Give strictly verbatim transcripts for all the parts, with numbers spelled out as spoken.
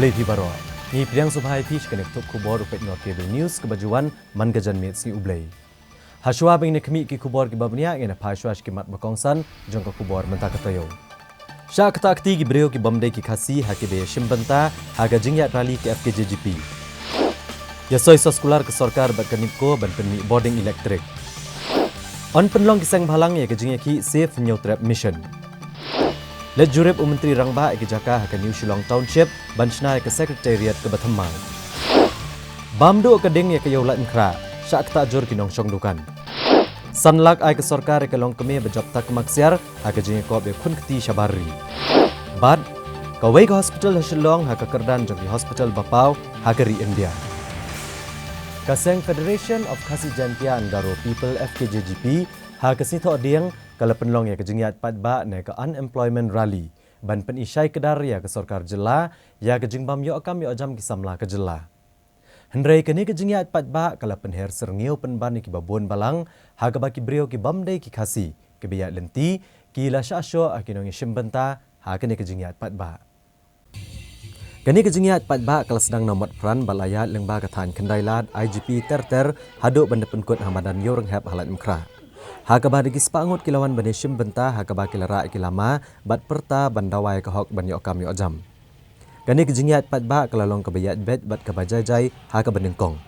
Lady baroh, ngi pdiang sngewbha ïa phi sha kane ka tnat khubor u peit noh Cable News kaba ju wan man ka janmiet sngi U Blei. Hashwa ba ngin ïa khmih ki khubor kiba bniah, ngin ïa phai shwa sha ki mat ba kongsan jong ka khubor mynta ka taïew. Shah ktah kti ki briew ki bym dei ki Khasi ha kiba ïashim bynta ha ka jingïaid rally ka F K J G P. Ïa soi soskular ka sorkar bad ka NEEPCO ban pynmih bording elektrik. Yn pynlong ki seng bhalang ïa ka jingïakhih Save Hynñiewtrep Mission. Leit jurip u Myntri Rangbah ïa ki jaka ha ka New Shillong Township ban shna ïa ka Secretariat kaba thymmai. Bam duh ka ding ïa ka ïew Laitumkhrah, shah ktah jur ki nongshong dukan. San lak ai ka sorkar ïa ka longkmie ba jop takma ksiar ha ka jingïakop ïa khun kti shabar ri. Bad kawei ka hospital ha Shillong ha ka kyrdan jong ki hospital ba paw ha ka ri India. Ka seng Federation of Khasi Jaintia and Garo People, F K J G P, ha ka sngi Thohdieng ka la pynlong ïa ka jingïaid paidbah ne ka Unemployment Rally ban pyni shai kdar ïa ka sorkar jylla ïa ka jingbym ïoh kam ïoh jam ki samla ka jylla. Hynrei kane ka jingïaid paidbah ka la pynher syrngiew pynban ïa kiba bun balang, ha kaba ki briew ki bym dei ki Khasi kiba ïaid lynti ki la shah shoh ha ki nongïashim bynta ha kane ka jingïaid paidbah. Kane ka jingïaid paidbah ka la sdang na Motphran bad la ïaid lyngba ka thaiñ Khyndailad, I G P ter ter haduh ban da pynkut ha madan Ïewrynghep ha Laitumkhrah. Ha kaba da ki spah ngut ki la wan ban ïashim bynta ha kaba ki la rah ïa ki lama bad pyrta ban dawa ïa ka hok ban ïoh kam ïoh jam. Kane ka jingïaid paidbah ka la long kaba ïaid beit bad kaba jai jai ha kaba nyngkong,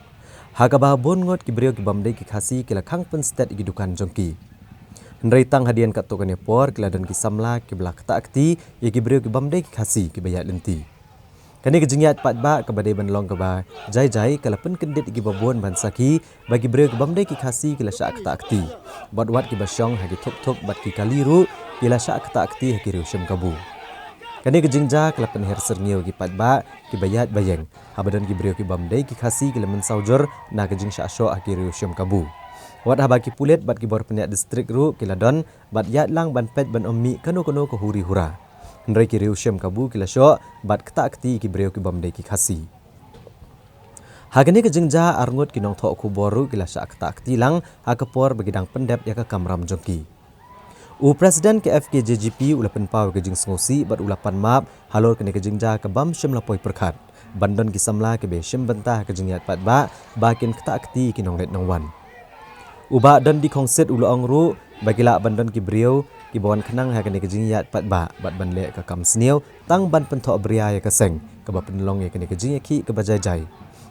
ha kaba bun ngut ki briew ki bym dei ki Khasi ki la khang pynstet ïa ki dukan jong ki. Hynrei tang hadien katto katne por ki la don ki samla kiba la ktah kti ïa ki briew ki bym dei ki Khasi kiba ïaid lynti. Kane ka jingïaid paidbah kaba dei ban long kaba jai jai ka la pynkyndit ïa kiba bun ban sakhi ba ki briew ki bym dei ki Khasi ki la shah ktah kti. Bad wat kiba shong ha ki thup thup bad ki kali ruh ki la shah ktah kti ha ki riew shim kabu. Kane ka jingjia ka la pynher syrngiew ïa ki paidbah kiba ïaid ba ïeng, haba don ki briew ki bym dei ki Khasi ki la mynsaw jur na ka jingshah shoh ha ki riew shim kabu. Wat haba ki pulit bad ki bor pynïaid district ruh ki la don bad ïaid lang ban peit ban ym mih kano kano ka huri hura, hynrei ki riew shim kabu ki la shoh bad ktah kti ïa ki briew ki bym dei ki Khasi. Ha kane ka jingjia arngut ki nongthoh khubor ruh ki la shah ktah kti lang ha ka por ba ki dang pyndep ïa ka kamram jong ki. U President ka F K J G P u la pynpaw ïa ka jingsngewsih bad u la pan map halor kane ka jingjia ka bym shym la poi pyrkhat ban don ki samla kiba ïashim bynta ha ka jingïaid paidbah ba kin ktah kti ïa ki nongleit nongwan. U Bah Dundee Khongsit u la ong ruh ba ki lah ban don ki briew kiba wan khnang ha kane ka jingïaid paidbah bad ban leh ka kam sniew tang ban pynthoh bria ïa ka seng kaba pynlong ïa kane ka jingïakhih kaba jai jai.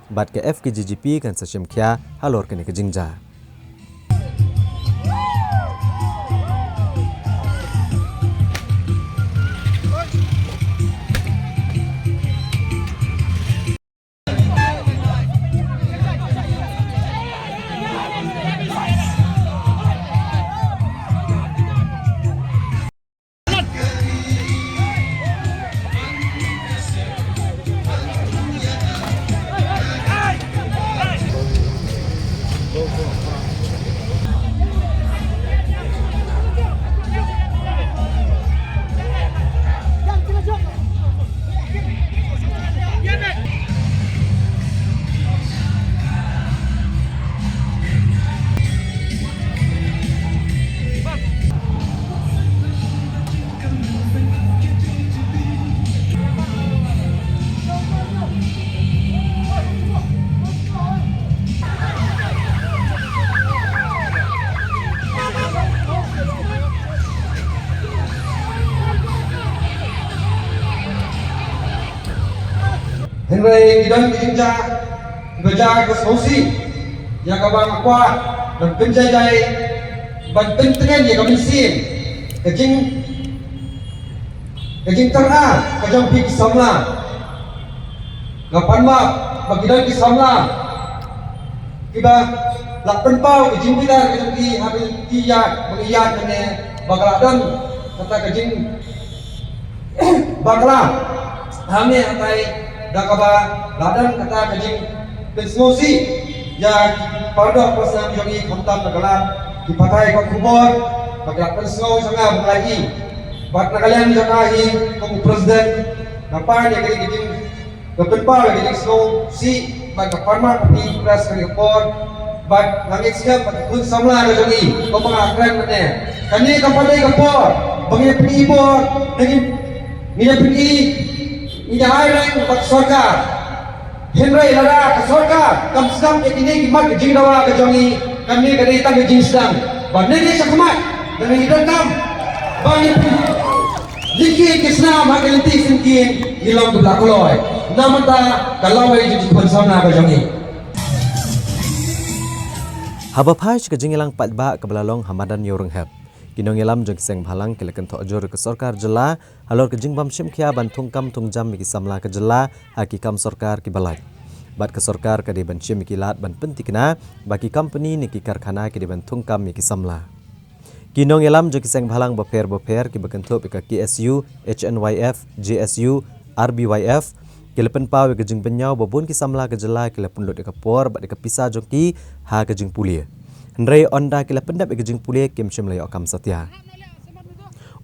Bad ka F K J G P kan sa shim khia halor kane ka jingjia. Hynrei ki don ki jingjia kiba jia ka sngewsih ïa kaba nga kwah ban pynjai jai ban pyntngen ïa ka mynsiem ka jing ka jingtyrkhong ka jong phi ki samla. Nga pan map ba ki don ki samla kiba la pynpaw ka jingbitar ka jong ki ha ka jingïaid ba ngi ïaid mynne ba ka la don kata ka jing bakla. Hangne hatai da kaba la don kata ka jingpynsngewsih ïa ki paralok parasnam jong ngi khamtam da ka la ki pathai ka khubor ba ka la pynsngew sha nga ba ka la i. Bad na ka liang jong nga hi kum u president nga pan ïa ka jing Nga pynpaw ïa ka jingsngewsih bad nga pan map ïa phi press ka por bad nga ngeit skhem ba ki khun samla ka jong ngi kumba nga kren mynne. Kane kam pat dei ka por ba ngi ïa pyni bor, ngi ïa pyni Ngi ïa ai reng bad ka sorkar. Hynrei lada ka sorkar kam sdang ïa kine ki mat ka jingdawa ka jong ngi, kane ka dei tang ka jingsdang. Bad ngi dei shakhmat da ngi donkam ba ngi pynlynti ki snam ha ka lynti syngkien, ngi long ki ba la kloi. Namar ta ka lawei jong ki khun samla ka jong ngi. Haba phai sha ka jingïalang paidbah kaba la long ha madan Ïewrynghep, ki nongïalam jong ki seng bhalang ki la kynthoh jur ïa ka sorkar jylla halor ka jingbym shim khia ban thungkam thungjam ïa ki samla ka jylla ha ki kam sorkar kiba lait. Bad ka sorkar ka dei ban shim ïa ki lad ban pynthikna ba ki company ne ki karkhana ki dei ban thungkam ïa ki samla. Ki nongïalam jong ki seng bhalang bapher bapher kiba kynthup ïa ka K S U, H N Y F, J S U, R B Y F, ki la pynpaw ïa ka jingbynñiaw ba bun ki samla ka jylla ki la pynlut ïa ka por bad ïa ka pisa jong ki ha ka jingpule. Hynrei ynda ki la pyndep ïa ka jingpule kim shym la ïoh kam satia.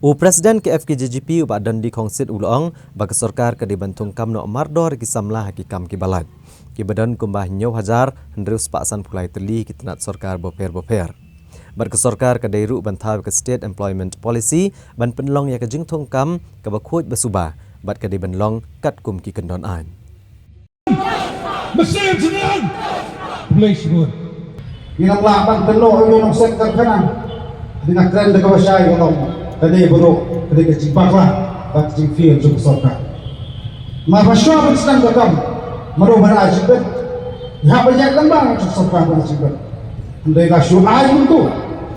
U President ka F K J G P u Bah Dundee Khongsit u la ong ba ka sorkar ka dei ban thungkam noh mardor ïa ki samla ha ki kam kiba lait, kiba don kumba hynñiew hajar hynriew spah sanphew lai tylli ki tnat sorkar bapher bapher. Bad ka sorkar ka dei ruh ban thaw ïa ka State Employment Policy ban pynlong ïa ka jingthungkam kaba khuid ba suba, bad ka dei ban long katkum ki kyndon aiñ. Mynsiem sngewthuh. Khublei shibun. Ngi nang lah ban kynnoh ïa u nongseng karkhana. Ngi nang kren da kaba shai ka long, ka dei baroh ka dei ka jingbakla bad ka jingfail jong ka sorkar. Namar ba shuwa ban sdang ka kam, mano ban ai jingbit? Ngi hap ban ïaid lyngba jong ka sorkar ban ai jingbit. Hynrei la shu ai kumto,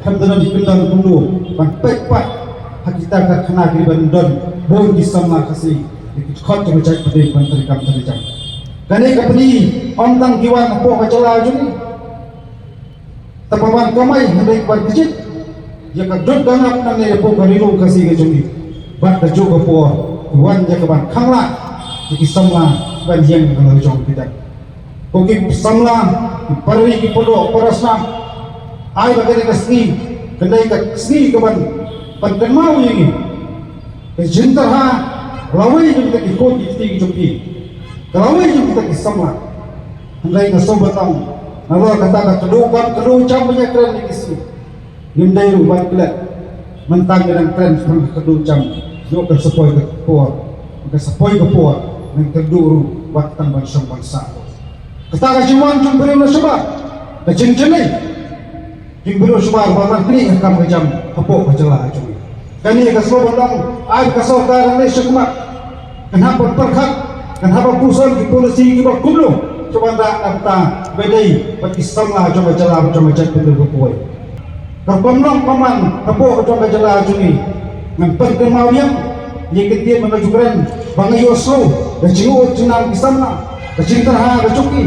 khlem da don ki kyndon kumno ban peit pat ha kita ki karkhana kiba don bun ki samla Khasi, ki dkhot kiba jait ba dei ban treikam treijam. Kane ka pynïaid ym tang ki wan hapoh ka jylla jong ngi, tang ba wan kamai hynrei ban kjit ïa ka dud ka ngap nangne hapoh ka ri lum Khasi ka jong ngi. Bad kajuh ka por ki wan ïa ka ban khanglad ïa ki samla ban ïeng ha la jong ki dang. Ko ki samla, ki para ri, ki para doh, para snam, ai ba kane ka sngi, kane ka sngi ka ban, ban kynmaw ïa ngi. Ka jingtyrha, ka lawei jong kita ki khun ki kti ki jong ki, ka lawei jong kita ki samla. Hynrei nga sngewbha tang, nalor kata ka kdew kam kdew jam ba ngi kren ïa ki sngi. Ngim dei ruh ban klet. Mynta ngi dang kren shaphang ka kdew jam. Ïoh ka sa poi ka por, ka sa poi ka por, ngi kyrduh ruh wat tang ban shong ban sah. Kata ka jingwan jong briew na shabar, ka jingjynjar jong briew shabar ba nang kynnoh ka kam ka jam hapoh ka jylla jong ngi. Kane ka sngewbha long, ai ka sorkar nang leit shakhmat. Kan hap ban pyrkhat, kan hap ban puson ki polisi kiba kumno, sha ban da kata ba dei bad ki samla jong ka jylla jong ka jaitbynriew ka poi. Ka rukom long ka man hapoh ka jong ka jylla jong ngi. Ngan pynkynmaw biang ïa ka ktien ba nga ju kren ba nga ïohsngew da jingud jingnam ki samla, da jingtyrha ka jong ki.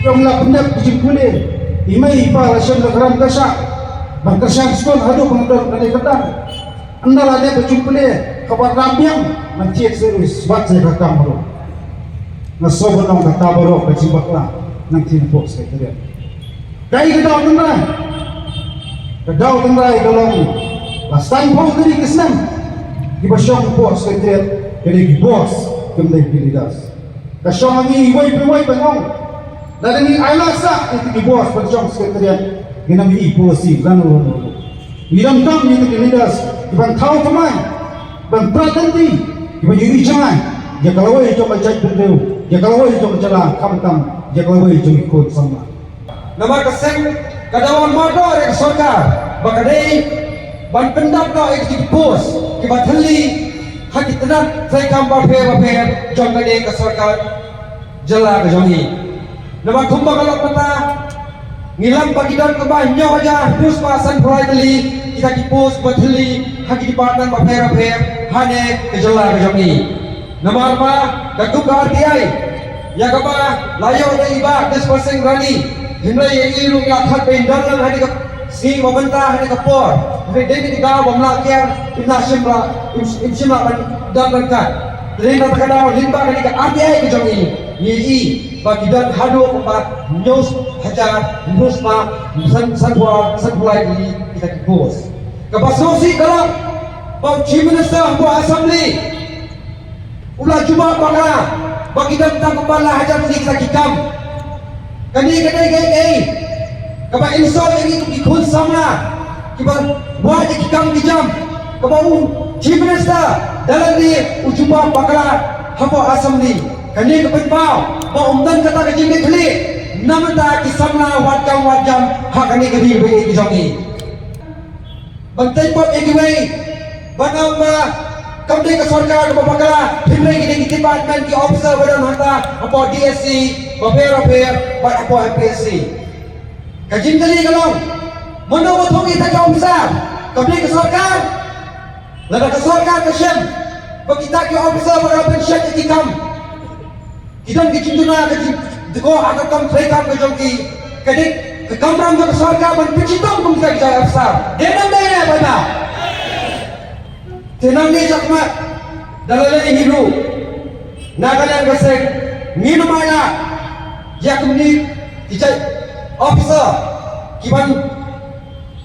Ym la pyndep ka jingpule, i mei i pa la shem da ka ram ka shah ban kyrshan skul haduh ban don kane ka dang. Ynda la dep ka jingpule kaba ram biang, ngan thied sha ri, wat sha ka kam baroh. Nga sngewbha ban ong kata baroh ka jingbakla nang thied hapoh Secretariat. Kaei ka daw tynrai? Ka daw tynrai ka long, la san phew tylli ki snem kiba shong hapoh Secretariat ka dei ki boss, kim dei ki leaders. Ka shong ha ngi iwei pa iwei ban ong. Lada ngi ailad sah ïa ki boss ban shong Secretariat, ngin ym ïohi policy lano lano. Ngi donkam ïa ki leaders kiban thaw thymmai, ban prat lynti, kiban ïohi jngai ïa ka lawei jong ka jaitbynriew, ïa ka lawei jong ka jylla, khamtam ïa ka lawei jong ki khun samla. Namar ka seng ka daw ban mardor ïa ka sorkar ba ka dei ban pyndap noh ïa ki post kiba thylli ha ki tnat treikam bapher bapher jong kane ka sorkar jylla ka jong ngi. Namar kumba ka long mynta, ngi lam ba ki don kumba hynñiew hajar hynriew spah sanphew lai tylli kita ki post ba thylli ha ki department bapher bapher ha kane ka jylla ka jong ngi. Namar ba katkum ka R T I ïa kaba la ïoh da i Bah Dispensing Rani, hynrei ïa i ruh ïa khot ba in don lang ha kane ka sngi ba mynta ha kane ka por. Hynrei dei na ka daw ba ym lah kiar, im lah shim lah, im, im shym lah ban don ryngkat. Te dei na kata ka daw lyngba kane ka R T I ka jong i, ngi i ba ki don haduh kumba hynñiew hajar hynriew spah san, sanphew, sanphew lai tylli kita ki post. Kaba sngewsih ka long ba u Chief Minister hapoh Assembly u la jubab bakla ba ki don tang kumba lai hajar tylli kita ki kam. Kane ka dei kaei kaei kaba insult ïa ngi kum ki khun samla kiba wad ïa ki kam ki jam, kaba u Chief Minister da lade u jubab bakla Hapoh Assembly, kane ka pynpaw ba ym don kata ka jingkitkhlieh na bynta ki samla wad kam wad jam ha kane ka ri ba ïeit ka jong ngi. Ban tei pop ïa kiwei ban ong ba kam dei ka sorkar kaba bakla, hynrei ki dei ki department, ki officer ba don hangta, hapoh D S C bapher bapher bad hapoh M P S C. Ka jingkylli ka long, mano ba thung ïa kita ki officer? Kam dei ka sorkar? Lada ka sorkar ka shem ba kita ki officer ba dang pynshet ïa ki kam, ki don ki jingduna, ka jingduna ha ka kam treikam ka jong ki, ka dei ka kamram jong ka sorkar ban pynshitom kum kita ki officer. Dei ne ym dei, paidbah? Te nangne shakhmat, da lade hi ruh, na ka liang ka seng, ngin ym ailad ïa kumne ki jait officer kiban,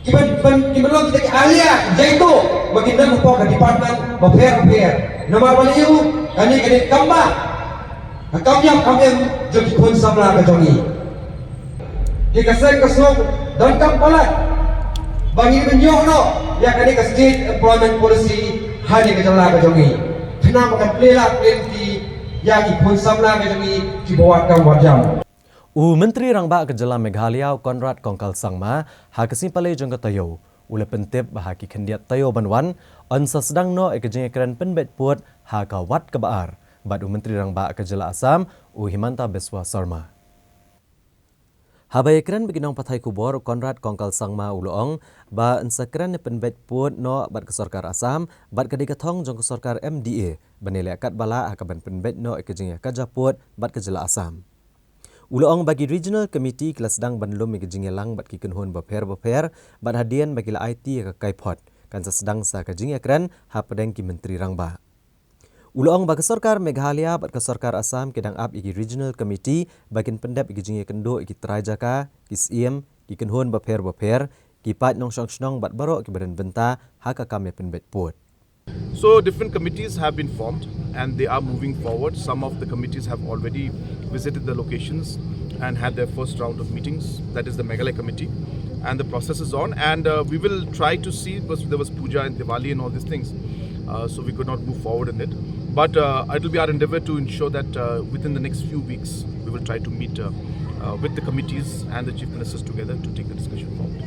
kiban, ban, kiban long kita ki ahlia, ki jaituh ba kin don hapoh ka department bapher bapher. Namar balei? Kane ka dei ka kam ba, ka kam ïap kam im jong ki khun samla ka jong ngi. Te ka seng ka shnong donkam palat ba ngin pynïoh noh ïa kane ka State Employment Policy ha kane ka jylla ka jong ngi, khnang ba kan plie lah plie lynti ïa ki khun samla ka jong ngi kiba wad kam wad jam. U Myntri Rangbah ka Jylla Meghalaya, u Conrad Kongkal Sangma, ha ka sngi Palei jong ka taïew, u la pyntip ba ha ki khyndiat taïew ban wan, yn sa sdang noh ïa ka jingïakren pynbeit pud ha ka wat kaba ar bad u Myntri Rangbah ka Jylla Assam, u Himanta Biswa Sarma. Haba ïakren bad ki nongpathai khubor, u Conrad Kongkal Sangma u la ong ba yn sa kren ïa pynbeit pud noh bad ka sorkar Assam bad ka dei ka thong jong ka sorkar M D A ban ïaleh katba lah ha kaban pynbeit noh ïa ka jingïakajia pud bad ka Jylla Assam. U la ong ba ki Regional Committee ki la sdang ban lum ïa ka jingïalang bad ki kynhun bapher bapher bad hadien ba ki la aiti ïa ka kaiphod, kan sa sdang sa ka jingïakren hapdeng ki Myntri Rangbah. U la ong ba ka sorkar Meghalaya bad ka sorkar Assam ki dang ap ïa ki Regional Committee ba kin pyndep ïa ki jingïakynduh ïa ki trai jaka, ki syiem, ki kynhun bapher bapher, ki paid nongshong shnong bad baroh kiba don bynta ha ka kam ïa pynbeit pud. So different committees have been formed and they are moving forward. Some of the committees have already visited the locations and had their first round of meetings. That is the Meghalaya committee, and the process is on. And uh, we will try to see, because there was puja and Diwali and all these things, uh, so we could not move forward in it. But uh, it will be our endeavor to ensure that uh, within the next few weeks, we will try to meet uh, uh, with the committees and the chief ministers together to take the discussion forward.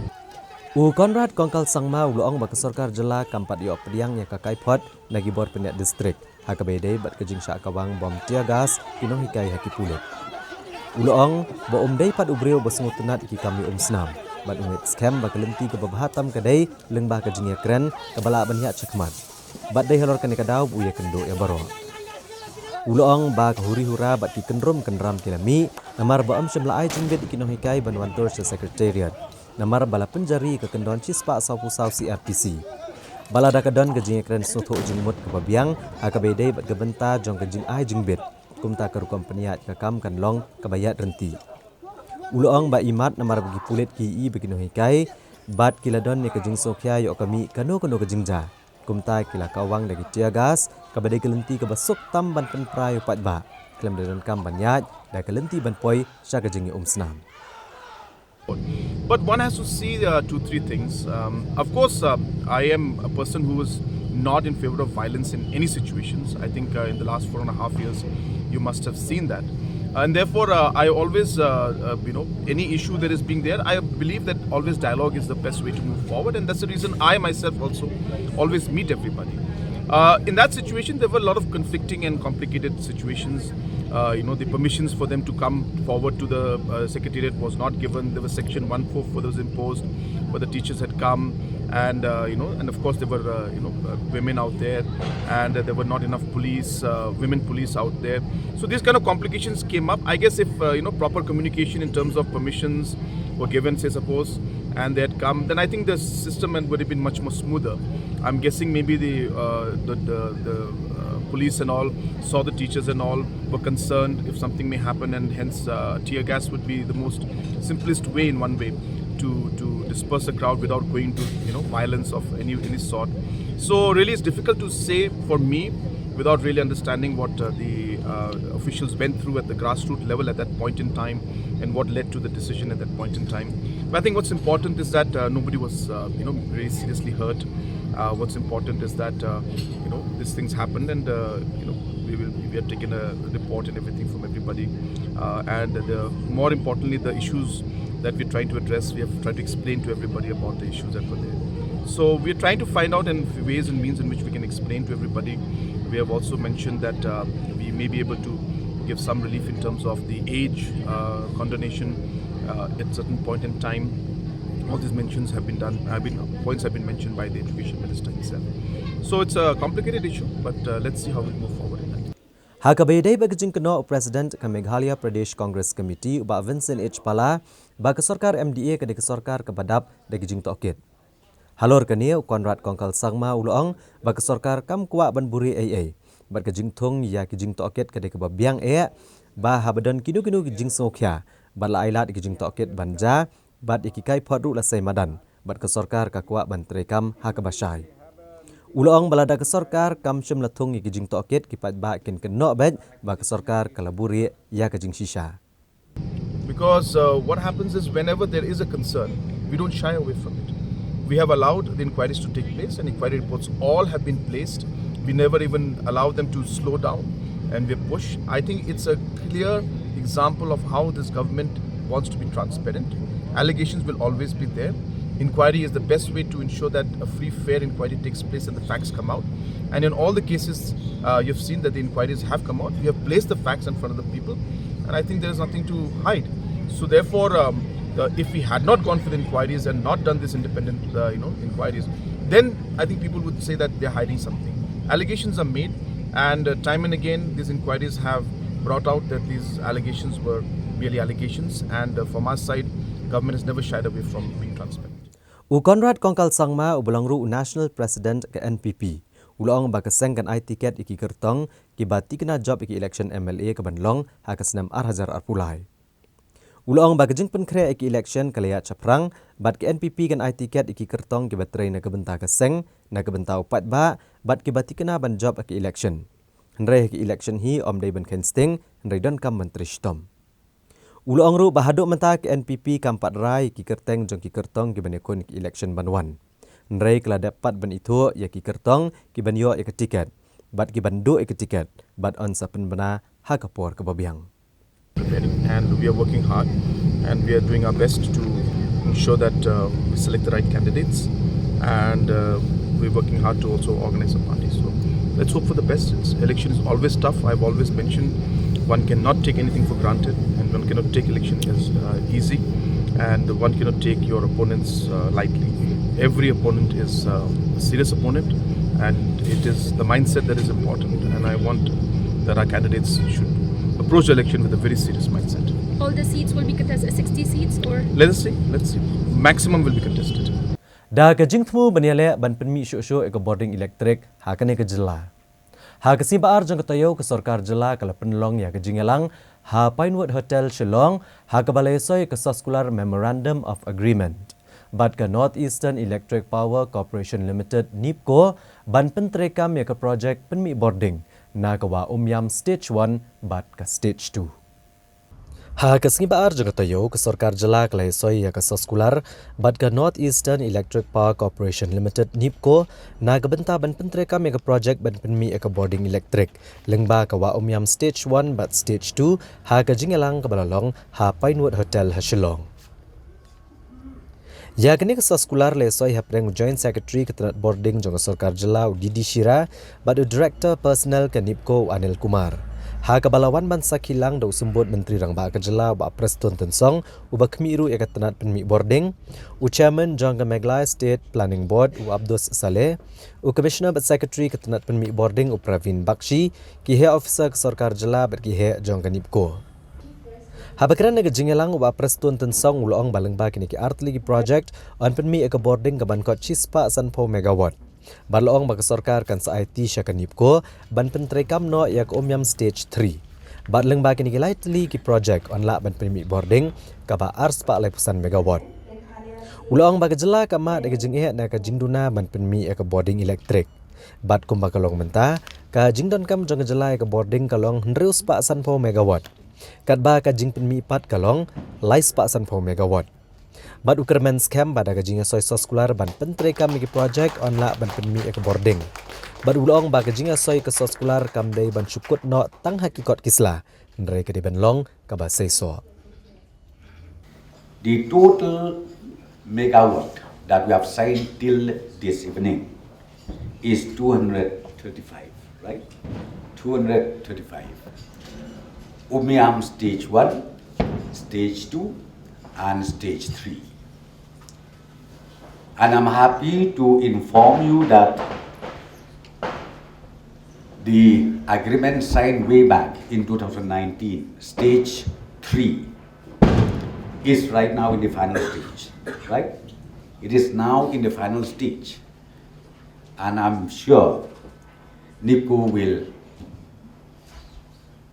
U Conrad Kongkal Sangma u la ong ba ka sorkar jylla kam pat ïoh pdiang ïa ka kaiphod na ki bor pynïaid district ha kaba ïadei bad ka jingshah kawang bom tear gas ki nonghikai ha ki pulit. U la ong ba um dei pat u briew ba sngewtynnad ïa ki kam ïa umsnam bad u ngeit skhem ba ka lynti kaba bha tam ka dei lyngba ka jingïakren kaba lah ban ïaid shakhmat. Bad dei halor kane ka daw ba u ïakynduh ïa baroh. U la ong ba ka huri hura bad ki kynrum kynram ki la mih namar ba ym shym la ai jingbit ïa ki nonghikai ban wan tur sha Secretariat namar ba la pynjari ka kyndon shispah sawphew saw C R P C. Ba lada ka don ka jingïakren sngewthuh jingmut kaba biang ha kaba ïadei bad ka bynta jong ka jingai jingbit, kumta ka rukom pynïaid ka kam kan long kaba ïaid ryntih. U la ong ba imat namar ba ki pulit ki ïohi ba ki nonghikai bad ki la don ïa ka jingsngewkhia ïoh ka mih kano kano ka jingjia, kumta ki la kawang da ki tear gas kaba dei ka lynti kaba suk tam ban pynpra ïa u paidbah khlem da donkam ban ïaid da ka lynti ban poi sha ka jingïaumsnam. But one has to see uh, two, three things. Um, of course, uh, I am a person who is not in favor of violence in any situations. I think uh, in the last four and a half years, you must have seen that. And therefore, uh, I always, uh, uh, you know, any issue that is being there, I believe that always dialogue is the best way to move forward. And that's the reason I myself also always meet everybody. Uh, in that situation, there were a lot of conflicting and complicated situations. Uh, you know, the permissions for them to come forward to the uh, secretariat was not given. There was section one four four that was imposed, but the teachers had come, and uh, you know, and of course there were uh, you know uh, women out there, and uh, there were not enough police, uh, women police out there. So these kind of complications came up. I guess if uh, you know proper communication in terms of permissions were given, say suppose, and they had come, then I think the system and would have been much more smoother. I'm guessing maybe the uh, the the, the uh, police and all saw the teachers and all were concerned if something may happen, and hence uh, tear gas would be the most simplest way, in one way, to to disperse a crowd without going to you know violence of any any sort. So really, it's difficult to say for me without really understanding what uh, the uh, officials went through at the grassroots level at that point in time and what led to the decision at that point in time. But I think what's important is that uh, nobody was, uh, you know, really seriously hurt. Uh, what's important is that uh, you know these things happened, and uh, you know We will, we have taken a report and everything from everybody. Uh, and the, more importantly, the issues that we're trying to address, we have tried to explain to everybody about the issues that were there. So we're trying to find out in ways and means in which we can explain to everybody. We have also mentioned that uh, we may be able to give some relief in terms of the age uh, condonation uh, at certain point in time. All these mentions have been done, have been, points have been mentioned by the education minister himself. So it's a complicated issue, but uh, let's see how we move forward in that. Ha kaba ïadei bad ka jingkynnoh u President ka Meghalaya Pradesh Congress Committee u Bah Vincent H Pala ba ka sorkar M D A ka dei ka sorkar kaba dap da ka jingtohkit. Halor kane u Conrad Kongkal Sangma u la ong ba ka sorkar kam kwah ban buhrieh ei ei bad ka jingthung ïa ki jingtohkit ka dei kaba biang eh ba haba don kino kino ki jingsngewkhia bad la ai lad ïa ki jingtohkit ban jia bad ïa ki kaiphod ruh la sei madan bad ka sorkar ka kwah ban treikam ha kaba shai. U la ong ba lada ka sorkar kam shym la thung ïa ki jingtohkit ki paidbah kin kynnoh beit ba ka sorkar ka la buhrieh ïa ka jingshisha. Because uh, what happens is whenever there is a concern, we don't shy away from it. We have allowed the inquiries to take place, and inquiry reports all have been placed. We never even allow them to slow down, and we push. I think it's a clear example of how this government wants to be transparent. Allegations will always be there. Inquiry is the best way to ensure that a free, fair inquiry takes place and the facts come out. And in all the cases, uh, you've seen that the inquiries have come out. We have placed the facts in front of the people, and I think there is nothing to hide. So therefore, um, uh, if we had not gone for the inquiries and not done this independent, uh, you know, inquiries, then I think people would say that they're hiding something. Allegations are made, and uh, time and again, these inquiries have brought out that these allegations were merely allegations, and uh, from our side, government has never shied away from being transparent. U Conrad Kongkal Sangma, uba long ruh u National President ka N P P, u la ong ba ka seng kan ai tiket ïa ki kyrtong kiba tikna jop ïa ki election M L A kaban long ha ka snem ar hajar arphew lai. U la ong ba ka jingpynkhreh ïa ki election ka la ïaid shaphrang bad ka N P P kan ai tiket ïa ki kyrtong kiba trei na ka bynta ka seng, na ka bynta u paidbah bad kiba tikna ban jop ïa ki election. Hynrei ha ki election hi ym dei ban kheiñ sting, hynrei donkam ban trei shitom. U la ong ruh ba haduh mynta ka N P P kam pat rai ïa ki kyrteng jong ki kyrtong kiban ïakhun ïa ki election ban wan. Hynrei ka la dep pat ban ithuh ïa ki kyrtong kiban ïoh ïa ka tiket bad kiban duh ïa ka tiket bad yn sa pynbna ha ka por kaba biang. Preparing, and we are working hard, and we are doing our best to ensure that uh, we select the right candidates, and uh, we're working hard to also organize a party. So let's hope for the best. It's, election is always tough. I've always mentioned one cannot take anything for granted, and one cannot take election as uh, easy, and one cannot take your opponents uh, lightly. Every opponent is uh, a serious opponent, and it is the mindset that is important. And I want that our candidates should approach the election with a very serious mindset. All the seats will be contested, sixty seats, or? Let us see, let's see. Maximum will be contested. Da ka jingthmu ban ïaleh ban pynmih shuh shuh ïa ka bording elektrik ha kane ka jylla. Ha ka sngi ba ar jong ka taïew ka sorkar jylla ka la pynlong ïa ka jingïalang ha Pinewood Hotel Shillong, ha kaba la ïasoi ïa ka soskular Memorandum of Agreement bad ka North Eastern Electric Power Corporation Limited, NEEPCO, ban pyntreikam ïa ka projek pynmih bording na ka Wah Umiam Stage one bad ka Stage two. Ha ka sngi ba ar jong ka taïew ka sorkar jylla ka la ïasoi ïa ka soskular bad ka North Eastern Electric Power Corporation Limited, NEEPCO, na ka bynta ban pyntreikam ïa ka projek ban pynmih ïa ka bording elektrik lyngba ka Wah Umiam Stage one bad Stage two ha ka jingïalang kaba la long ha Pinewood Hotel ha Shillong. Ïa kane ka soskular la ïasoi hapdeng u Joint Secretary ka tnat bording jong ka sorkar jylla u D D Shira bad u Director Personnel ka NEEPCO u Anil Kumar. Ha kaba la wan ban sakhi lang da u Symbud Myntri Rangbah ka jylla u Bah Prestone Tynsong, uba khmih ruh ïa ka tnat pynmih bording, u Chairman jong ka Meghalaya State Planning Board u Abdus Saleh, u Commissioner bad Secretary ka tnat pynmih bording u Praveen Bakshi, ki heh officer ka sorkar jylla bad ki heh jong ka NEEPCO. Haba kren ha ka jingïalang u Bah Prestone Tynsong u la ong ba lyngba kine ki artylli ki projek yn pynmih ïa ka bording kaban kot shispah sanphew megawatt. Bad la ong ba ka sorkar kan sa aiti sha ka NEEPCO ban pyntreikam noh ïa ka Umiam Stage three. Bad lyngba kine ki lai tylli ki projek yn lah ban pynmih bording kaba arspah laiphew san megawatt. U la ong ba ka jylla ka mad ïa ka jingeh na ka jingduna ban pynmih ïa ka bording elektrik. Bad kumba ka long mynta, ka jingdonkam jong ka jylla ïa ka bording ka long hynriew spah sanphew megawatt. Katba ka jingpynmih pat ka long lai spah sanphew megawatt. Bad u kyrmen skhem ba da ka jingïasoi soskular ban pyntreikam ïa ki projek yn lah ban pynmih ïa ka bording. Bad u la ong ba ka jingïasoi ka soskular kam dei ban shu kut noh tang ha ki kot ki sla, hynrei ka dei ban long kaba seisoh. The total megawatt that we have signed till this evening is two hundred thirty-five, right? Two hundred thirty-five. Umiam stage one, stage two, and stage three. And I'm happy to inform you that the agreement signed way back in two thousand nineteen, stage three, is right now in the final stage, right? It is now in the final stage. And I'm sure NEEPCO will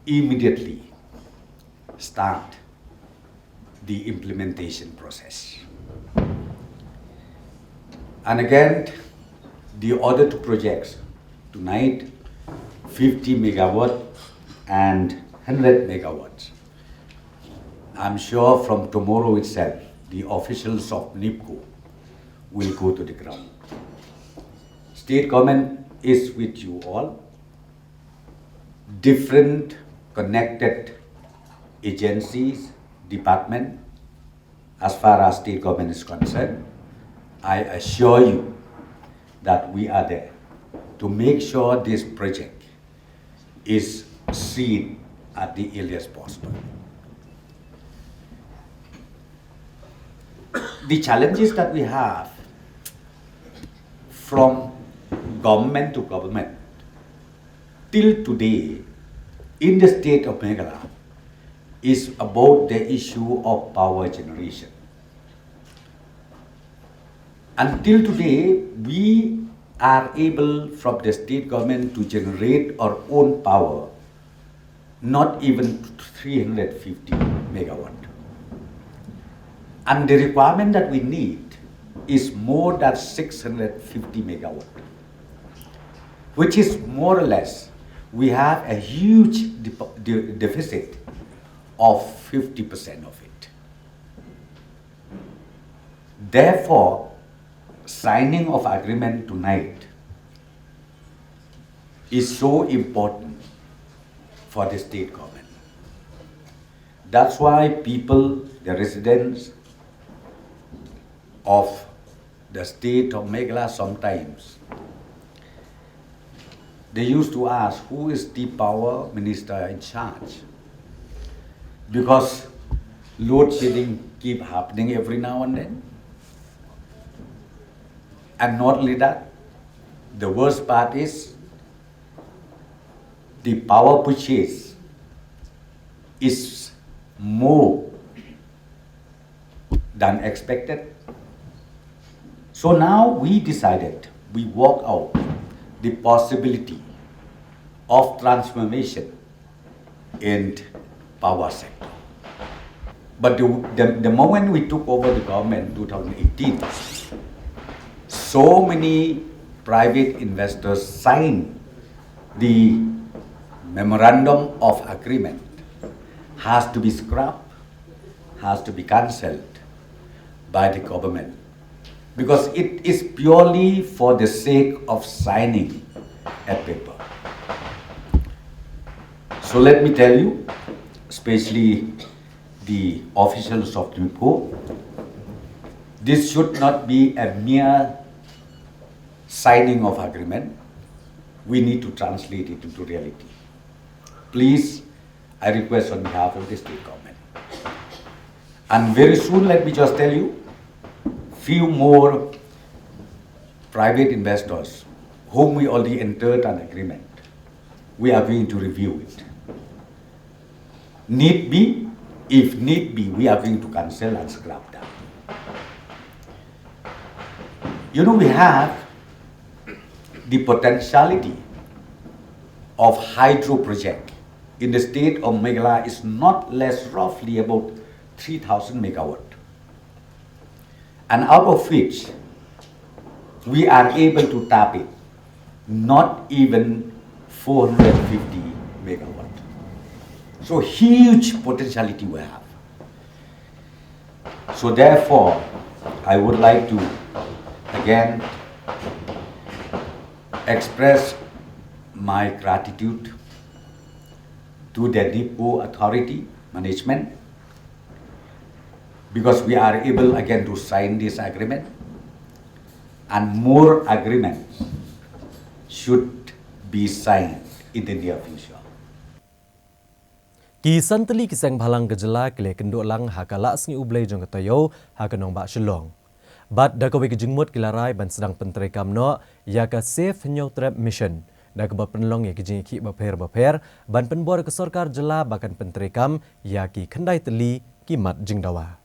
immediately start the implementation process. And again, the other two projects tonight, fifty megawatt and hundred megawatts. I'm sure from tomorrow itself, the officials of NEEPCO will go to the ground. State government is with you all. Different connected agencies, department, as far as state government is concerned, I assure you that we are there to make sure this project is seen at the earliest possible. The challenges that we have from government to government till today in the state of Meghalaya is about the issue of power generation. Until today, we are able from the state government to generate our own power, not even three hundred fifty megawatt. And the requirement that we need is more than six hundred fifty megawatt, which is more or less, we have a huge de- de- deficit of fifty percent of it. Therefore, signing of agreement tonight is so important for the state government. That's why people, the residents of the state of Meghalaya, sometimes they used to ask, "Who is the power minister in charge?" Because load shedding keep happening every now and then. And not only that, the worst part is the power purchase is more than expected. So now we decided, we work out the possibility of transformation in power sector. But the, the, the moment we took over the government in two thousand eighteen, so many private investors signed the memorandum of agreement has to be scrapped, has to be cancelled by the government, because it is purely for the sake of signing a paper. So let me tell you, especially the officials of NEEPCO, this should not be a mere signing of agreement. We need to translate it into reality. Please, I request on behalf of the state government. And very soon, let me just tell you, few more private investors whom we already entered an agreement, we are going to review it. Need be, if need be, we are going to cancel and scrap that. You know, we have the potentiality of hydro project in the state of Meghalaya is not less, roughly about three thousand megawatt, and out of which we are able to tap it not even four hundred fifty megawatt. So huge potentiality we have. So therefore, I would like to again express my gratitude to the depot authority management, because we are able again to sign this agreement, and more agreements should be signed in the near future. Ki san tylli ki seng bhalang ka jylla ki la ïakynduh lang ha ka Lah Sngi U Blei jong ka taïew ha ka nongbah Shillong. Bad da kawei ka jingmut ki la rai ban sdang pyntreikam noh ïa ka Save Hynñiewtrep Mission, da kaba pynlong ïa ki jingïakhih bapher bapher ban pynbor ïa ka sorkar jylla ba kan pyntreikam ïa ki khyndai tylli ki mat jingdawa.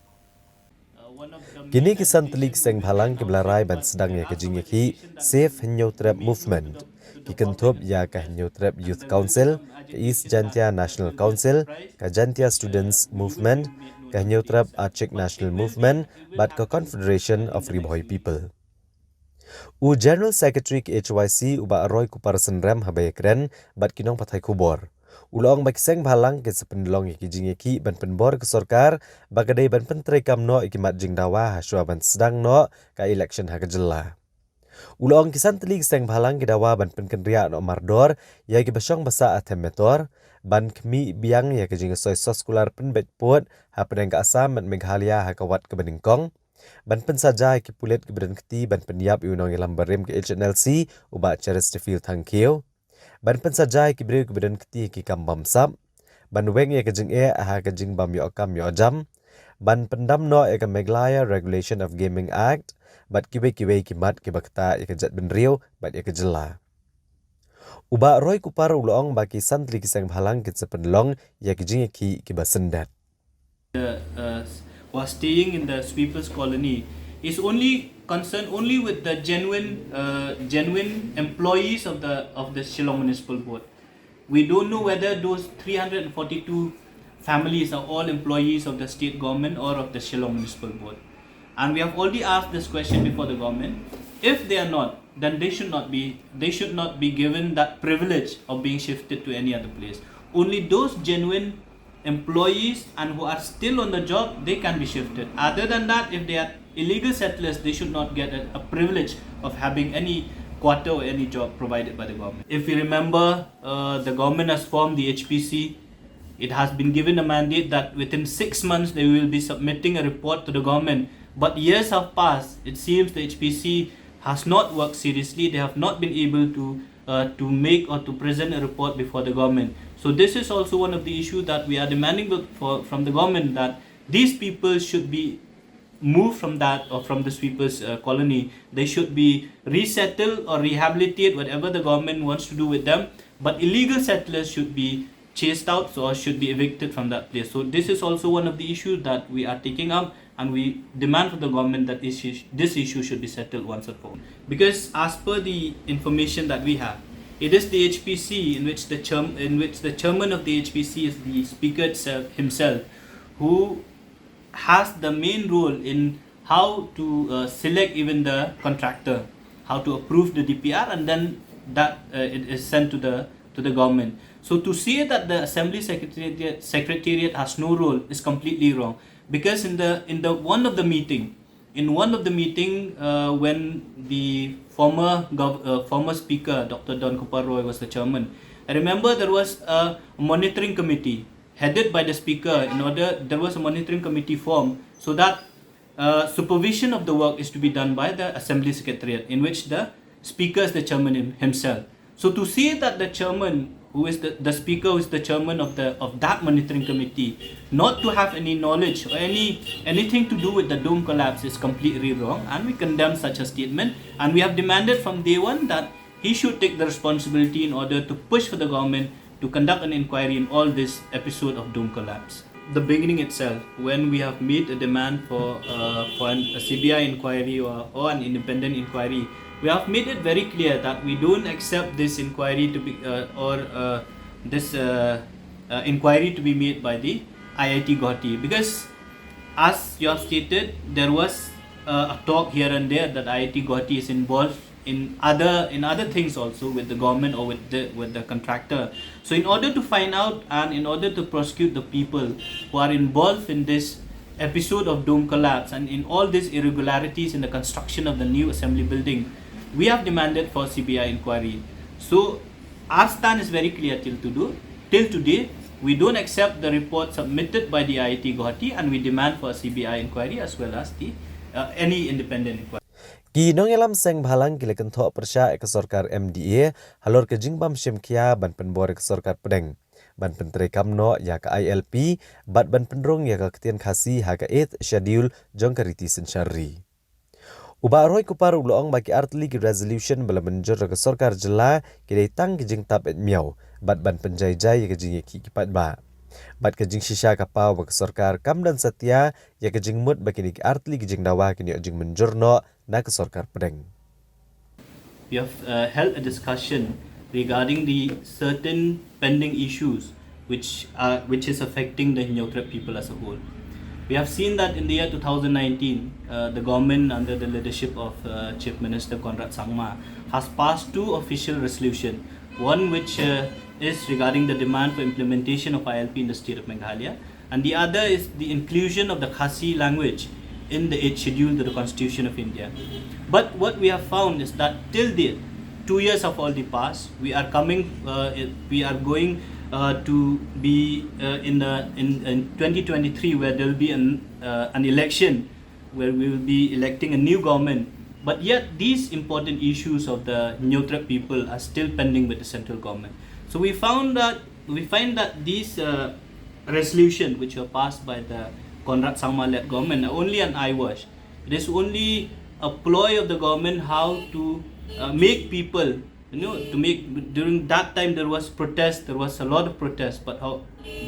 Kine ki san tylli ki seng bhalang kiba la rai ban sdang ïa ka jingïakhih Save Hynñiewtrep Movement ki kynthup ïa ka Hynñiewtrep Youth Council, ka East Jaintia National Council, ka Jaintia Students Movement, ka Hynñiewtrep Achik National Movement bad ka Confederation of Ri Bhoi People. U General Secretary ka H Y C u Bah Roy Kupar Synrem haba ïakren bad ki nongpathai khubor, u la ong ba ki seng bhalang kin sa pynlong ïa ki jingïakhih ban pynbor ïa ka sorkar ba ka dei ban pyntreikam noh ïa ki mat jingdawa hashwa ban sdang noh ka election ha ka jylla. U la ong ki san tylli ki seng bhalang ki dawa ban pynkynriah noh mardor ïa kiba shong ba sah ha Them Metor, ban khmih biang ïa ka jingsoi soskular pynbeit pud hapdeng ka Assam bad Meghalaya ha ka wat kaba nyngkong, ban pynsaja ïa ki pulit kiba don kti ban pynïap ïa u nongïalam barim ka H N L C u Bah Cheristerfield Thangkhiew, ban pynsaja ïa ki briew kiba don kti ha ki kam bamsap, ban weng ïa ka jingeh ha ka jingbym ïoh kam ïoh jam, ban pyndam noh ïa ka Meghalaya Regulation of Gaming Act bad kiwei kiwei ki mat kiba ktah ïa ka jaitbynriew bad ïa ka jylla. U Bah Roy Kupar u la ong ba ki san tylli ki seng bhalang kin sa pynlong ïa ki jingïakhih kiba syndet. uh, uh, who are staying in the sweepers colony is only concerned only with the genuine uh, genuine employees of the of the Shillong Municipal Board. We don't know whether those three hundred forty-two families are all employees of the state government or of the Shillong Municipal Board. And we have already asked this question before the government. If they are not, then they should not be they should not be given that privilege of being shifted to any other place. Only those genuine employees and who are still on the job, they can be shifted. Other than that, if they are illegal settlers, they should not get a, a privilege of having any quarter or any job provided by the government. If we remember, uh, the government has formed the H P C. It has been given a mandate that within six months they will be submitting a report to the government. But years have passed. It seems the H P C has not worked seriously. They have not been able to uh, to make or to present a report before the government. So this is also one of the issues that we are demanding for, from the government, that these people should be moved from that or from the sweepers uh, colony. They should be resettled or rehabilitated, whatever the government wants to do with them. But illegal settlers should be chased out or should be evicted from that place. So this is also one of the issues that we are taking up, and we demand from the government that issue, this issue should be settled once and for all. Because as per the information that we have, it is the H P C in which the chairm- in which the chairman of the H P C is the speaker itself, himself, who has the main role in how to uh, select even the contractor, how to approve the D P R, and then that uh, it is sent to the to the government. So to say that the assembly secretariat, secretariat has no role is completely wrong, because in the in the one of the meeting, in one of the meeting uh, when the former gov- uh, former speaker Doctor Don Kupar Roy was the chairman, I remember there was a monitoring committee headed by the speaker. In order, there was a monitoring committee formed so that uh, supervision of the work is to be done by the assembly secretariat, in which the speaker is the chairman him- himself. So to say that the chairman, who is the, the speaker, who is the chairman of the of that monitoring committee, not to have any knowledge or any anything to do with the dome collapse is completely wrong, and we condemn such a statement. And we have demanded from day one that he should take the responsibility in order to push for the government to conduct an inquiry in all this episode of dome collapse. The beginning itself, when we have made a demand for uh, for an, a C B I inquiry or, or an independent inquiry, we have made it very clear that we don't accept this inquiry to be uh, or uh, this uh, uh, inquiry to be made by the I I T Guwahati, because, as you have stated, there was uh, a talk here and there that I I T Guwahati is involved in other in other things also with the government or with the with the contractor. So in order to find out and in order to prosecute the people who are involved in this episode of dome collapse and in all these irregularities in the construction of the new assembly building, we have demanded for C B I inquiry. So our stand is very clear till to do, till today. We don't accept the report submitted by the I I T Guwahati, and we demand for a C B I inquiry as well as the uh, any independent inquiry. Ki nongïalam seng bhalang ki la kynthoh pyrshah ïa ka sorkar M D A halor ka jingbym shim khia ban pynbor ïa ka sorkar pdeng ban pyntreikam noh ïa ka I L P bad ban pynrung ïa ka ktien Khasi ha ka eighth schedule jong ka riti synshar ri. U Bah Roy Kupar u la ong ba ki artylli ki resolution ba la mynjur da ka sorkar jylla ki dei tang ki jingtap eit miaw bad ban pynjai jai ïa ka jingïakhih ki paidbah. Bad ka jingshisha ka paw ba ka sorkar kam don satia ïa ka jingmut ba kine ki artylli ki jingdawa kin ïoh jingmynjur noh na ka sorkar pdeng. We have uh, held a discussion regarding the certain pending issues which are which is affecting the Hynñiewtrep people as a whole. We have seen that in the year two thousand nineteen, uh, the government under the leadership of uh, Chief Minister Conrad Sangma has passed two official resolution, one which uh, is regarding the demand for implementation of I L P in the state of Meghalaya, and the other is the inclusion of the Khasi language in the eighth schedule to the Constitution of India. But what we have found is that till date, two years have already passed. We are coming, uh, we are going uh, to be uh, in the in, in twenty twenty-three, where there will be an uh, an election where we will be electing a new government. But yet, these important issues of the Hynñiewtrep people are still pending with the central government. So we found that we find that these uh, resolution which were passed by the Conrad Sangma-led government are only an eyewash. It is only a ploy of the government how to uh, make people, you know, to make, during that time there was protest, there was a lot of protest, but how,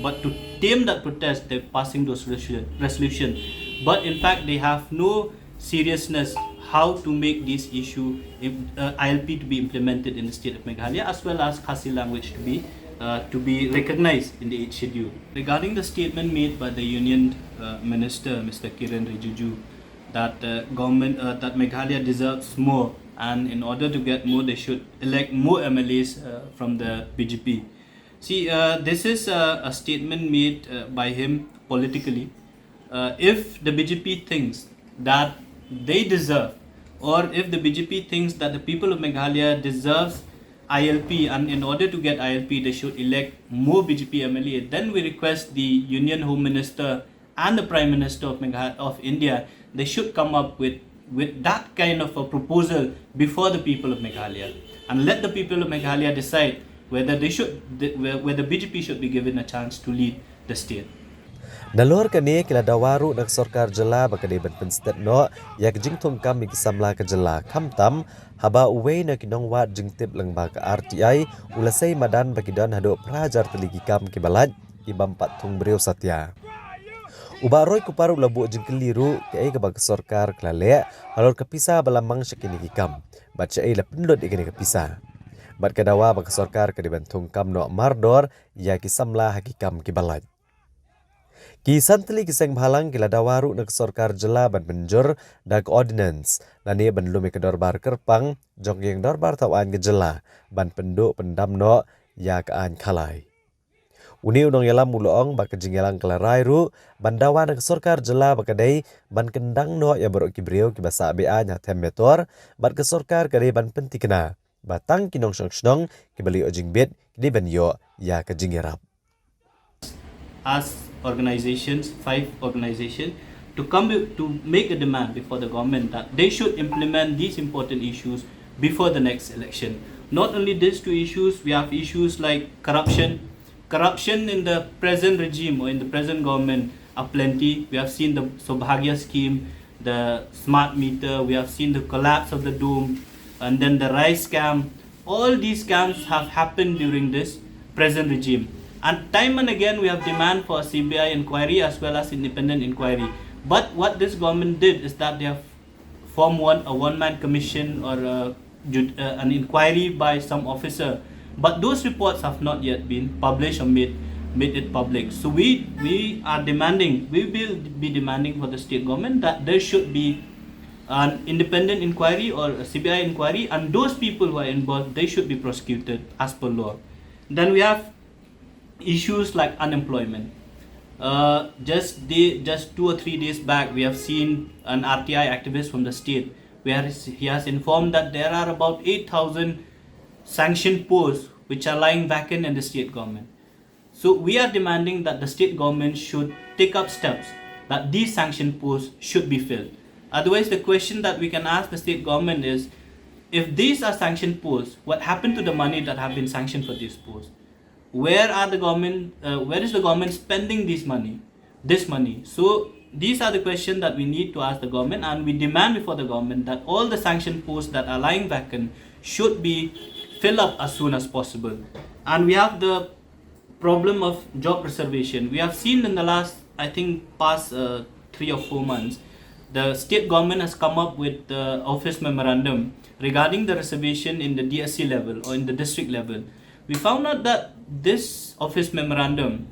but to tame that protest, they're passing those resolution, resolution. But in fact, they have no seriousness how to make this issue, uh, I L P to be implemented in the state of Meghalaya, as well as Khasi language to be uh, to be recognized in the eighth schedule. Regarding the statement made by the Union uh, Minister, Mister Kiren Rijiju, that uh, government uh, that Meghalaya deserves more, and in order to get more, they should elect more M L As uh, from the B J P. See, uh, this is a, a statement made uh, by him politically. Uh, if the B J P thinks that they deserve, or if the B J P thinks that the people of Meghalaya deserves I L P, and in order to get I L P, they should elect more B J P M L A, then we request the Union Home Minister and the Prime Minister of Meghalaya, of India, they should come up with with that kind of a proposal before the people of Meghalaya, and let the people of Meghalaya decide whether they should, whether B J P should be given a chance to lead the state. Nalor kane ki la dawa ruh na ka sorkar jylla ba ka dei ban pynstet noh ïa ka jingthung kam ïa ki samla ka jylla, khamtam haba uwei na ki nongwad jingtip lyngba ka R T I u la sei madan ba ki don haduh phra hajar tylli ki kam kiba lait, ki bym pat thung briew satia. U Bah Roy Kupar u la buh jingkylli ruh kaei kaba ka sorkar ka la leh halor ka pisa ba la mang sha kine ki kam, bad shaei la pynlut ïa kane ka pisa. Bad ka dawa ba ka sorkar ka dei ban thung kam noh mardor ïa ki samla ha ki kam kiba lait. Ki san tylli ki seng bhalang ki la dawa ruh na ka sorkar jylla ban mynjur da ka ordinance lane ban lum ïa ka dorbar kyrpang jong ka ïing dorbar thaw aiñ ka jylla ban pynduh pyndam noh ïa ka aiñ khalai. Une u nongïalam u la ong ba ka jingïalang ka la rai ruh ban dawa na ka sorkar jylla ba ka dei ban kyndang noh ïa baroh ki briew kiba sah be-aiñ ha Them Metor, bad ka sorkar ka dei ban pynthikna ba tang ki nongshong shnong kiba la ïoh jingbit ki dei ban ïoh ïa ka jingïarap. As organizations, five organizations, to come be- to make a demand before the government that they should implement these important issues before the next election. Not only these two issues, we have issues like corruption. Corruption in the present regime or in the present government are plenty. We have seen the Saubhagya scheme, the smart meter, we have seen the collapse of the dome, and then the rice scam. All these scams have happened during this present regime. And time and again, we have demand for a C B I inquiry as well as independent inquiry. But what this government did is that they have form one a one-man commission or a, uh, an inquiry by some officer. But those reports have not yet been published or made made it public. So we we are demanding, we will be demanding for the state government that there should be an independent inquiry or a C B I inquiry, and those people who are involved, they should be prosecuted as per law. Then we have issues like unemployment. Uh, just day, just two or three days back, we have seen an R T I activist from the state where he has informed that there are about eight thousand sanctioned posts which are lying vacant in the state government. So we are demanding that the state government should take up steps that these sanctioned posts should be filled. Otherwise, the question that we can ask the state government is, if these are sanctioned posts, what happened to the money that have been sanctioned for these posts? Where are the government? Uh, where is the government spending this money? This money. So these are the questions that we need to ask the government, and we demand before the government that all the sanctioned posts that are lying vacant should be filled up as soon as possible. And we have the problem of job reservation. We have seen in the last, I think, past uh, three or four months, the state government has come up with the office memorandum regarding the reservation in the D S C level or in the district level. We found out that this office memorandum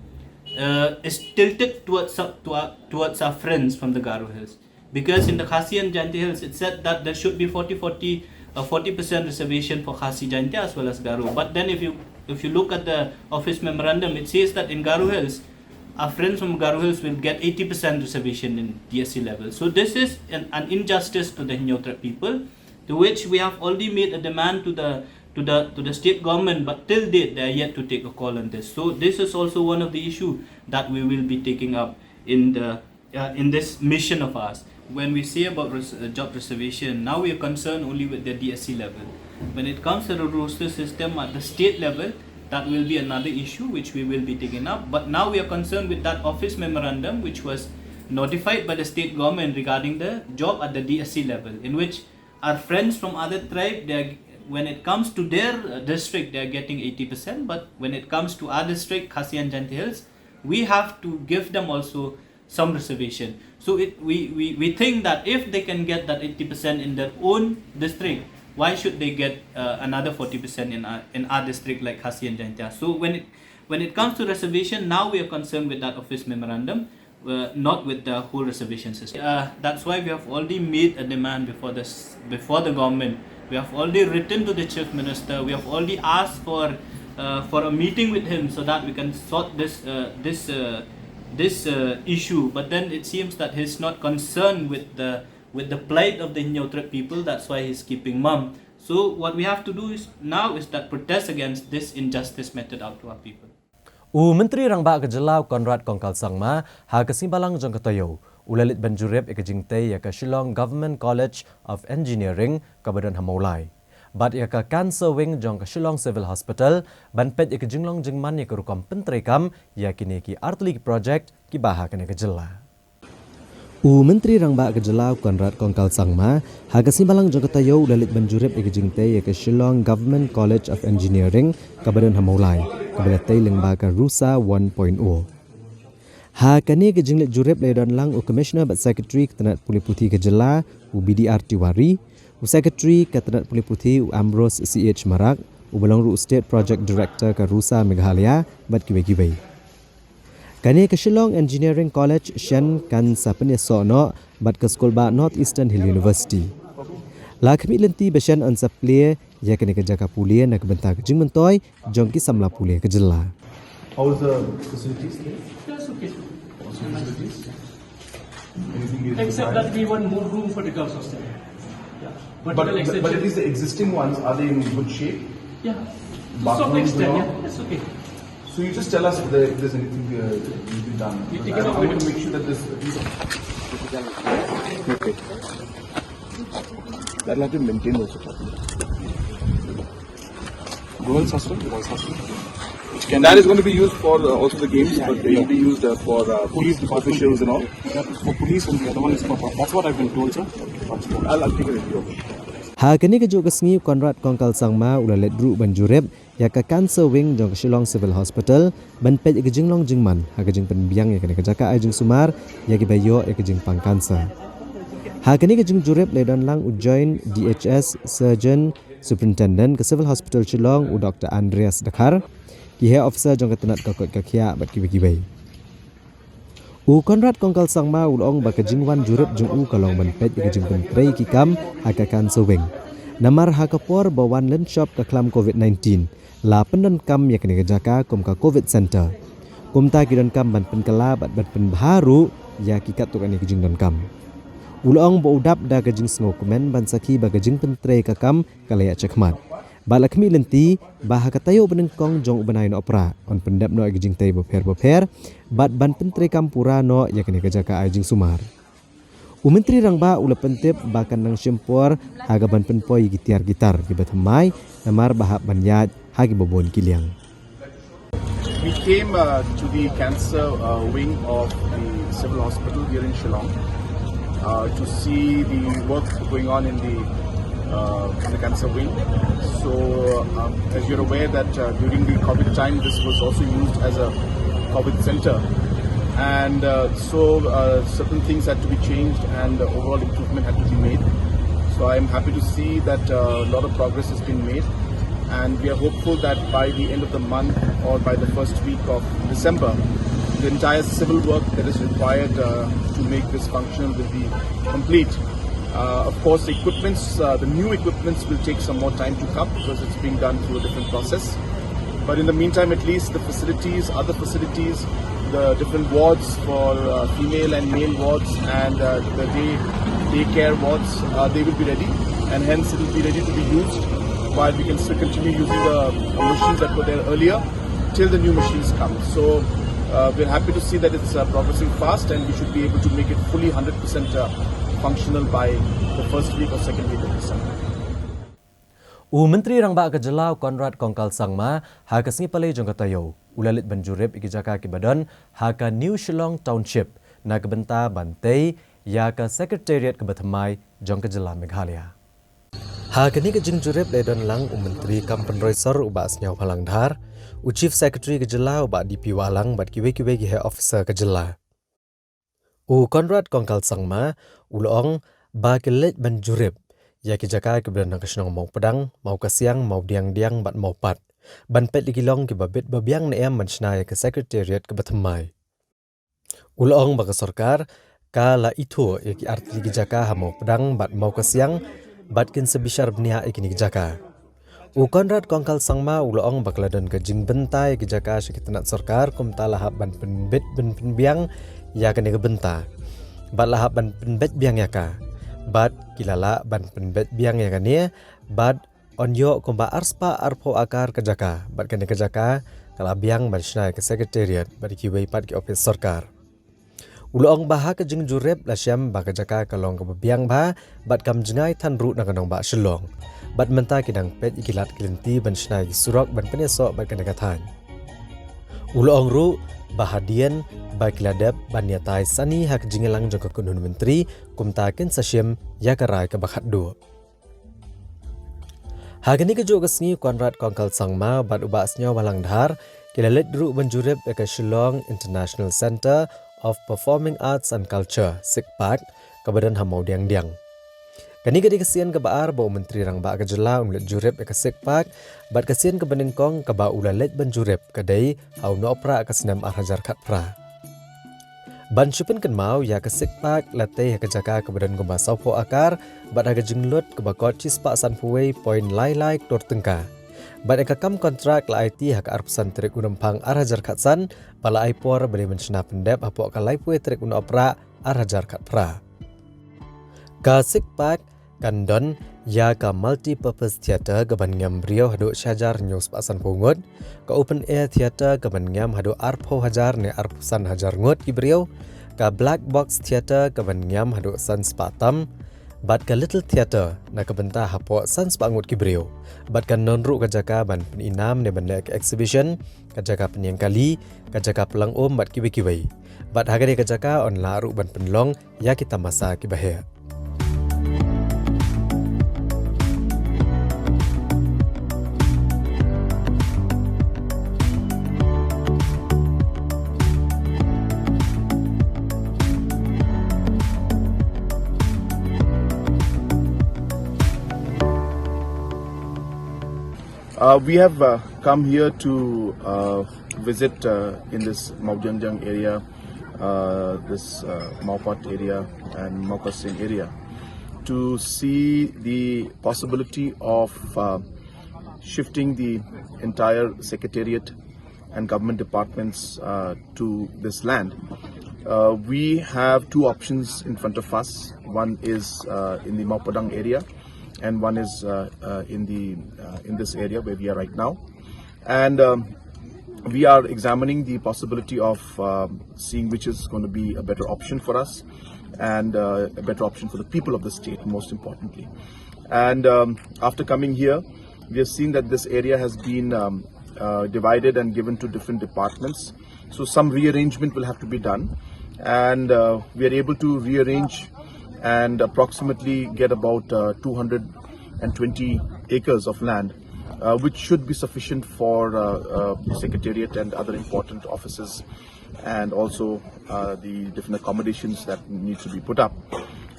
uh, is tilted towards our, to our, towards our friends from the Garo Hills. Because in the Khasi and Jaintia Hills, it said that there should be forty forty, a forty percent reservation for Khasi, Jaintia as well as Garo. But then if you if you look at the office memorandum, it says that in Garo Hills, our friends from Garo Hills will get eighty percent reservation in D S C level. So this is an, an injustice to the Hynñiewtrep people, to which we have already made a demand to the to the to the state government, but till date they are yet to take a call on this. So this is also one of the issue that we will be taking up in the uh, in this mission of ours. When we say about res- uh, job reservation, now we are concerned only with the D S C level. When it comes to the roster system at the state level, that will be another issue which we will be taking up. But now we are concerned with that office memorandum which was notified by the state government regarding the job at the D S C level, in which our friends from other tribe, they are, when it comes to their uh, district, they are getting eighty percent. But when it comes to our district, Khasi and Jaintia Hills, we have to give them also some reservation. So it, we, we, we think that if they can get that eighty percent in their own district, why should they get uh, another forty percent in our, in our district like Khasi and Jaintia? So when it, when it comes to reservation, now we are concerned with that office memorandum, uh, not with the whole reservation system. Uh, that's why we have already made a demand before this, before the government. We have already written to the chief minister. We have already asked for uh, for a meeting with him so that we can sort this uh, this uh, this uh, issue. But then it seems that he's not concerned with the with the plight of the Hynñiewtrep people. That's why he's keeping mum. So what we have to do is now is that protest against this injustice meted out to our people. U Myntri Rangbah ka Jylla u Conrad Kongkal Sangma ha ka sngi Balang jong ka taïew u la leit ban jurip ïa ka jingtei ïa ka Shillong Government College of Engineering kaba don ha Mawlai bad ïa ka Cancer Wing jong ka Shillong Civil Hospital ban peit ïa ka jinglong jingman ïa ka rukom pyntreikam ïa kine ki artylli ki project kiba ha kane ka jylla. U Myntri Rangbah ka Jylla u Conrad Kongkal Sangma ha ka sngi Balang jong ka taïew u la leit ban jurip ïa ka jingtei ïa ka Shillong Government College of Engineering kaba don ha Mawlai kaba la tei lyngba ka Rusa one point o. Ha kane ka jingleit jurip la ïadon lang u Commissioner bad Secretary ka tnat pule puthi ka jylla u B D R Tiwari, u Secretary ka tnat pule puthi u Ambrose C H Marak, uba long ruh u State Project Director ka Rusa Meghalaya bad kiwei kiwei. Kane ka Shillong Engineering College shen kan sa pynïasoh noh bad ka skulbah North Eastern Hill University. La khmih lynti ba shen yn sa plie ïa kane ka jaka pule na ka bynta ka jingmyntoi jong ki samla pule ka jylla. How's the facilities there? That's okay. How's the facilities? Anything you Except require? That we want more room for the girls' hostel. Yeah. But, but, but at least the existing ones, are they in good shape? Yeah. To some extent, yeah. That's okay. So you just tell us if, there, if there's anything uh, to be done. You take it up with him. I want to make sure that this, these are... Okay. That'll have to maintain also properly. Girls' hostel? Boys' hostel. Which can... That is going to be used for uh, also the games, but they will be used uh, for uh, police officials and all. That is for police and the other one is for... That's what I've been told, sir. I'll, I'll take a review of it. Ha kane ka juh ka sngi u Conrad Kongkal Sangma u la leit ruh ban jurip ïa ka Cancer Wing jong ka Shillong Civil Hospital ban peit ïa ka jinglong jingman ha ka jingpynbiang ïa kane ka jaka ai jingsumar ïa kiba ïoh ïa ka jingpang cancer. Ha kane ka jingjurip la ïadon lang u Joint D H S Surgeon Superintendent ka Civil Hospital Shillong u Doctor Andreas Dkhar, ki heh officer jong ka tnat ka koit ka khiah bad kiwei kiwei. U Conrad Kongkal Sangma u la ong ba ka jingwan jurip jong u ka long ban peit ïa ka jingpyntrei ki kam ha ka Cancer Wing. Namar ha ka por ba wan lynshop ka khlam covid nineteen la pyndonkam ïa kane ka jaka kum ka covid center. Kumta ki donkam ban pynkylla bad ban pynbha ruh ïa ki katto katne ki jingdonkam. U la ong ba u dap da ka jingsngewkmen ban sakhi ba ka jingpyntrei ka kam ka la ïaid shakhmat. Bad la khmih lynti ba ha ka taïew banyngkong jong u bnai Nohprah yn pyndep noh ïa ki jingtei bapher bapher bad ban pyntreikam pura noh ïa kane ka jaka ai jingsumar. U Myntri Rangbah u la pyntip ba kan nang shim por ha ka ban pynpoi ïa ki tiar ki tar kiba thymmai namar ba hap ban ïaid ha kiba bun ki liang. We came uh, to the cancer uh, wing of the civil hospital here in Shillong uh, to see the work going on in the uh, in the cancer wing. So, um, as you're aware that uh, during the COVID time, this was also used as a COVID center, and uh, so uh, certain things had to be changed, and the overall improvement had to be made. So I'm happy to see that uh, a lot of progress has been made, and we are hopeful that by the end of the month or by the first week of December, the entire civil work that is required uh, to make this functional will be complete. Uh, of course, the equipments, uh, the new equipments will take some more time to come because it's being done through a different process. But in the meantime, at least the facilities, other facilities, the different wards for uh, female and male wards, and uh, the day daycare wards, uh, they will be ready, and hence it will be ready to be used while we can still continue using the machines that were there earlier till the new machines come. So uh, we're happy to see that it's uh, progressing fast, and we should be able to make it fully one hundred percent uh, functional by the first week or second week of December. U Myntri Rangbah ka Jylla u Conrad Kongkal Sangma ha ka sngi Palei jong ka taïew u la leit ban jurip ïa ki jaka kiba don ha ka New Shillong Township na ka bynta ban tei ïa ka Secretariat kaba thymmai jong ka Jylla Meghalaya. Ha kane ka jingjurip la don lang u Myntri kam pynroi sor u Bah Sniawbhalang Dhar, u Chief Secretary ka Jylla u Bah D P Wahlang bad kiwei kiwei ki heh officer ka Jylla. U Conrad Kongkal Sangma u la ong ba ki leit ban jurip ïa ki jaka kiba don ha ka shnong Mawpdang, Mawkasiang, Mawdiangdiang bad Mawpat ban peit ïa ki long kiba bit ba biang ne em ban shna ïa ka Secretariat kaba thymmai. U la ong ba ka sorkar ka la ithuh ïa ki artylli ki jaka ha Mawpdang bad Mawkasiang bad kin sa bishar bniah ïa kine ki jaka. U Conrad Kongkal Sangma u la ong ba ka la don ka jingbynta ïa ki jaka sha ki tnat sorkar, kumta la hap ban pynbit ban pynbiang ïa kane ka bynta bad la hap ban pynbeit biang ïa ka bad ki la lah ban pynbeit biang ïa kane bad yn ïoh kumba arspah arphew akar ka jaka bad kane ka jaka ka la biang ban shna ïa ka Secretariat bad kiwei pat ki ophis sorkar. U la ong ba ha ka jingjurip la shem ba ka jaka ka long kaba biang bha bad kam jngai than ruh na ka nongbah Shillong bad mynta ki dang peit ïa ki lad ki lynti ban shna ïa ki surok ban pynïasoh bad kane ka thaiñ. U la ong ruh ba hadien ba ki la dep ban ïatai sani ha ka jingïalang jong ka kynhun myntri, kumta kin sa shim ïa ka rai kaba khatduh. Ha kane kajuh ka sngi u Conrad Kongkal Sangma bad u Bah Sniawbhalang Dhar ki la leit ruh ban jurip ïa ka Shillong International Centre of Performing Arts and Culture, SICPAC, kaba don ha Mawdiangdiang. Kane ka dei ka sien kaba ar ba u Myntri Rangbah ka Jylla un leit jurip ïa ka SICPAC bad ka sien kaba nyngkong kaba u la leit ban jurip ka dei ha u Nohprah ka snem ar hajar khatphra. Ban shu pynkynmaw, ïa ka SICPAC la tei ha ka jaka kaba don kumba sawphew akar bad ha ka jinglut kaba kot shispah sanphew wei point lai lai klur tyngka. Bad ïa ka kam kontrak la aiti ha ka arphew san tarik u Rymphang ar hajar khatsan bad la ai por ba dei ban shna pyndep hapoh ka laiphew wei tarik u Nohprah ar hajar khatphra. Ka SICPAC kan don ïa ka Multipurpose Theatre kaban ngiam briew haduh shi hajar hynñiew spah sanphew ngut, ka Open Air Theatre kaban ngiam haduh arphew hajar ne arphew san hajar ngut ki briew, ka Black Box Theatre kaban ngiam haduh san spah tam, bad ka Little Theatre na ka bynta hapoh san spah ngut ki briew. Bad kan don ruh ka jaka ban pynïainam ne ban leh ka exhibition, ka jaka pynïeng kali, ka jaka pynlong um bad kiwei kiwei. Bad ha kane ka jaka yn lah ruh ban pynlong ïa ki tamasa kiba heh. Uh, we have uh, come here to uh, visit uh, in this Mawdiangdiang area, uh, this uh, Mawpat area and Mawkasiang area to see the possibility of uh, shifting the entire secretariat and government departments uh, to this land. Uh, we have two options in front of us. One is uh, in the Mawpadang area, and one is uh, uh, in the uh, in this area where we are right now. And um, we are examining the possibility of um, seeing which is going to be a better option for us and uh, a better option for the people of the state, most importantly. And um, after coming here, we have seen that this area has been um, uh, divided and given to different departments. So some rearrangement will have to be done, and uh, we are able to rearrange and approximately get about uh, two hundred twenty acres of land, uh, which should be sufficient for uh, uh, the secretariat and other important offices, and also uh, the different accommodations that need to be put up.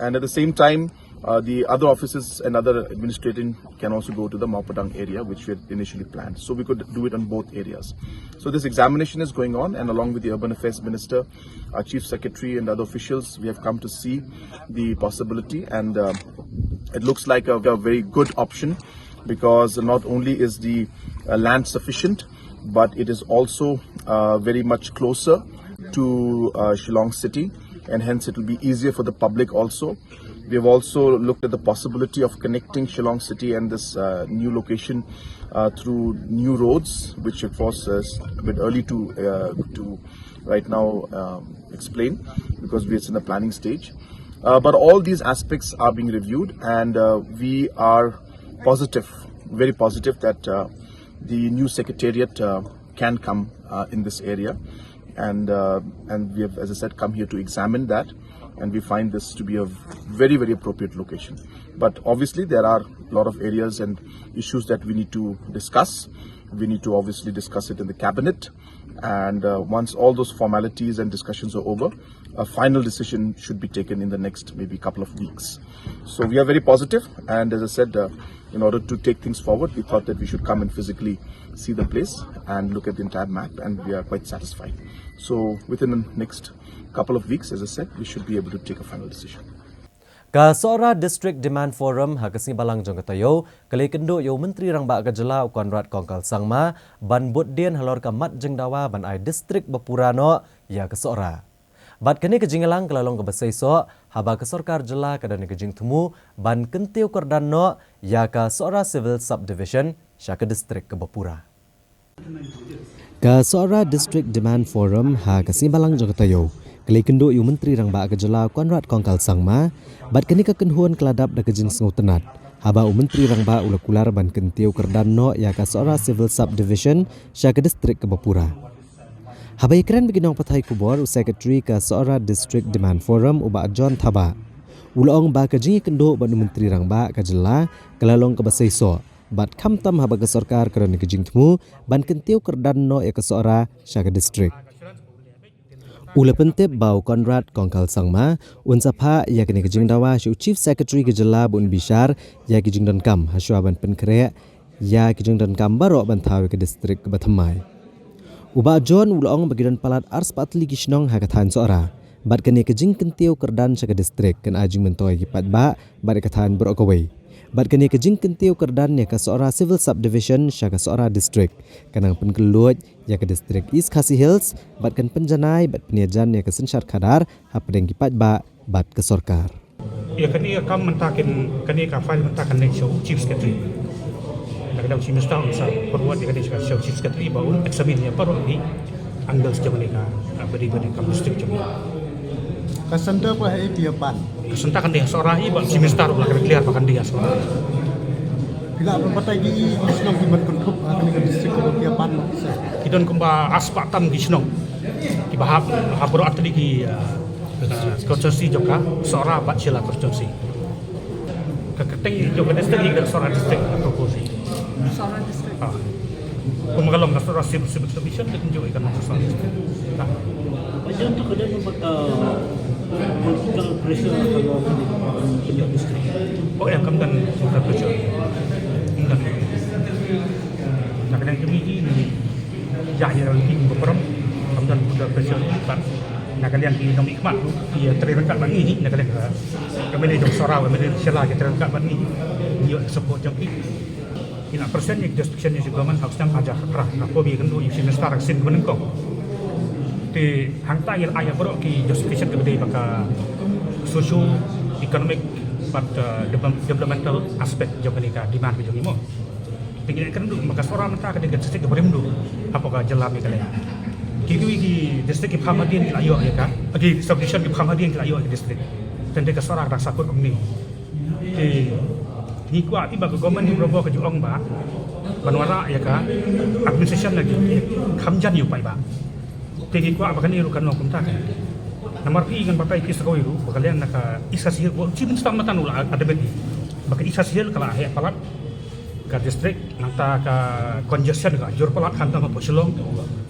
And at the same time, uh, the other offices and other administrating can also go to the Mawpadang area, which we had initially planned. So we could do it on both areas. So this examination is going on, and along with the Urban Affairs Minister, our Chief Secretary, and other officials, we have come to see the possibility, and uh, it looks like a, a very good option, because not only is the uh, land sufficient, but it is also uh, very much closer to uh, Shillong city, and hence it will be easier for the public also. We have also looked at the possibility of connecting Shillong city and this uh, new location uh, through new roads, which of course is a bit early to uh, to right now um, explain, because we're in the planning stage. Uh, but all these aspects are being reviewed, and uh, we are positive, very positive that uh, the new secretariat uh, can come uh, in this area, and uh, and we have, as I said, come here to examine that, and we find this to be a very, very appropriate location. But obviously, there are a lot of areas and issues that we need to discuss. We need to obviously discuss it in the cabinet, and uh, once all those formalities and discussions are over, a final decision should be taken in the next maybe couple of weeks. So we are very positive, and as I said, uh, in order to take things forward, we thought that we should come and physically see the place and look at the entire map, and we are quite satisfied. So within the next couple of weeks, as I said, we should be able to take a final decision. Ka Sohra District Demand Forum ha ka sngi Balang jong ka taïew ka la ïakynduh ïa u Myntri Rangbah ka jylla u Conrad Kongkal Sangma ban bud dien halor ka mat jingdawa ban ai district ba pura noh ïa ka Sohra. Bad kane ka jingïalang ka la long kaba seisoh haba ka sorkar jylla ka don ïa ka jingthmu ban kyntiew kyrdan noh ïa ka Sohra Civil Subdivision sha ka district kaba pura. Ka Sohra District Demand Forum ha ka sngi Balang jong ka taïew ka la ïakynduh ïa u Myntri Rangbah ka jylla u Conrad Kongkal Sangma, bad kane ka kynhun ka la dap da ka jingsngewtynnat haba u Myntri Rangbah u la kular ban kyntiew kyrdan noh ïa ka Sohra Civil Subdivision sha ka district kaba pura. Haba ïakren bad ki nongpathai khubor, u Secretary ka Sohra District Demand Forum u Bah John Thabah u la ong ba ka jingïakynduh bad u Myntri Rangbah ka jylla ka la long kaba seisoh, bad khamtam haba ka sorkar ka don ïa ka jingthmu ban kyntiew kyrdan noh ïa ka Sohra sha ka district. U la pyntip ba u Conrad Kongkal Sangma un sa phah ïa kane ka jingdawa sha u Chief Secretary ka jylla ba un bishar ïa ki jingdonkam hashwa ban pynkhreh ïa ki jingdonkam baroh ban thaw ïa ka district kaba thymmai. U Bah John u la ong ba ki don palat arspah tylli ki shnong ha ka thaiñ Sohra, bad kane ka jingkyntiew kyrdan sha ka district kan ai jingmyntoi ïa ki paidbah bad ïa ka thaiñ baroh kawei. Bad kane ka jingkyntiew kyrdan ïa ka Sohra Civil Subdivision sha ka Sohra District kan nang pynkylluid ïa ka district East Khasi Hills, bad kan pynjanai bad pynïajan ïa ka synshar khadar hapdeng ki paidbah bad ka sorkar. Ïa kane ka kam mynta kan, kane ka file mynta kan leit sha u Chief Secretary. Lada ka dei u Chief Minister un sa forward ïa kane sha u Chief Secretary ba un examine ïa baroh ki angles jong kane ka, ah, bad ïa kane ka district jong ngi. Ka center pat ha ei phi ïa pan? Ka center kan dei ha Sohra hi, bad u Chief Minister u la declare ba kan dei ha Sohra. Phi lah ban batai ki, ki shnong kiban kynthup ha kane ka district kaba phi ïa pan ma ki sa? Ki don kumba arspah tam ki shnong kiba hap ha baroh artylli ki, ah, constituency jong ka Sohra bad Shella constituency. Ka kyrteng jong ka district hi ka Sohra District, ka propose hi. Sohra District. Ah. Kum ka long ka Sohra Civil, Civil Subdivision, ka kynjoh ïa ka Sohra District. Ka. Ba jan tu ka don ba ka political pressure ka long ka district. Oh, ïa, kam don political pressure. Kam don. Na ka liang jong ngi hi, ïa, ïa, ïa, ïa, kam don political pressure. Na ka liang ki nongmihkhmat, ki, eh, trei ryngkat bad ngi, na ka liang ka, ka M L A jong Sohra, ka M L A Shella ki trei ryngkat bad ngi. Ngi ïoh support jong ki. Ngi la present ïa ki justification ïa ka government ha u snem ar hajar arphew, ba ngi kynduh ïa u Chief Minister ha ka sien kaba nyngkong. Te hangta ngi la ai ïa baroh ki justification kiba dei ba ka socio economic bad, uh, develop-, developmental aspect jong kane ka demand ka jong ngi mo. Te ngi la kynduh ba ka Sohra mynta ka dei ka district kaba rim duh hapoh ka jylla Meghalaya. Kiwei ki district ki pham hadien ki la ïoh ïa ka, ki subdivision ki pham hadien ki la ïoh ïa ka district. Te ka Sohra ka dang sah kut kumne. Te ngi kwah phi ba ka government hi bro ka ju ong ba ban wanrah ïa ka administration lagi kham jan ïa u paidbah. Te ngi kwah ba kane ruh kan long kumta kan. Namar phi ngan batai phi sa kawei ruh ba ka liang na ka East Khasi Hills, u Chief Minister mynta u la admit hi ba ka East Khasi Hills ka la heh palat ka district, nangta ka congestion ka jur palat khamtam hapoh Shillong.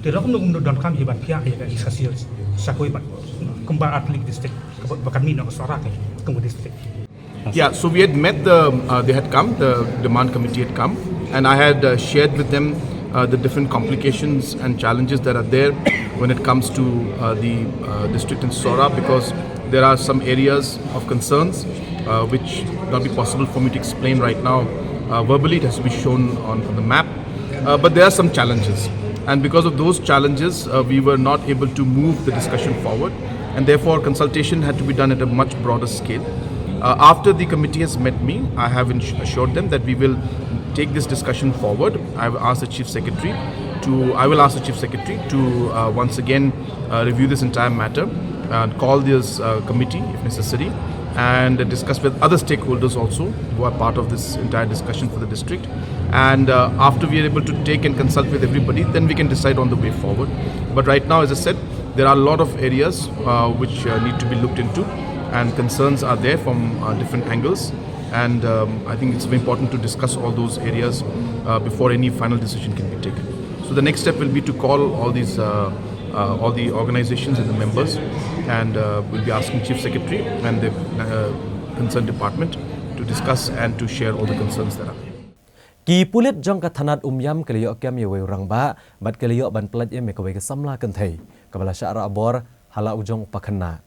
Te lok nung nung donkam hi ban phiah ïa ka East Khasi Hills sa kawei pat kumba artylli ki district ba kan mih na ka Sohra ka kum ka district. Yeah, so we had met the, uh, they had come, the demand committee had come, and I had, uh, shared with them, uh, the different complications and challenges that are there when it comes to, uh, the, uh, district in Sohra, because there are some areas of concerns, uh, which not be possible for me to explain right now. Uh, verbally, it has to be shown on, on the map. Uh, but there are some challenges. And because of those challenges, uh, we were not able to move the discussion forward. And therefore, consultation had to be done at a much broader scale. Uh, after the committee has met me, I have ins- assured them that we will take this discussion forward. I have asked the Chief Secretary to, I will ask the Chief Secretary to, uh, once again, uh, review this entire matter and call this, uh, committee if necessary and discuss with other stakeholders also who are part of this entire discussion for the district. And, uh, after we are able to take and consult with everybody, then we can decide on the way forward. But right now, as I said, there are a lot of areas, uh, which, uh, need to be looked into, and concerns are there from, uh, different angles. And, um, I think it's very important to discuss all those areas, uh, before any final decision can be taken. So the next step will be to call all these, uh, uh, all the organizations and the members, and, uh, we'll be asking Chief Secretary and the, uh, concerned department to discuss and to share all the concerns that are there. Ki pulit jong ka thanat Umiam ki la ïoh kem ïa uwei u rangbah bad ki la ïoh ban pyllait ïa kawei ka samla kynthei kaba la shah rah bor ha la u jong u pakhynnah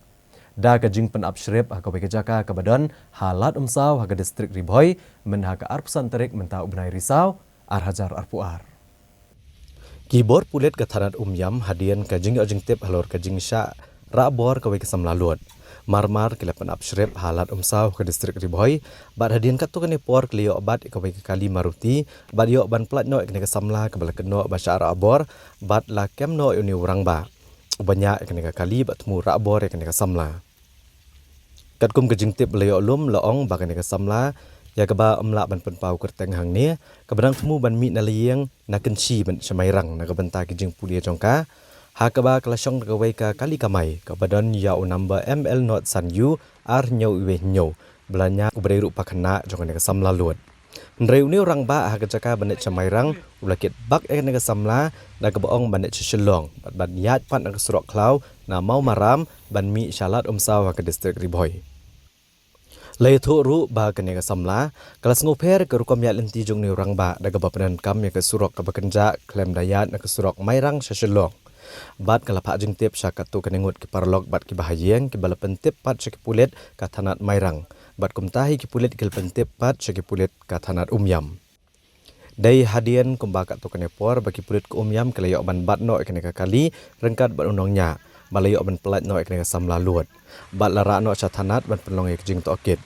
da ka jingpynap shrip ha kawei ka jaka kaba don ha Lad Umsaw ha ka distrik Ri Bhoi myn ha ka arphew san tarik mynta u bnai Risaw ar hajar arphew ar. Ki bor pulit ka thanat Umiam hadien ka jingïoh jingtip halor ka jingshah rah bor kawei ka samla lud, marmar ki la pynap shrip ha Lad Umsaw ka distrik Ri Bhoi bad hadien katto katne por ki la ïoh bat ïa kawei ka kali Maruti bad ïoh ban pyllait noh ïa kane ka samla kaba la kynnoh ba shah rah bor bad la kem noh ïa une u rangbah uba ñiah ïa kane ka kali bad thmu rah bor ïa kane ka samla. Katkum ka jingtip ba la ïoh lum la ong ba kane ka samla ïa kaba ym lah ban pynpaw kyrteng hangne kaba dang thmu ban mih na la ïing na Kynshi ban sha Mairang na ka bynta ki jingpule jong ka, ha kaba ka la shong da kawei ka kali kamai kaba don ïa u number M L not san U ar hynñiew wei hynñiew ba la ñiah u briew ruh pakhynnah jong kane ka samla lud. Hynrei une u rangbah ha ka jaka ban leit sha Mairang u la kit bak ïa kane ka samla da kaba ong ban leit sha Shillong bad ban ïaid pat na ka surok khlaw na Mawmaram ban mih sha Lad Umsaw ha ka distrik Ri Bhoi. La ïathuh ruh ba kane ka samla ka la sngewpher ka rukom ïaid lynti jong une u rangbah da kaba pyndonkam ïa ka surok kaba kynjah khlem da ïaid na ka surok Mairang sha Shillong. Bad ka la phah jingtip sha katto katne ngut ki paralok bad ki bahaïing kiba la pyntip pat sha ki pulit ka thanat Mairang bad kumta hi ki pulit ki la pyntip pat sha ki pulit ka thanat Umiam. Dei hadien kumba katto katne por ba ki pulit ka Umiam ki la ïoh ban bat noh ïa kane ka kali ryngkat bad u nongñiah bad la ïoh ban pyllait noh ïa kane ka samla lud bad la rah noh sha thanat ban pynlong ïa ka jingtohkit.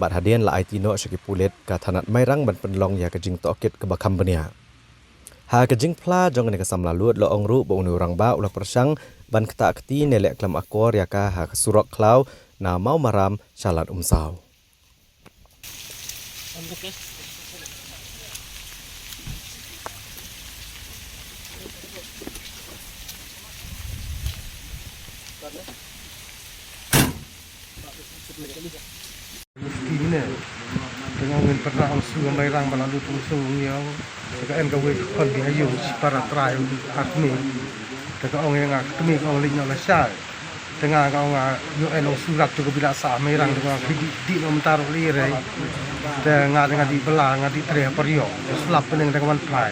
Bad hadien la aiti noh sha ki pulit ka thanat Mairang ban pynlong ïa ka jingtohkit kaba kham bniah. Ha ka jingphla jong kane ka samla lud la ong ruh ba une u rangbah u la pyrshang ban ktah kti ne leh khlem akor ïa ka ha ka surok khlaw na Mawmaram sha Lad Umsaw. Mufti ne. Tengah ngin pernah ong su Mairang ba la lut ong su ngi ong. Tengah en ka wei ka khon ki ha ïung shi para trai ong ar kmie. Tengah ong ïa nga kmie ka ong leit noh lashai. Tengah nga ong nga ïoh en ong su rat tu ka bila sah Mairang tengah ki dih dih noh mynta ruh lei rei. Tengah tengah dih bela nga dih trei ha pariok. Slap pening tengah wan phai.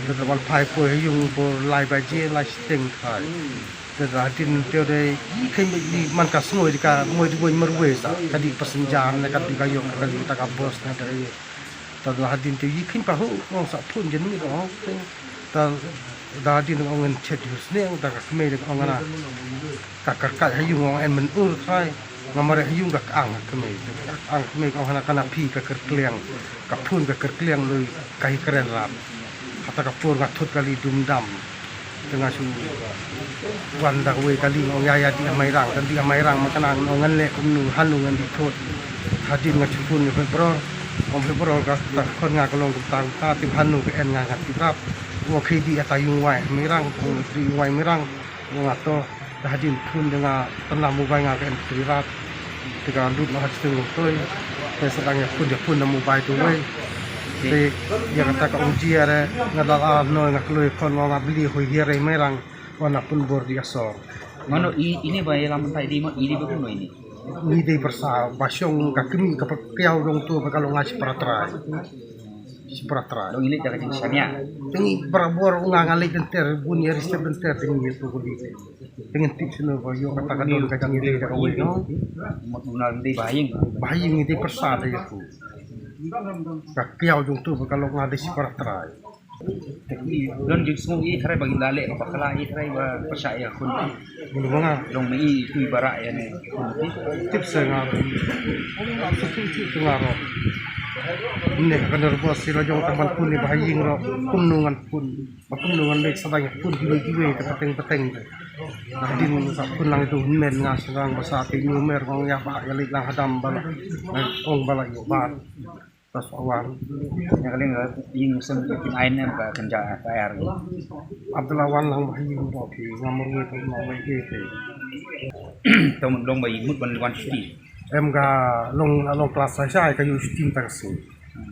Tengah wan phai poi ha ïung por lai baje lai shiteng phai. Te da hadien te de kheiñ beit di man ka sngewbha di ka ngoi di wei marwei sa ka di passenger ne ka di ka ïoh ka di ta ka bus ne ka di. Ta da hadien te yi khin pa hu ngong sa phun jen mi ngong. Ta da hadien ngong ngan chet yu sne da ka kmei da ngong ana. Ka karkat ha yu ngong en men ur thai. Nga mare ha yu ka ang kmei. Ang kmei ngong hana kana phi ka kerkliang. Ka phun ka kerkliang lui ka hi kren rap. Hata ka pur nga thut kali dum dam. Te nga shu wan da wei kali ngong ya ya di amai rang kan di amai rang ma kana ngong ngan le kumnu hanu ngan di thut. Hadien nga chupun ni phe bror. Ngong phe bror ka ta khon nga ka long kumta kumta tip hanu ka en nga ngan tip rap. Ngong khei di ata yung wai amai rang ngong di yung wai amai rang. Ngong ato da hadien phun de nga tanla mobile nga ka en tri rap. Te ka lut ma ha chiteng ngong toi. Te sa dang ya phun ya phun na mobile tu wei. Te ya kata ka ong ji are nga dal a no nga kloi phon ngong nga beli hoi hiare amai rang. Wan a pun bor di asor. Mano i ini ba ïalam tai di mo ini ba kuno ini. Ni dei pyrsa ba shong ka kmie ka pyrkiaw dong tu ba ka long nga shi para trai. Shi para trai. Dong ini da ka jingshania. Tingi barabor nga nga leit denter bun ya ristep denter tingi ya tu kuli. Tingi tip sino ba yo kata ka don ka jingdei da ka wei no. Mot guna dei bahing. Bahing ni dei pyrsa da ya tu. Ka kiaw dong tu ba ka long nga dei shi para trai. Don jingsngew i trai ba ngi la leh bakla i trai ba pyrshah ïa khun. Bun ba nga long ma i tu i barak ïa ne khun. Tip sa nga ro. Sa tu tu tu nga ro. Ne ka nervous si la jong tang ban pun ni ba ha ïing ro. Kumno ngan pun. Ba kumno ngan leh sa dang pun kiwei kiwei ka pateng pateng. Nah din sa pun lang itu men nga sa dang ba sa ti nu mer ngong ïa ba ïa leh lang hadam ba la. Ong ba la ïa ba. Tas awan. Ïa ka liang ka ïing seng ka kin ai nem ka kynja ka air. Abdullah wan lang ba ïing ba phi nga mur ngi phi ma mai ke phi. Tong long ba ïing mut ban wan shuti. Em ka long long class sa sha ka yu shuti ta ka sing.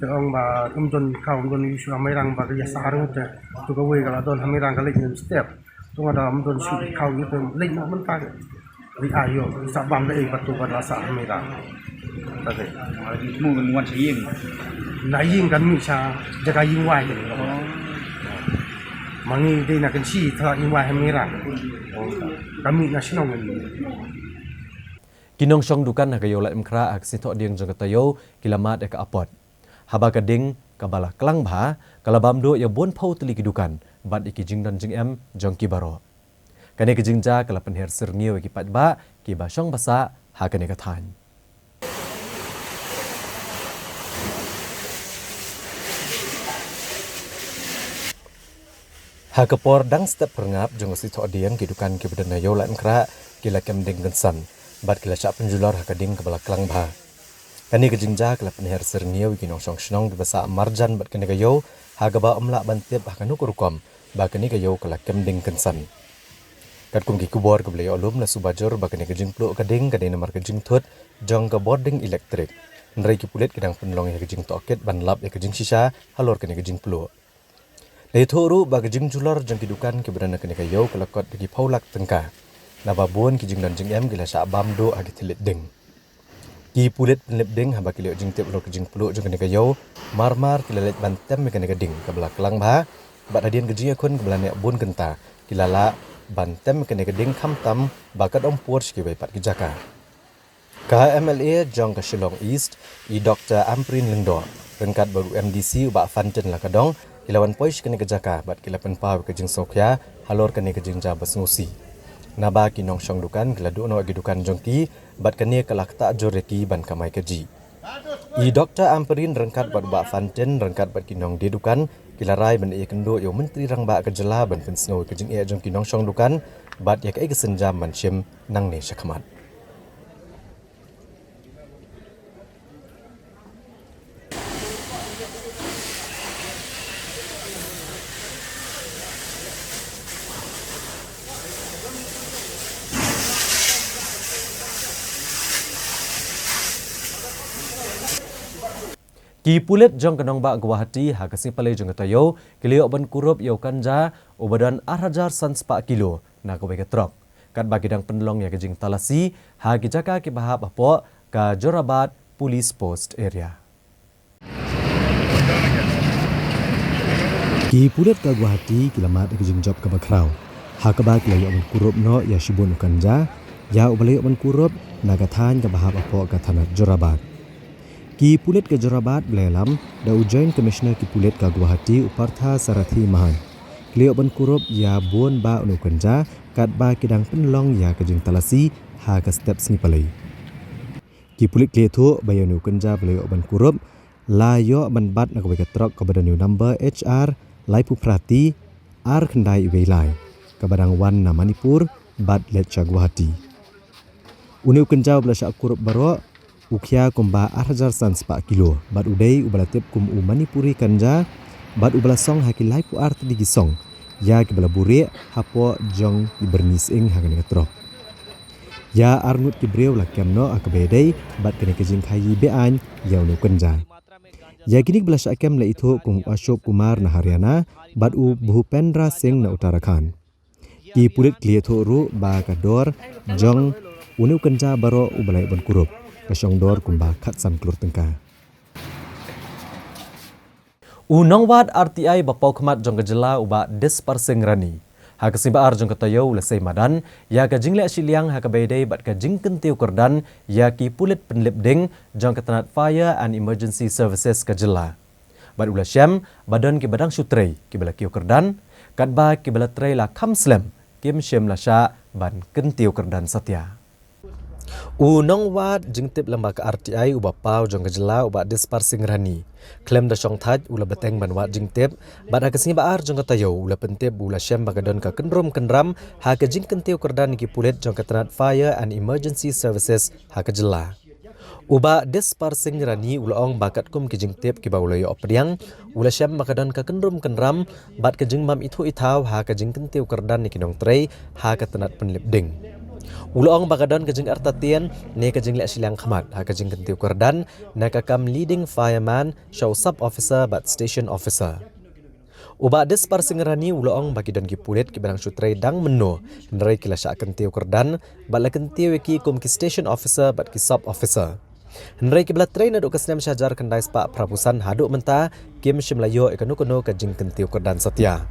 Te ong ba kum don kau don yu shu amai rang ba ka ya sa rang te. Tu ka wei ka la don amai rang ka lek nem step. Tu nga da ym don shu khaw ïa te leit noh mynta. Ri ayo sa bam da ei patu ba la sa mira. Ta te. Mu ngan wan sa ïing. Na ïing kan mi sa jaga ïing wai kan. Ma ngi dei na kan si tha ïing wai mira. Kami na shnong kan. Ki nongshong dukan ha ka ïew Laitumkhrah ha ka sithoh dieng jong ka taïew ki la mad ïa ka apot. Haba ka ding kaba la klang bha ka la bam duh ïa bun phew tylli ki dukan bad ïa ki jingdon jingem jong ki baroh. Kane ka jingjia ka la pynher syrngiew ïa ki paidbah kiba shong ba sah ha kane ka thaiñ. Ha ka por dang step pyrngap jong ka sithoh dieng ki dukan kiba don ha ïew Laitumkhrah ki la kem ding kynsan bad ki la shah pynjulor ha ka ding kaba la klang bha. Kane ka jingjia ka la pynher syrngiew ïa ki nongshong shnong kiba sah marjan bad kane ka ïew ha kaba ym lah ban tip ha kano ka rukom ba kane ka ïew ka la kem ding kynsan. Katkum ki khubor kaba la ïoh lum la suba jur ba kane ka jingpluh ka ding ka dei namar ka jingthut jong ka bording elektrik. Hynrei ki pulit ki dang pynlong ïa ka jingtohkit ban lap ïa ka jingshisha halor kane ka jingpluh. La ïathuh ruh ba ka jingjulor jong ki dukan kiba don ha kane ka ïew ka la kot da ki phew lak tyngka. Naba bun ki jingdon jingem ki la shah bam duh ha ki thylliej ding. Ki pulit pynlip ding haba ki la ïoh jingtip halor ka jingpluh jong kane ka ïew marmar ki la leit ban tem ïa kane ka ding kaba la klang bha bad hadien ka jingïakhun kaba la neh bun kynta ki la lah ban tem ïa kane ka ding khamtam ba ka dom pur sha kiwei pat ki jaka. Ka M L A jong ka Shillong East, i Doktor Ampareen Lyngdoh, ryngkat bad u M D C u Bah Fantin Lakadong, ki la wan poi sha kane ka jaka bad ki la pynpaw ïa ka jingsngewkhia halor kane ka jingjia ba sngewsih. Naba ki nongshong dukan ki la duh noh ïa ki dukan jong ki bad kane ka la ktah jur ïa ki ban kamai kajih. I Doktor Ampareen ryngkat bad u Bah Fantin ryngkat bad ki nongdie dukan ki la rai ban ïakynduh ïa u Myntri Rangbah ka jylla ban pynsngew ïa ka jingeh jong ki nongshong dukan bad ïa kaei ka sienjam ban shim nangne shakhmat. Ki pulit jong ka nongbah Guwahati ha ka sngi Palei jong ka taïew ki la ïoh ban kurup ïa u ganja uba don ar hajar san spah kilo na kawei ka trok. Katba ki dang pynlong ïa ka jingtalasi ha ki jaka kiba hap hapoh ka Jorabat Police Post Area. Ki pulit ka Guwahati ki la mad ïa ka jingjop kaba khraw ha kaba ki la ïoh ban kurup noh ïa shibun u ganja ïa uba la ïoh ban kurup na ka thaiñ kaba hap hapoh ka thanat Jorabat. Ki pulit ka Jorabat ba la ïalam da u Joint Commissioner ki pulit ka Guwahati u Partha Sarathi Mahan, ki la ïoh ban kurup ïa bun bah une u kynja katba ki dang pynlong ïa ka jingtalasi ha ka step sngi palei. Ki pulit ki la ïathuh ba ïa une u kynja ba la ïoh ban kurup la ïoh ban bat na kawei ka trok kaba don ïa u number H R laiphew phra T ar khyndai wei lai, kaba dang wan na Manipur bad leit sha Guwahati. Une u kynja uba la shah kurup baroh u khia kumba ar hajar san spah kilo bad u dei uba la tip kum u Manipuri kynja bad uba la song ha ki laiphew ar tylli ki song ïa kiba la buhrieh hapoh jong ki byrni sying ha kane ka trok. Ïa ar ngut ki briew la kem noh ha kaba ïadei bad kane ka jingkhaïi be-aiñ ïa une u kynja. Ïa kine kiba la shah kem la ithuh kum u Ashok Kumar na Haryana bad u Bhupendra Singh na Uttarakhand. Ki pulit ki la ïathuh ruh ba ka dor jong une u kynja baroh uba la ïoh ban kurup ka shong dor kumba khatsan klur tyngka. U nongwad R T I ba paw khmat jong ka jylla u Bah Dispar Singh Rani, ha ka sngi ba ar jong ka taïew u la sei madan ïa ka jingleh shiliang ha kaba ïadei bad ka jingkyntiew kyrdan ïa ki pulit pynlip ding jong ka tnat Fire and Emergency Services ka jylla. Bad u la shem ba don kiba dang shu trei kiba la kiew kyrdan, katba kiba la trei la kham slem kim shym la shah ban kyntiew kyrdan satia. U nongwad jingtip lyngba ka R T I uba paw jong ka jylla u Bah Dispar Singh Rani, khlem da shong thait u la bteng ban wad jingtip, bad ha ka sngi ba ar jong ka taïew u la pyntip ba u la shem ba ka don ka kynrum kynram ha ka jingkyntiew kyrdan ïa ki pulit jong ka tnat Fire and Emergency Services ha ka jylla. U Bah Dispar Singh Rani u la ong ba katkum ki jingtip kiba u la ïoh pdiang, u la shem ba ka don ka kynrum kynram bad ka jingbym ithuh ithaw ha ka jingkyntiew kyrdan ïa ki nongtrei ha ka tnat pynlip ding. U la ong ba ka don ka jingartatien ne ka jingleh shiliang khmat ha ka jingkyntiew kyrdan na ka kam leading fireman sha u sub officer bad station officer. U Bah Dispar Singh Rani u la ong ba ki don ki pulit kiba dang shu trei dang mynno, hynrei ki la shah kyntiew kyrdan bad la kyntiew ïa ki kum ki station officer bad ki sub officer. Hynrei kiba la trei naduh ka snem shi hajar khyndai spah phra phew san haduh mynta kim shym la ïoh ïa kano kano ka jingkyntiew kyrdan satia.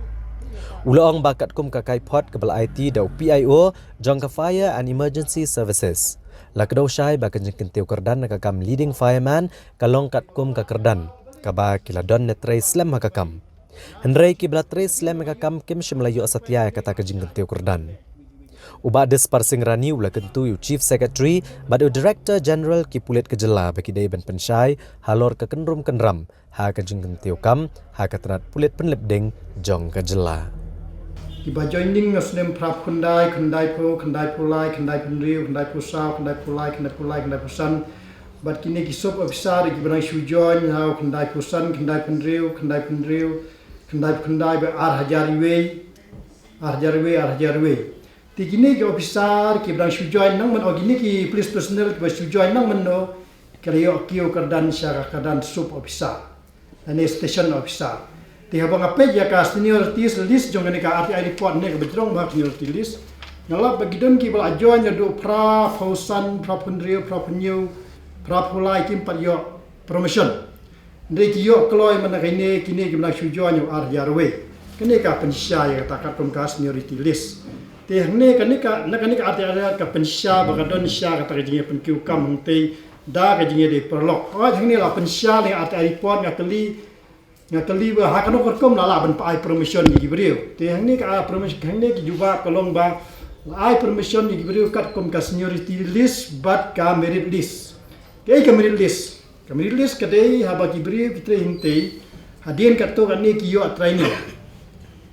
U la ong ba katkum ka kaiphod kaba la aiti da u P I O jong ka Fire and Emergency Services, la kdew shai ba ka jingkyntiew kyrdan na ka kam leading fireman ka long katkum ka kyrdan kaba ki la don ne trei slem ha ka kam. Hynrei kiba la trei slem ha ka kam kim shym la ïoh satia ïa kata ka jingkyntiew kyrdan. U Bah Dispar Singh Rani u la kyntu ïa u Chief Secretary bad u Director General ki pulit ka jylla ba ki dei ban pynshai halor ka kynrum kynram ha ka jingkyntiew kam ha ka tnat pulit pynlip ding jong ka jylla. Kiba joining ha snem phra phew khyndai, khyndai phew, khyndai phew lai, khyndai phew hynriew, khyndai phew saw, khyndai phew lai, khyndai phew lai, khyndai phew san. Bad kine ki sub officer kiba dang shu join ha u khyndai phew san, khyndai phew hynriew, khyndai phew hynriew, khyndai phew khyndai bad ar hajar wei, ar hajar wei, ar hajar wei. Te kine ki officer kiba dang shu join nang mynno, kine ki police personnel kiba shu join nang mynno, ki la ïoh kiew kyrdan sha ka kyrdan sub officer lane station officer. Te haba nga peit ïa ka seniority list jong kane ka R T I report ne kaba jrong ba seniority list, nga lap ba ki don kiba la join naduh phra phew san, phra phew hynriew, phra phew hynñiew, phra phew lai kim pat ïoh promotion. Hynrei ki ïoh kloi man kine, kine kiba la shu join ïa u ar hajar wei. Kane ka pynshisha ïa kata katkum ka seniority list. Te hangne kane ka, na kane ka R T I ka pynshisha ba ka don shisha kata ka jingïapynkiew kam hangtei da ka jingïadei paralok. Hooid hangne la pynshisha ne R T I report nga kylli, nga kylli ba ha kano ka rukom la lah ban pynai promotion ïa ki briew. Te hangne ka, ah, promotion, hangne ki jubab ka long ba la ai promotion ïa ki briew katkum ka seniority list bad ka merit list. Kaei ka merit list? Ka merit list ka dei haba ki briew ki trei hangtei, hadien katto katne ki ïoh training.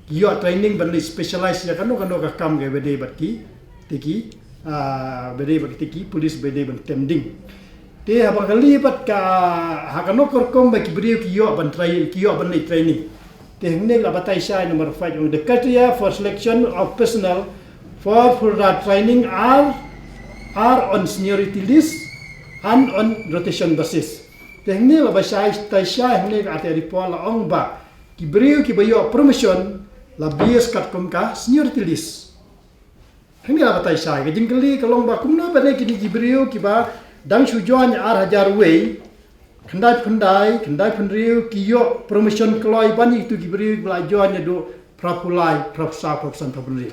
Ki ïoh training ban leit specialize ïa kano kano ka kam kaba dei bad ki, te ki, ah, ba dei bad ki, te ki police ba dei ban tem ding. Te haba kali bad ka, ha kano ka rukom ba ki briew ki ïoh ban trai, ki ïoh ban leit training. Te hangne la batai shai number five, the criteria for selection of personnel for further training are, are on seniority list and on rotation basis. Te hangne la batai shai, tai shai hangne ka R T I report la ong ba ki briew kiba ïoh promotion la base katkum ka seniority list. Hangne la batai shai, ka jingkylli ka long ba kumno ba ne kine ki briew kiba dang shu join ar hajar wei, khyndai phew khyndai, khyndai phew hynriew, ki ïoh promotion kloi ban ïa kitu ki briew kiba la join naduh phra phew lai, phra phew saw, phra phew san, phra phew hynriew.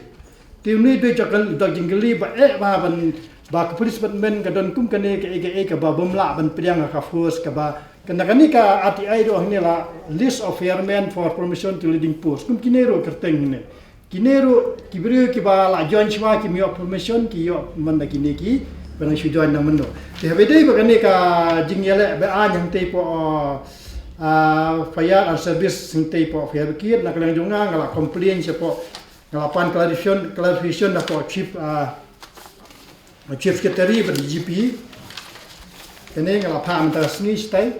Te une u dei jingkylli, jingkylli ba eh ba ban ba ka police department ka don kum kane kaei kaei kaba bym lah ban pdiang ha ka force kaba, kane kane ka R T I ruh hangne la list of firemen for promotion to leading post, kum kine ruh kyrteng hangne. Kine ruh ki briew kiba la join shuwa kim ïoh promotion, ki ïoh man da kine kiba nang shu join nang mynno. Te haba ïadei bad kane ka jingïaleh ba-aiñ hangtei hapoh, ah, ah, fire and service hangtei hapoh fire brigade, na ka liang jong nga, nga la complain shapoh, nga la pan clarification, clarification hapoh chief, ah, chief secretary bad D G P. Kane nga la phah mynta ka sngi shatai.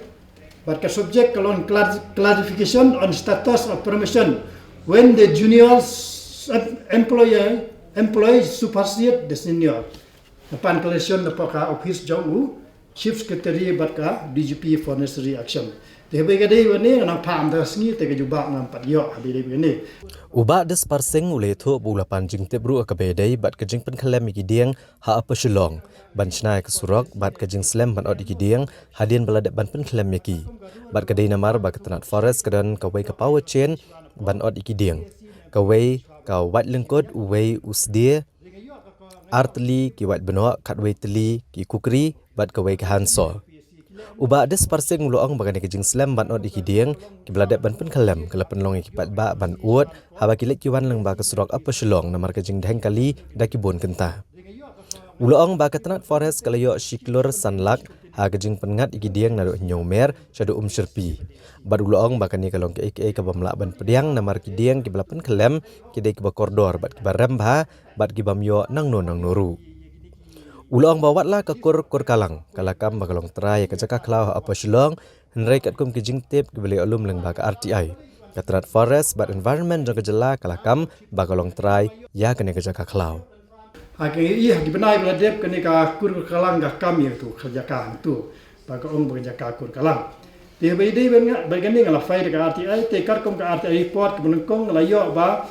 Bad ka subject ka long clar-, clarification on status of promotion when the junior s-, employer, employee supersede the senior. Nga pan clarification hapoh ka office jong u chief secretary bad ka D G P for necessary action. Te haba ïadei bad kane nga nang phah mynta ka sngi, te ka jubab ngam pat ïoh haba ïadei bad kane. U Bah Dispar Singh u la ïathuh ba u la pan jingtip ruh ha kaba ïadei bad ka jingpynkhyllem ïa ki dieng ha Upper Shillong ban shna ïa ka surok bad ka jingslem ban ot ïa ki dieng hadien ba la dep ban pynkhyllem ïa ki. Bad ka dei namar ba ka tnat forest ka don kawei ka power chain ban ot ïa ki dieng. Kawei ka wait lyngkut, uwei u sdie, ar tylli ki wait bnoh, khatwei tylli ki kukri bad kawei ka handsaw. U Bah Dispar Singh u la ong ba kane ka jingslem ban ot ïa ki dieng kiba la dep ban pynkhyllem ka la pynlong ïa ki paidbah ban ud haba ki leit ki wan lyngba ka surok Upper Shillong namar ka jingdheng kali da ki bun kynta. U la ong ba ka tnat forest ka la ïoh shi klur san lak ha ka jingpynngat ïa ki dieng naduh Hynñiewmer shaduh Umshyrpi. Bad u la ong ba kane ka long kaei kaei kabym lah ban pdiang namar ki dieng kiba la pynkhyllem ki dei kiba kordor bad kiba rem bha bad kibym ïoh nangno nangno ruh. U la ong ba wat la ka kur Kurkalang ka la kam ba ka long trai ïa ka jaka khlaw ha Upper Shillong, hynrei katkum ki jingtip kiba la ïoh lum lyngba ka R T I, ka tnat forest bad environment jong ka jylla ka la kam ba ka long trai ïa kane ka jaka khlaw. Ha ki, ha ki bnai ba la dep, kane ka kur Kurkalang ka kam ïa tu ka jaka hangtu, ba ka ong ba ka jaka Kurkalang. Te haba ïadei bad nga, bad kane nga la file da ka R T I, te katkum ka R T I report kaba nyngkong nga la ïoh ba,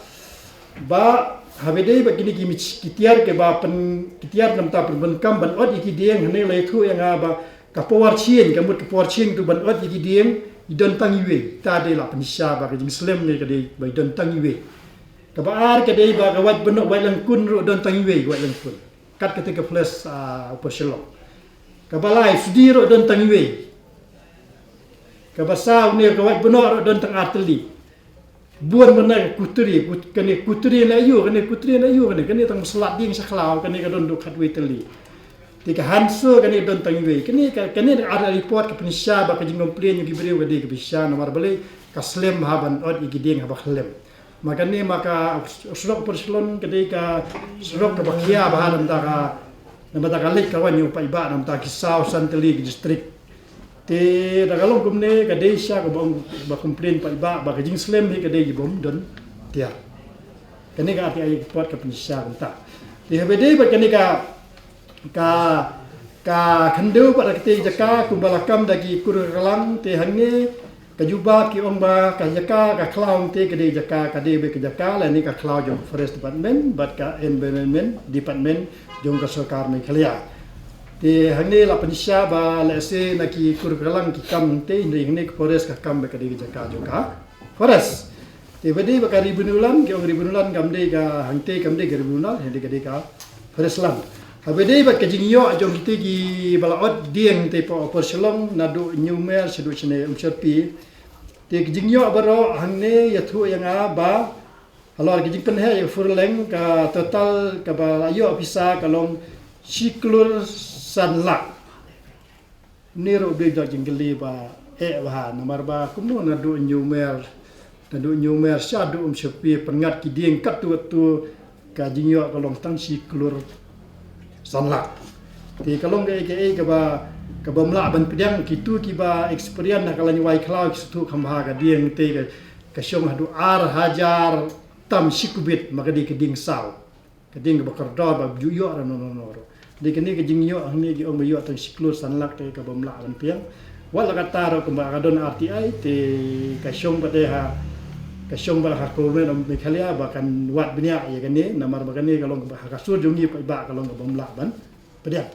ba haba ïadei bad kine ki mich-, ki tiar kiba pyn-, ki tiar namar pyndonkam ban ot ïa ki dieng, hangne la ïathuh ïa nga ba ka power chain, ka mut ka power chain tu ban ot ïa ki dieng i don tang iwei. Te dei la pynshisha ba ka jingslem ne ka dei ba i don tang iwei. Kaba ar ka dei ba ka wait bnoh, wait lyngkut ruh don tang iwei, wait lyngkut. Kat kata ka place, ah, Upper Shillong. Kaba lai, sdie ruh don tang iwei. Kaba saw ne ka wait bnoh ruh don tang ar tylli. Bun mynta ka kutri, kut-, kane kutri na ïu, kane kutri na ïu, kane, kane tang slat dieng sha khlaw, kane ka don duh khatwei tylli. Te ka handsaw kane don tang iwei. Kane ka, kane ka R T I report ka pynshisha ba ka jingcomplain jong ki briew ka dei ka pisa namar balei ka slem ha ban ot ïa ki dieng haba khyllem. Ma kane ma ka surok Upper Shillong ka dei ka surok kaba khia bha namar ka, namar ka leit ka wan ïa u paidbah namar ki saw san tylli ki district. Te da ka long kumne ka dei shisha kaba ong ba complain paidbah ba ka jingslem hi ka dei bym don tiar. Kane ka R T I report ka pynshisha kumta. Te haba ïadei bad kane ka, ka, ka khyndew bad kata ka jaka kumba la kam da ki kur Kurkalang, te hangne ka jubab ki ong ba ka jaka ka khlaw te ka dei jaka, ka dei beit ka jaka lane ka khlaw jong ka Forest Department bad ka Environment Department jong ka sorkar Meghalaya. Te hangne la pynshisha ba lehse na ki kur Kurkalang ki kam te, hynrei hangne ka forest ka kam beit, ka dei ka jaka jong ka forest. Te ba dei bad ka revenue land, ki ong revenue land kam dei ka hangte, kam dei ka revenue land, hynrei ka dei ka forest land. Haba ïadei bad ka jingïoh jong kite kiba la ot dieng te hapoh Upper Shillong naduh Hynñiewmer shaduh shane Umshyrpi. Te ka jingïoh baroh hangne ïathuh ïa nga ba halor ka jingpynheh ïa ka furleng, ka total kaba la ïoh pisa ka long shi klur san lak. Ni ruh u dei jingkylli ba eh bha namar ba kumno naduh Hynñiewmer, naduh Hynñiewmer shaduh Umshyrpi pynngat ki dieng katto katto ka jingïoh ka long tang shi klur san lak. Te ka long kaei kaei kaba, kabym lah ban pdiang. Kito kiba experience na ka lain wai khlaw ki sngewthuh kham bha, ka dieng te ka, ka shong haduh ar hajar tam shi kubit, ma ka dei ka dieng saw. Ka dieng kaba kordor ba ju ïoh ra no no no ruh. Dei kane ka jingïoh hangne ki ong ba ïoh tang shi klur san lak te kabym lah ban pdiang. Wat la katta ruh kumba ka don R T I te ka shong pat ha, ka shong pat ha ka Government of Meghalaya ba kan wad bniah ïa kane namar ba kane ka long kaba ha ka sur jong ngi paidbah ka long kabym lah ban pdiang.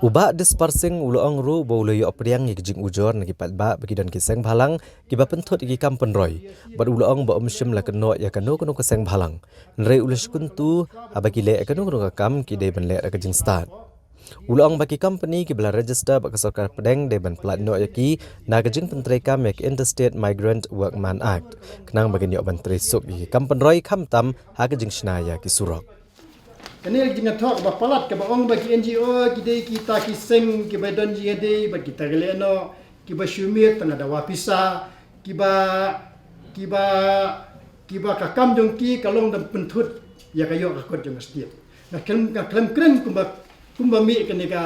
U Bah Dispar Singh u la ong ruh ba u la ïoh pdiang ïa ka jingujor na ki paidbah ba ki don ki seng bhalang kiba pynthut ïa ki kam pynroi. Bad u la ong ba um shym la kynnoh ïa kano kano ka seng bhalang. Hynrei u la sngewthuh haba ki leh ïa kano kano ka kam ki dei ban leh da ka jingstad. U la ong ba ki company kiba la register bad ka sorkar pdeng dei ban pyllait noh ïa ki na ka jingpyntreikam ïa ka Interstate Migrant Workman Act, khnang ba kin ïoh ban trei suk ïa ki kam pynroi khamtam ha ka jingshna ïa ki surok. Kane ka jingthoh ba palat kaba ong ba ki N G O ki dei kita ki seng kiba don jingïadei bad kita ki lehnoh kiba shu miet tang da dawa pisa, kiba kiba kiba ka kam jong ki ka long da pynthut ïa ka ïoh ka kot jong ka state. Nga khlem nga khlem kren kumba kumba mih kane ka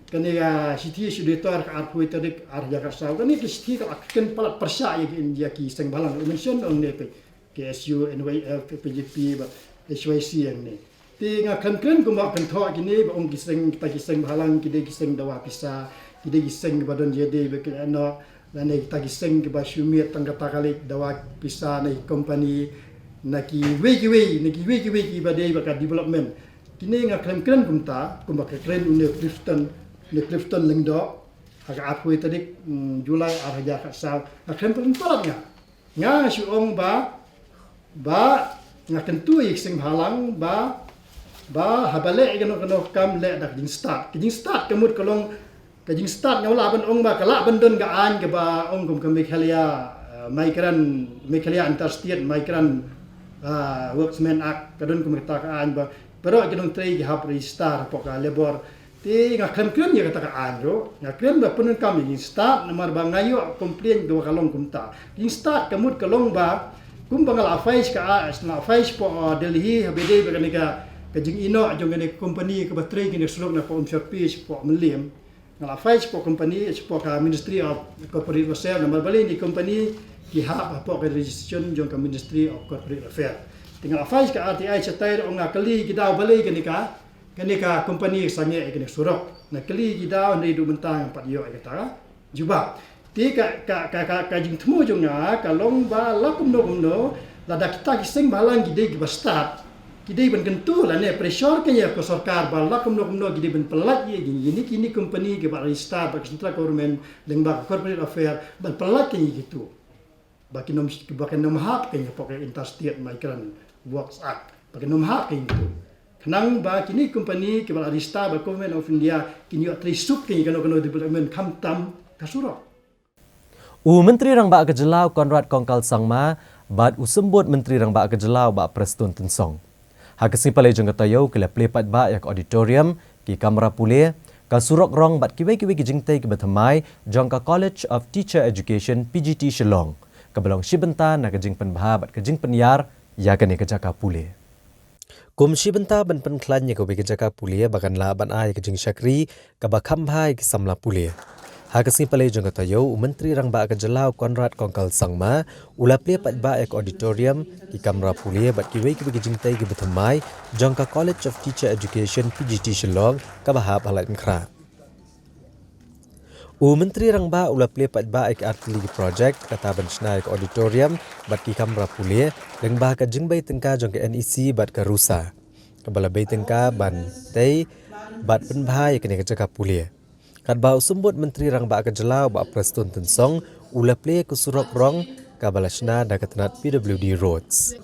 kane ka shithi Schedule Third ka arphew tarik ar hajar khatsaw. Kane ka shithi ka la kren palat pyrshah ïa ki India ki seng bhalang, mention ong ne peit K S U, N Y F, P J P, bad H Y C ong ne. Te nga khlem kren kumba pynthoh kine ba ong ki seng, kita ki seng bhalang ki dei ki seng dawa pisa, ki dei ki seng ba don jingïadei bad ki lehnoh, lane kita ki seng kiba shu miet tang kata ka leit dawa pisa na ki company, na kiwei kiwei, na kiwei kiwei kiba dei bad ka development. Kine nga khlem kren kumta, kumba ka kren une u Clifton, une u Clifton Lyngdoh, ha ka arphew tarik, mm, July ar hajar khatsaw. Nga khlem kren palat nga. Nga shu ong ba, ba nga kyntu ïa ki seng bhalang ba, ba haba leh ïa kano kano ka kam leh da ka jingstad. Ka jingstad ka mut ka long, ka jingstad nga lah ban ong ba ka lah ban don ka aiñ kaba ong kum ka Meghalaya, eh, Migrant, Meghalaya Interstate Migrant, eh, Workmen Act, ka don kum kata ka aiñ ba baroh ki nongtrei ki hap register hapoh ka labour. Te nga khlem kren ïa kata ka aiñ ruh, nga kren ba pyndonkam ïa ki jingstad, namar ba nga ïoh complain kaba ka long kumta. Jingstad ka mut ka long ba kumba nga la face ka, nga la face hapoh, uh, Delhi, haba dei ba kane ka, ka jingïehnoh jong kane ka company kaba trei kine ki surok na poh Umshorpie shapoh Mylliem. Nga la face shapoh company, shapoh ka Ministry of Corporate Affairs, namar balei ne company ki hap hapoh ka registration jong ka Ministry of Corporate Affairs. Te nga la face ka R T I shatai ruh, nga kylli ki daw balei kane ka kane ka company ka sangeh ïa kane ka surok. Nga kylli ki daw, hynrei haduh mynta ngam pat ïoh ïa kata ka jubab. Te ka, ka, ka, ka, ka jingthmu jong nga ka long ba la kumno kumno, lada kita ki seng bhalang ki dei kiba stad, ki dei ban kyntu lane pressure kein ïa ka sorkar ba la kumno kumno ki dei ban pyllait ïa kine, kine company kiba register bad ka Central Government lyngba ka Corporate Affairs, ban pyllait kein ïa kitu. Ba kin ym, ba kin ym hap kein hapoh ka Interstate Migrant Workers Act. Ba kin ym hap kein tu. Khnang ba kine company kiba la register bad Government of India kin ïoh trei suk kein ïa kano kano development khamtam ka surok. U Myntri Rangbah ka Jylla u Conrad Kongkal Sangma bad u Symbud Myntri Rangbah ka Jylla u Bah Prestone Tynsong, ha ka sngi Palei jong ka taïew, ki la plie paidbah ïa ka auditorium, ki kamra pule, ka surok rong bad kiwei kiwei ki jingtei kiba thymmai jong ka College of Teacher Education, P G T, Shillong, kaba long shi bynta na ka jingpynbha bad ka jingpynïar ïa kane ka jaka pule. Kum shi bynta ban pynkhlaiñ ïa kawei ka jaka pule ba kan lah ban ai ïa ka jingshakri kaba kham bha ïa ki samla pule, ha ka sngi Palei jong ka taïew, u Myntri Rangbah ka Jylla u Conrad Kongkal Sangma u la plie paidbah ïa ka auditorium, ki kamra pule bad kiwei kiwei ki jingtei kiba thymmai jong ka College of Teacher Education, P G T, Shillong, kaba hap ha Laitumkhrah. U Myntri Rangbah u la plie paidbah ïa ki artylli ki project, kata ban shna ïa ka auditorium bad ki kamra pule, lyngba ka jingbei tyngka jong ka N E C bad ka RUSA, kaba la bei tyngka ban tei bad pynbha ïa kane ka jaka pule. Katba u Symbud Myntri Rangbah ka Jylla u Bah Prestone Tynsong u la plie ïa ka surok rong kaba la shna da ka tnat P W D Roads.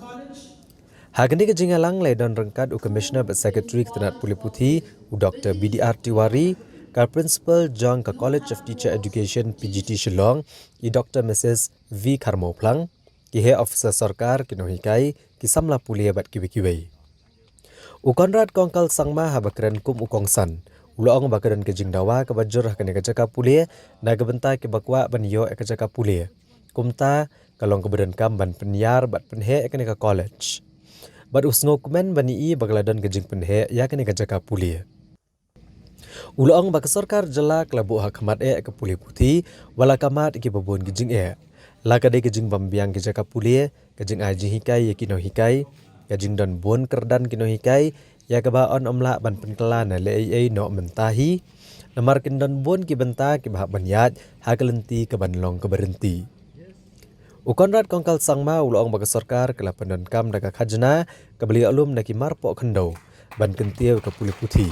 Ha kane ka jingïalang la ïadon ryngkat u Commissioner bad Secretary ka tnat pule puthi, u Doktor B D R Tiwari, ka Principal jong ka College of Teacher Education, P G T, Shillong, i Doktor Missus V Kharmawphlang, ki heh officer sorkar, ki nonghikai, ki samla pule bad kiwei kiwei. U Conrad Kongkal Sangma haba kren kum u kongsan, u la ong ba ka don ka jingdawa kaba jur ha kane ka jaka pule na ka bynta kiba kwah ban ïoh ïa ka jaka pule. Kumta ka long kaba donkam ban pynïar bad pynheh ïa kane ka college. Bad u sngewkmen ban ïohi ba ka la don ka jingpynheh ïa kane ka jaka pule. U la ong ba ka sorkar jylla ka la buh ha khmat eh ka pule puthi, wat la ka mad kiba bun ki jingeh. La ka dei ka jingbym biang ki jaka pule, ka jingai jinghikai ïa ki nonghikai, ka jingdon bun kyrdan ki nonghikai, ïa kaba yn ym lah ban pynkylla na leh ei ei noh mynta hi. Namar kin don bun ki bynta kiba hap ban ïaid ha ka lynti kaban long kaba ryntih. U Conrad Kongkal Sangma u la ong ba ka sorkar ka la pyndonkam da ka khajna kaba la ïoh lum na ki marpoh khyndew ban kyntiew ïa ka pule puthi.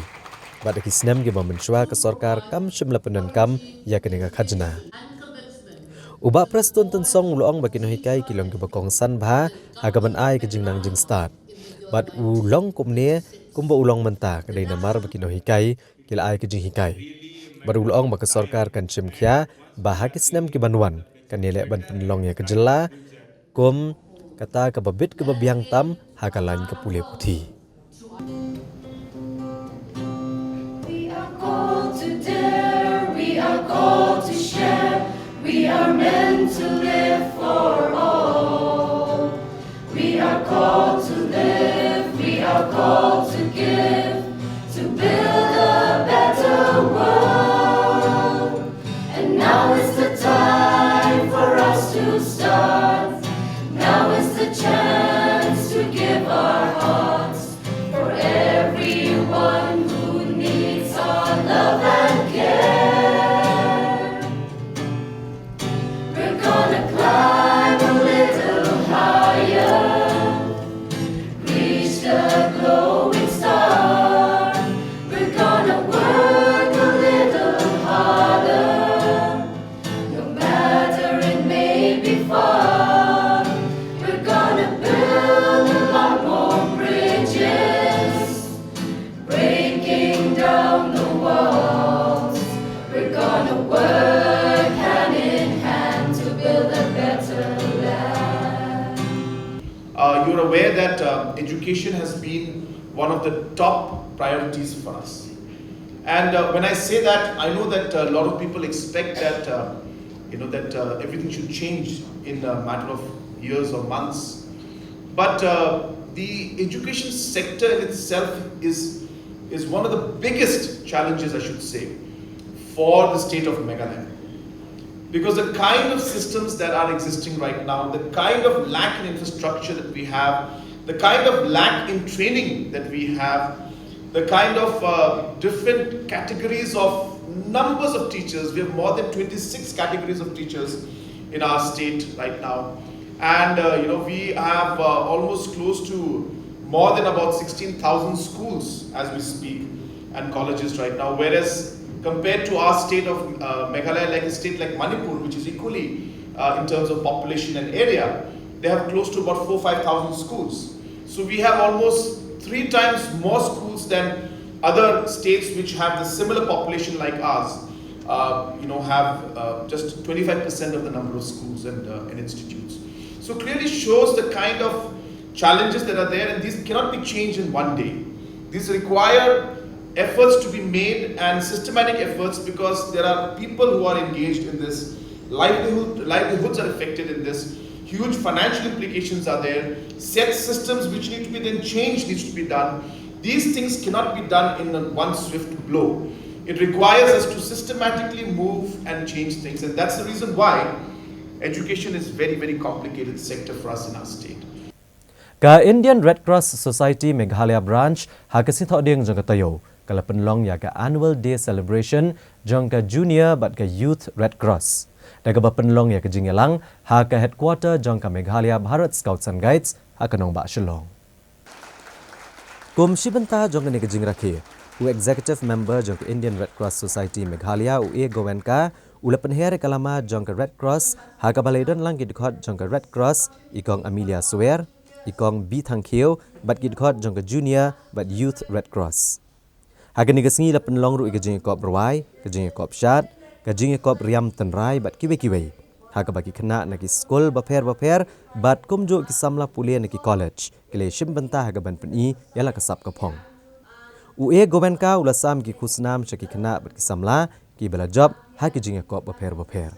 Bad ha ki snem kiba mynshuwa ka sorkar kam shym la pyndonkam ïa kane ka khajna. U Bah Prestone Tynsong u la ong ba ki nonghikai ki long kiba kongsan bha ha kaban ai ka jingnang jingstad. Bad u long kumne kumba u long mynta ka dei namar ba ki nonghikai ki la ai ka jinghikai. Bad u la ong ba ka sorkar kan shim khia ba ha ki snem ki ban wan kan ïaleh ban pynlong ïa ka jylla kum kata kaba bit kaba biang tam ha ka lain ka pule puthi. We are called to dare, we are called to share, we are meant to live for all. We are called to live, we are called to give, to build a better world. And now is the time for us to start. Now is the chance to give our hearts for everyone who needs our love and care. We're gonna climb a little higher, reach the glowing star. We're gonna work a little harder, no matter it may be far. We're gonna build a lot more bridges, breaking down the walls. We're gonna work hand in hand to build a better land. Uh, you're aware that uh, education has been one of the top priorities for us. And uh, when I say that, I know that a lot of people expect that uh, you know that uh, everything should change in a matter of years or months. But uh, the education sector in itself is is one of the biggest challenges, I should say, for the state of Meghalaya. Because the kind of systems that are existing right now, the kind of lack in infrastructure that we have, the kind of lack in training that we have, the kind of uh, different categories of numbers of teachers. We have more than twenty-six categories of teachers in our state right now. And uh, you know, we have uh, almost close to more than about sixteen thousand schools as we speak and colleges right now. Whereas compared to our state of uh, Meghalaya, like a state like Manipur, which is equally uh, in terms of population and area, they have close to about four, five thousand schools. So we have almost three times more schools than other states which have the similar population like ours. Uh, you know, have uh, just twenty-five percent of the number of schools and, uh, and institutes. So clearly shows the kind of challenges that are there, and these cannot be changed in one day. These require efforts to be made and systematic efforts, because there are people who are engaged in this, livelihood, livelihoods are affected in this, huge financial implications are there, set systems which need to be then changed needs to be done. These things cannot be done in one swift blow. It requires us to systematically move and change things, and that's the reason why education is very, very complicated sector for us in our state. Ka Indian Red Cross Society Meghalaya Branch ha ka Sngi Thohdieng jong ka taïew ka la pynlong ïa ka Annual Day Celebration jong ka Junior bad ka Youth Red Cross, da kaba pynlong ïa ka jingïalang ha ka headquarter jong ka Meghalaya Bharat Scouts and Guides ha ka nongbah Shillong. Kum shi bynta jong kane ka jingrakhe, u Executive Member jong ka Indian Red Cross Society Meghalaya, u A Goenka, u la pynher ïa ka lama jong ka Red Cross ha kaba la ïadon lang ki dkhot jong ka Red Cross, i Kong Amelia Swer, i Kong B Thangkhiew, bad ki dkhot jong ka Junior bad Youth Red Cross. Ha kane ka sngi la pynlong ruh ïa ka jingïakop rwai, ka jingïakop shad, ka jingïakop riam tynrai bad kiwei kiwei. Ha kaba ki khynnah na ki skul bapher bapher bad kumjuh ki samla pule na ki college ki la shim bynta ha kaban pyni ïa la ka sap ka phong. U A Goenka u la sam ki khusnam sha ki khynnah bad ki samla kiba la jop ha ki jingïakop bapher bapher.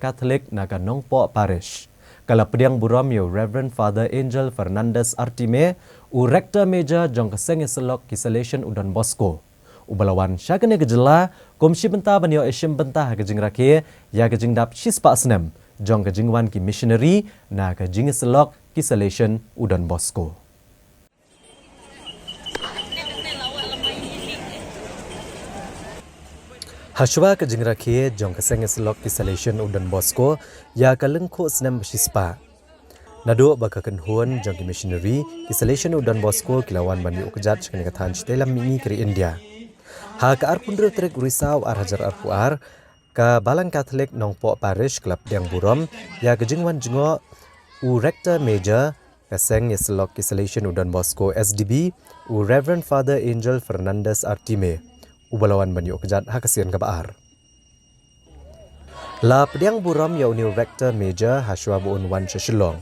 Catholic na ka Nongpoh Parish. Ka la pdiang burom ïa u Reverend Father Angel Fernandez Artime, u Rector Major jong ka Seng Ïasyllok ki Salesian u Don Bosco. U ba la wan sha kane ka jylla kum shi bynta ban ïoh ïashim bynta ha ka jingrakhe ïa ka jingdap shispah snem jong ka jingwan ki missionary na ka jingïasyllok ki Salesian u Don Bosco. Hashwa ka jingrakhe jong ka Seng Ïasyllok ki Salesian u Don Bosco ïa ka lyngkhuh snem ba shispah. Naduh ba ka kynhun jong ki missionary ki Salesian u Don Bosco ki la wan ban ïuh kjat sha kane ka thaiñ shatei lam mihngi ka ri India. Ha ka arphew hynriew tarik u Risaw ar hajar arphew ar, ka Balang Catholic Nongpoh Parish ka la pdiang burom ïa ka jingwan jngoh u Rector Major ka Seng Ïasyllok ki Salesian u Don Bosco S D B, u Reverend Father Angel Fernandez Artime, u ba la wan ban ïuh kjat ha ka sien kaba ar. La pdiang burom ïa une u Rector Major hashwa ba un wan sha Shillong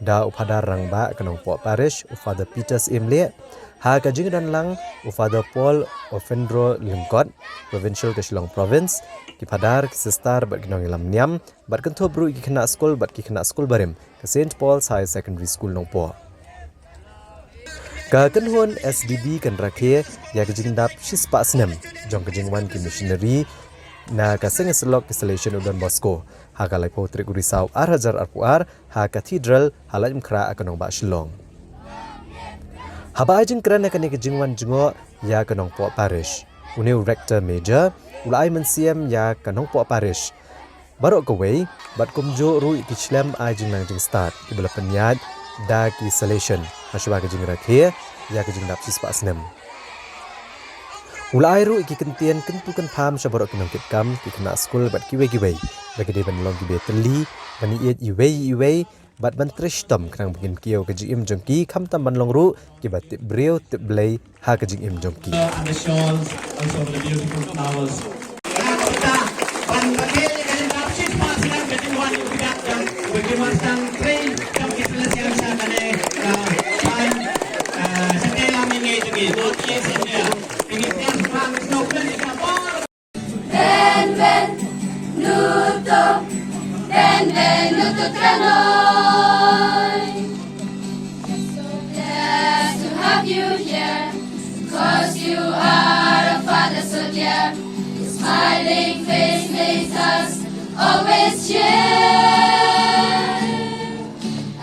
da u Phadar Rangbah ka Nongpoh Parish, u Father Peter Syiemlieh, ha ka jingdon lang u Father Paul Ofendro Lyngkot, Provincial ka Shillong Province, ki Phadar, ki Sister bad ki nongïalam niam, bad kynthup ruh ïa ki khynnah skul bad ki khynnah skul barim ka Saint Paul's Higher Secondary School Nongpoh. Ka kynhun S D B kan rakhe ïa ka jingdap shispah snem jong ka jingwan ki missionary na ka Seng Ïasyllok ki Salesian u Don Bosco ha ka laiphew tarik u Risaw ar hajar arphew ar ha Cathedral ha Laitumkhrah ka nongbah Shillong. Haba ai jingkren ha kane ka jingwan jngoh ïa ka Nongpoh Parish, une u Rector Major u la ai mynsiem ïa ka Nongpoh Parish baroh kawei bad kumjuh ruh ïa ki shlem ai jingnang jingstad kiba la pynïaid da ki Salesian hashwa ka jingrakhe ïa ka jingdap shispah snem. U la ai ruh ïa ki kyntien kyntu kynpham sha baroh ki nongkitkam, ki khynnah skul bad kiwei kiwei ba ki dei ban long kiba ïatylli, ban ïeit iwei ïa iwei bad ban trei shitom khnang ba kin kiew ka jingim jong ki, khamtam ban long ruh kiba tip briew tip Blei ha ka jingim jong ki. And the shawls, also the beautiful flowers. Benvenuto, benvenuto tra noi. So glad to have you here, 'cause you are a father so dear. Your smiling face makes us always cheer.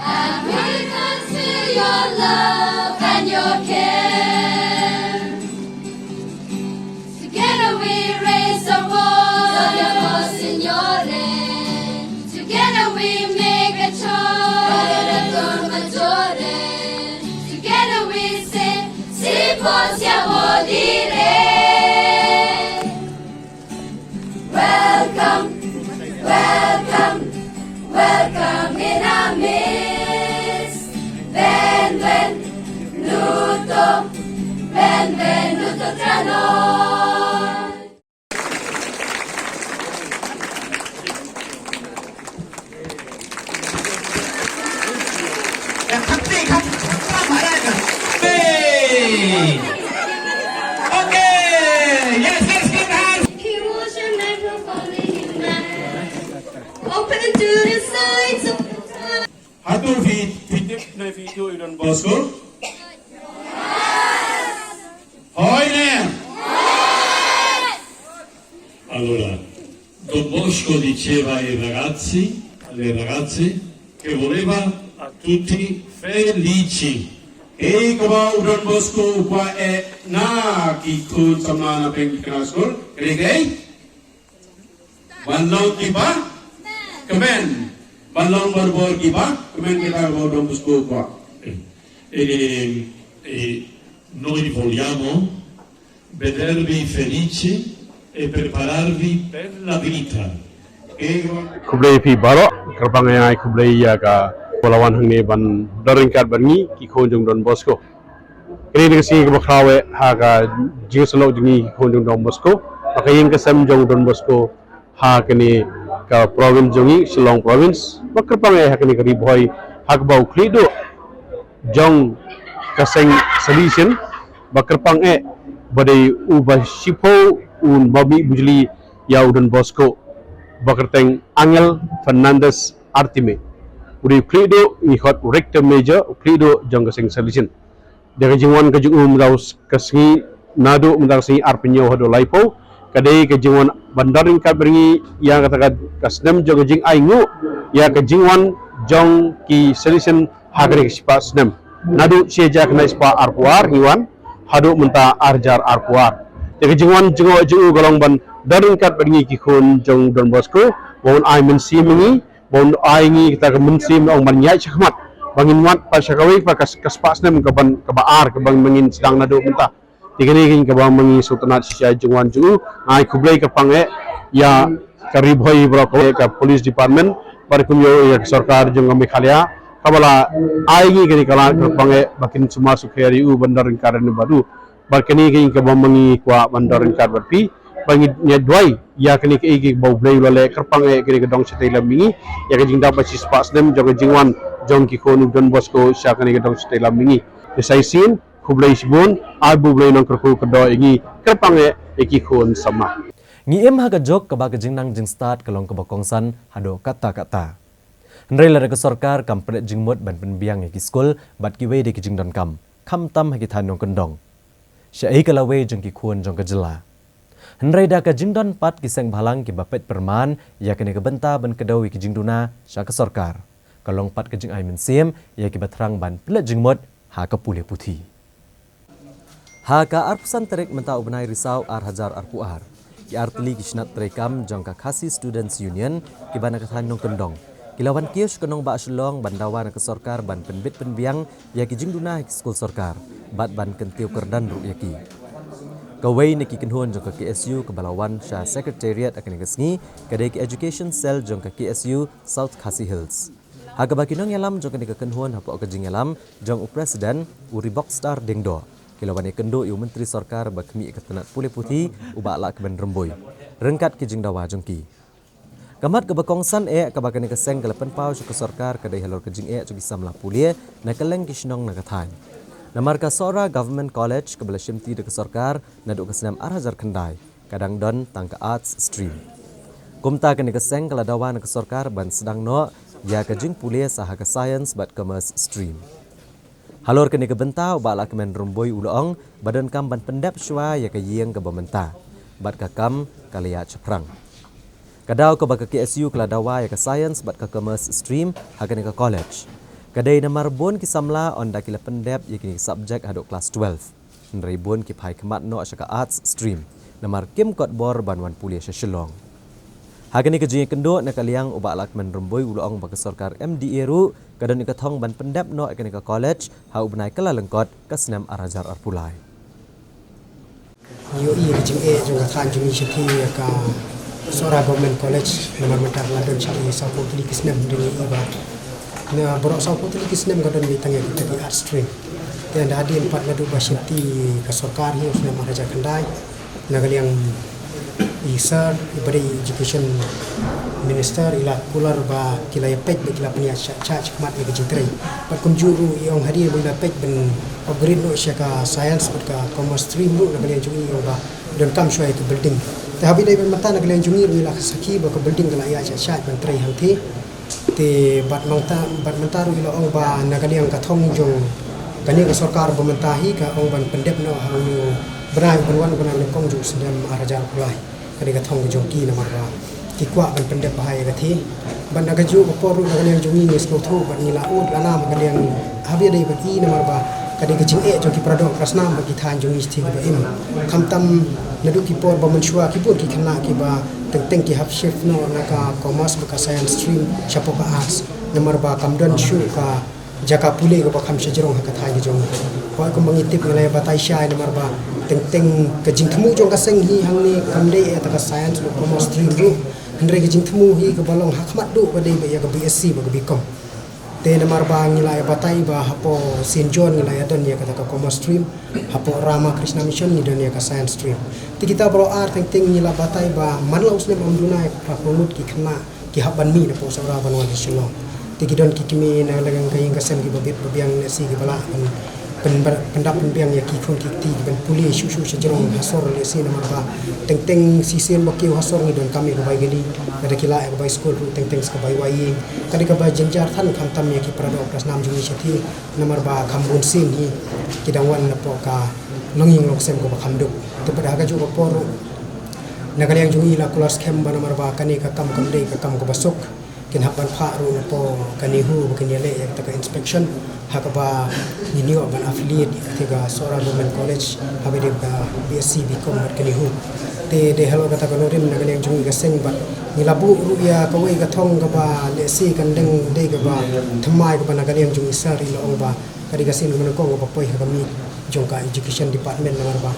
And we can feel your love and your care. Together we raise our voice, Signore. Together we make a choice, Maggiore. Together we say, "Sì, possiamo dire." Welcome, welcome, welcome in our midst. Benvenuto, benvenuto tra noi. Okay, yes, let's clap hands. Open to the sides of the time. Hato phi, phi tip ne phi ïohi ïa u Don Bosco? Hoi ne? Allora, Don Bosco diceva ai ragazzi, alle ragazze, che voleva a tutti felici. Kaei kaba u Don Bosco u kwah eh na ki khun samla na pdeng ki khynnah skul, kaei kaei? Ban long kiba kmen, ban long barabor kiba kmen, kita kaba u Don Bosco u kwah. E, e, noi vogliamo vedervi felici e prepararvi per la vita. Khublei phi baroh, kyrpang ai khublei ïa kaba la wan hangne ban don ryngkat bad ngi ki khun jong Don Bosco. Kane ka sngi kaba khraw eh ha ka jingïasyllok jong ngi ki khun jong Don Bosco, ba ka ïing ka sem jong Don Bosco ha kane ka province jong ngi, Shillong Province, ba kyrpang eh ha kane ka Ri Bhoi, ha kaba u khlieh duh jong ka seng Salesian, ba kyrpang eh ba dei uba shiphew u ba mih bujli ïa u Don Bosco. Ba kyrteng Angel Fernandez Artime. U dei u khlieh duh, ngi khot u Rector Major, u khlieh duh jong ka seng Salesian. Da ka jingwan ka jong u mynta ka sngi, naduh mynta ka sngi arphew hynñiew haduh laiphew, ka dei ka jingwan ban don ryngkat bad ngi ïa kata ka, ka snem jong ka jingainguh ïa ka jingwan jong ki Salesian ha kane ka shispah snem. Naduh shi hajar khyndai spah arphew ar ngi wan haduh mynta ar hajar arphew ar. Te ka jingwan jngoh jong u ka long ban don ryngkat bad ngi ki khun jong Don Bosco, ba un ai mynsiem ïa ngi, ba un ai ngi kata ka mynsiem ong ban ïaid shakhmat, ba ngin wad pat sha kawei pat ka, ka spah snem ka ban, kaba ar kaba ngin sdang naduh mynta. Te kane ka dei kaba ma ngi sngewtynnat shisha ïa ka jingwan jong u. Nga ai khublei kyrpang eh ïa ka Ri Bhoi baroh kawei, ka Police Department, bad kumjuh ïa ka sorkar jong ka Meghalaya kaba la ai ngi kane ka lad kyrpang eh ba kin sumar sukher ïa u ban don ryngkat bad u. Bad kane ka dei kaba ma ngi kwah ban don ryngkat bad phi, ba ngi, ngi duwai ïa kane kaei kaba U Blei u la leh kyrpang eh kane ka dong shatei lam mihngi, ïa ka jingdap ba shispah snem jong ka jingwan jong ki khun u Don Bosco sha kane ka dong shatei lam mihngi. Te sa shisien, khublei shibun, ai ba U Blei un kyrkhu kyrdoh ïa ngi kyrpang eh ïa ki khun samla. Ngi im ha ka juk kaba ka jingnang jingstad ka long kaba kongsan haduh katta katta. Hynrei lada ka sorkar kam pynleit jingmut ban pynbiang ïa ki skul bad kiwei de ki jingdonkam, khamtam ha ki thaiñ nongkyndong, shaei ka lawei jong ki khun jong ka jylla? Hynrei da ka jingdon pat ki seng bhalang kiba peit pyrman ïa kane ka bynta ban kdew ïa ki jingduna sha ka sorkar, ka long pat ka jingai mynsiem ïa kiba thrang ban pynleit jingmut ha ka pule puthi. Ha ka arphew san tarik mynta u bnai Risaw ar hajar arphew ar, ki artylli ki shnat treikam jong ka Khasi Students Union kiba na ka thaiñ nongkyndong ki la wan kiew sha ka nongbah Shillong ban dawa na ka sorkar ban pynbit pynbiang ïa ki jingduna ha ki skul sorkar bad ban kyntiew kyrdan ruh ïa ki. Kawei na ki kynhun jong ka K S U kaba la wan sha Secretariat ha kane ka sngi ka dei ka Education Cell jong ka K S U South Khasi Hills. Ha kaba ki nongïalam jong kane ka kynhun hapoh ka jingïalam jong u President, u Ribokstar Diengdoh, ki la wan ïakynduh ïa u Myntri Sorkar ba khmih ïa ka tnat pule puthi, u Bah Lahkmen Rymbui, ryngkat ki jingdawa jong ki. Ka mat kaba kongsan eh kaba kane ka seng ka la pynpaw sha ka sorkar ka dei halor ka jingeh jong ki samla pule na kylleng ki shnong na ka thaiñ. Namar ka Sohra Government College kaba la shimti da ka sorkar naduh ka snem ar hajar khyndai, ka dang don tang ka Arts stream. Kumta kane ka seng ka la dawa na ka sorkar ban sdang noh ïa ka jingpule sha ha ka Science bad Commerce stream. Halor kane ka bynta u Bah Lahkmen Rymbui u la ong ba donkam ban pyndep shuwa ïa ka ïing kaba mynta bad ka kam ka la ïaid shaphrang. Ka daw kaba ka K S U ka la dawa ïa ka Science bad ka Commerce stream ha kane ka college ka dei namar bun ki samla ynda ki la pyndep ïa kine ki subject haduh klas twelve, hynrei bun ki phai khmat noh sha ka Arts stream namar kim kot bor ban wan pule sha Shillong. Ha kane ka jingïakynduh na ka liang u Bah Lahkmen Rymbui u la ong ba ka sorkar M D A ruh ka don ïa ka thong ban pyndep noh ïa kane ka college ha u bnai Kyllalyngkot ka snem ar hajar arphew lai. Ïohi ïa ka jingeh jong ka thaiñ jong ngi shathie ïa ka Sohra Government College namar mynta ka la don shathie sawphew tylli ki snem, hynrei ngi ïohi ba na baroh sawphew tylli ki snem ka don beit tang ïa kita ki Arts stream. Te ynda hadien pat naduh ba shimti ka sorkar hi u snem ar hajar khyndai, na ka liang i Sir, i ba dei Education Minister, i la kular ba ki la ïa peit bad ki la pynïaid shah shah shakhmat ïa ka jingtrei. Bad kumjuh ruh i ong hadien ba i la peit ban upgrade noh sha ka Science bad ka Commerce stream ruh, na ka liang jong i i ong ba donkam shuwa ïa ka building. Te haba ïadei bad mynta na ka liang jong ngi ruh ngi la sakhi ba ka building ka la ïaid shah shah ban trei hangthie. Te bad mynta, bad mynta ruh i la ong ba na ka liang ka thong jong kane ka sorkar ba mynta hi ka ong ban pyndep noh ha une u bnai, ban wan u bnai nyngkong jong u snem ar hajar arphew lai. Ka dei ka thong ka jong ki namar ba ki kwah ban pyndep bha ïa ka thie. Bad na kajuh ka por ruh na ka liang jong ngi ngi sngewthuh bad ngi la ud la nam ha ka liang haba ïadei bad i namar ba ka dei ka jingeh jong ki para doh para snam bad ki thaiñ jong ngi shathie kiba im. Khamtam naduh ki por ba mynshuwa ki bun ki khynnah kiba teng teng ki hap shift noh na ka Commerce bad ka Science stream shapoh ka Arts namar ba kam don shuh ka jaka pule kaba kham shajrong ha ka thaiñ ka jong ngi. Hooid, kumba ngi tip ngi la ïa batai shai namar ba teng teng ka jingthmu jong ka seng hi hangne kam dei ïa ta ka Science bad Commerce stream ruh, hynrei ka jingthmu hi kaba long ha khmat duh ka dei ba ïa ka B S C bad ka B Com. Te namar ba ngi la ïa batai ba hapoh Saint John ngi la ïa don ïa kata ka Commerce stream, hapoh Ramakrishna Mission ngi don ïa ka Science stream. Te kita baroh ar teng teng ngi la batai ba man la u snem ym duna ïa ka para kynlut ki khynnah ki hap ban mih napoh Sohra ban wan sha Shillong. Te ki don ki kmie na ka liang ka ïing ka sem kiba bit ba biang ne shi kiba lah ban Pyn-, pyndap pynbiang ïa ki khun ki kti kiban pule shuh shuh sha jrong ha sor lehse namar ba teng teng shisien ba kiew ha sor ngi donkam ïa ka bai kali, lada ki lah ïa ka bai skul ruh teng teng sa ka bai wai ïing. Ka dei kaba jynjar than khamtam ïa ki para doh para snam jong ngi shatei namar ba kham bun sien hi ki dang wan napoh ka longïing longsem kaba kham duk. Te pat ha kajuh ka por ruh na ka liang jong ngi la kular skhem ba namar ba kane ka kam kam dei ka kam kaba suk. Kin hap ban phah ruh napoh ka NEHU ba kin ïaleh ïa kata ka inspection ha kaba ngin ïoh ban affiliate ïa kata ka Sohra Government College haba dei ka BSc BCom bad ka NEHU. Te dei halor kata ka nongrim na ka liang jong ngi ka seng bad ngi la buh ruh ïa kawei ka thong kaba lehse kan dang dei kaba thymmai kaba na ka liang jong ngi sir i la ong ba ka dei ka sien kaba nyngkong kaba poi ha ka miej jong ka education department namar ba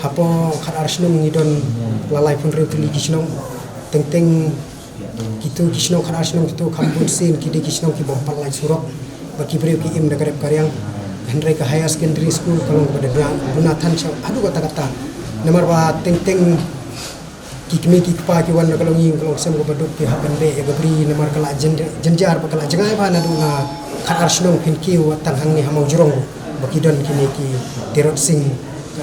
hapoh khatar shnong ngi don la laiphew hynriew tylli ki shnong. Teng teng kito ki shnong khatar shnong kito kham bun sien ki dei ki shnong ki bym pat lait surok. Ba ki briew ki im da ka rep ka riang. Hynrei ka higher secondary school ka long kaba da duna, duna than sha haduh katta katta. Namar ba teng teng ki kmie ki kpa ki wan na ka longïing ka longsem kaba duk ki hap ban beh ïa ka bri namar ka la jyn-, jynjar ba ka la jngai ba naduh na khatar shnong phin kiew wat tang hangne ha Mawjrong ba ki don kine ki tirot sing,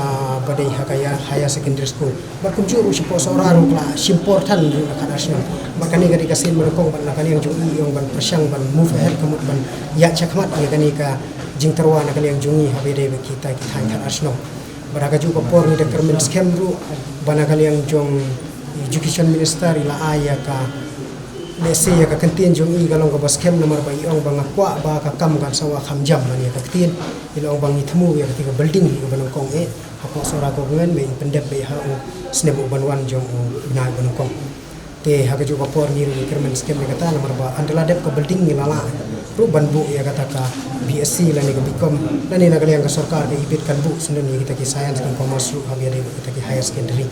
ah, ba dei ha ka ïa-, higher secondary school. Bad kumjuh ruh shapoh Sohra ruh ka la shim por than ruh na khatar shnong. Bad kane ka dei ka sien ba nyngkong bad na ka liang jong i i ong ban pyrshang ban move ahead ka mut ban ïaid shakhmat ïa kane ka jingtyrwa na ka liang jong i haba ïadei bad kita ki thaiñ khatar shnong. Bad ha kajuh ka por ngi da kyrmen skhem ruh ba na ka liang jong Education Minister i la ai ïa ka lehse ïa ka kyntien jong i ka long kaba skhem namar ba i ong ba nga kwah ba ka kam kan sa wan kham jam lane ïa ka ktien i la ong ba ngi thmu ïa kata ka building kaba nyngkong eh hapoh Sohra Government ba in pyndep beit ha u snem u ban wan jong u bnai ba nyngkong. Te ha kajuh ka por ngi ruh ngi kyrmen skhem ïa kata namar ba ynda la dep ka building ngi la lah ruh ban buh ïa kata ka BSc lane ka BCom lane na ka liang ka sorkar ka ibit kan buh syndon ïa kita ki science ki commerce ruh haba ïadei bad kita ki higher secondary.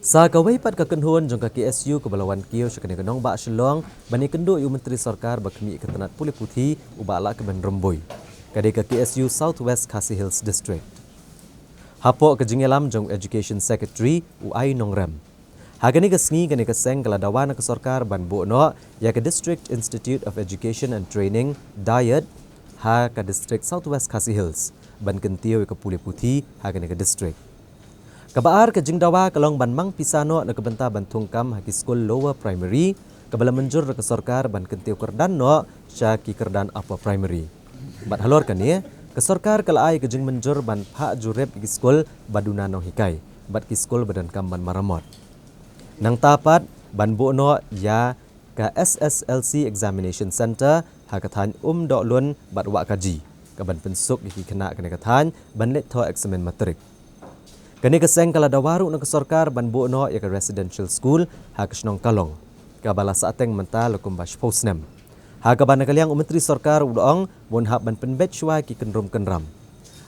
Sa kawei pat ka kynhun jong ka KSU kaba la wan kiew sha kane ka nongbah Shillong ban ïakynduh ïa u Myntri Sorkar ba khmih ïa ka tnat pule puthi u Bah Lahkmen Rymbui. Ka dei ka KSU South West Khasi Hills District. Hapoh ka jingïalam jong u Education Secretary u I. Nongrem. Ha kane ka sngi kane ka seng ka la dawa na ka sorkar ban buh noh ïa ka District Institute of Education and Training, DIET, ha ka District South West Khasi Hills ban kyntiew ïa ka pule puthi ha kane ka district. Kaba ar ka jingdawa ka long ban mang pisa noh na ka bynta ban thung kam ha ki skul lower primary, kaba la mynjur da ka sorkar ban kyntiew kyrdan noh sha ki kyrdan upper primary. Bad halor kane, ka sorkar ka la ai ka jingmynjur ban phah jurip ïa ki skul ba duna nonghikai bad ki skul ba donkam ban maramot. Nangta pat ban buh noh ïa ka SSLC Examination Centre ha ka thaiñ Umdohlun bad Wahkaji, kaban pynsuk ïa ki khynnah kane ka thaiñ ban leit thoh eksamin matrik. Kane ka seng ka la dawa ruh na ka sorkar ban buh noh ïa ka residential school ha ka shnong Kalong, kaba la sahteng mynta la kumba shiphew snem. Ha kaba na ka liang u Myntri Sorkar u da ong ba un hap ban pynbeit shuwa ïa ki kynrum kynram.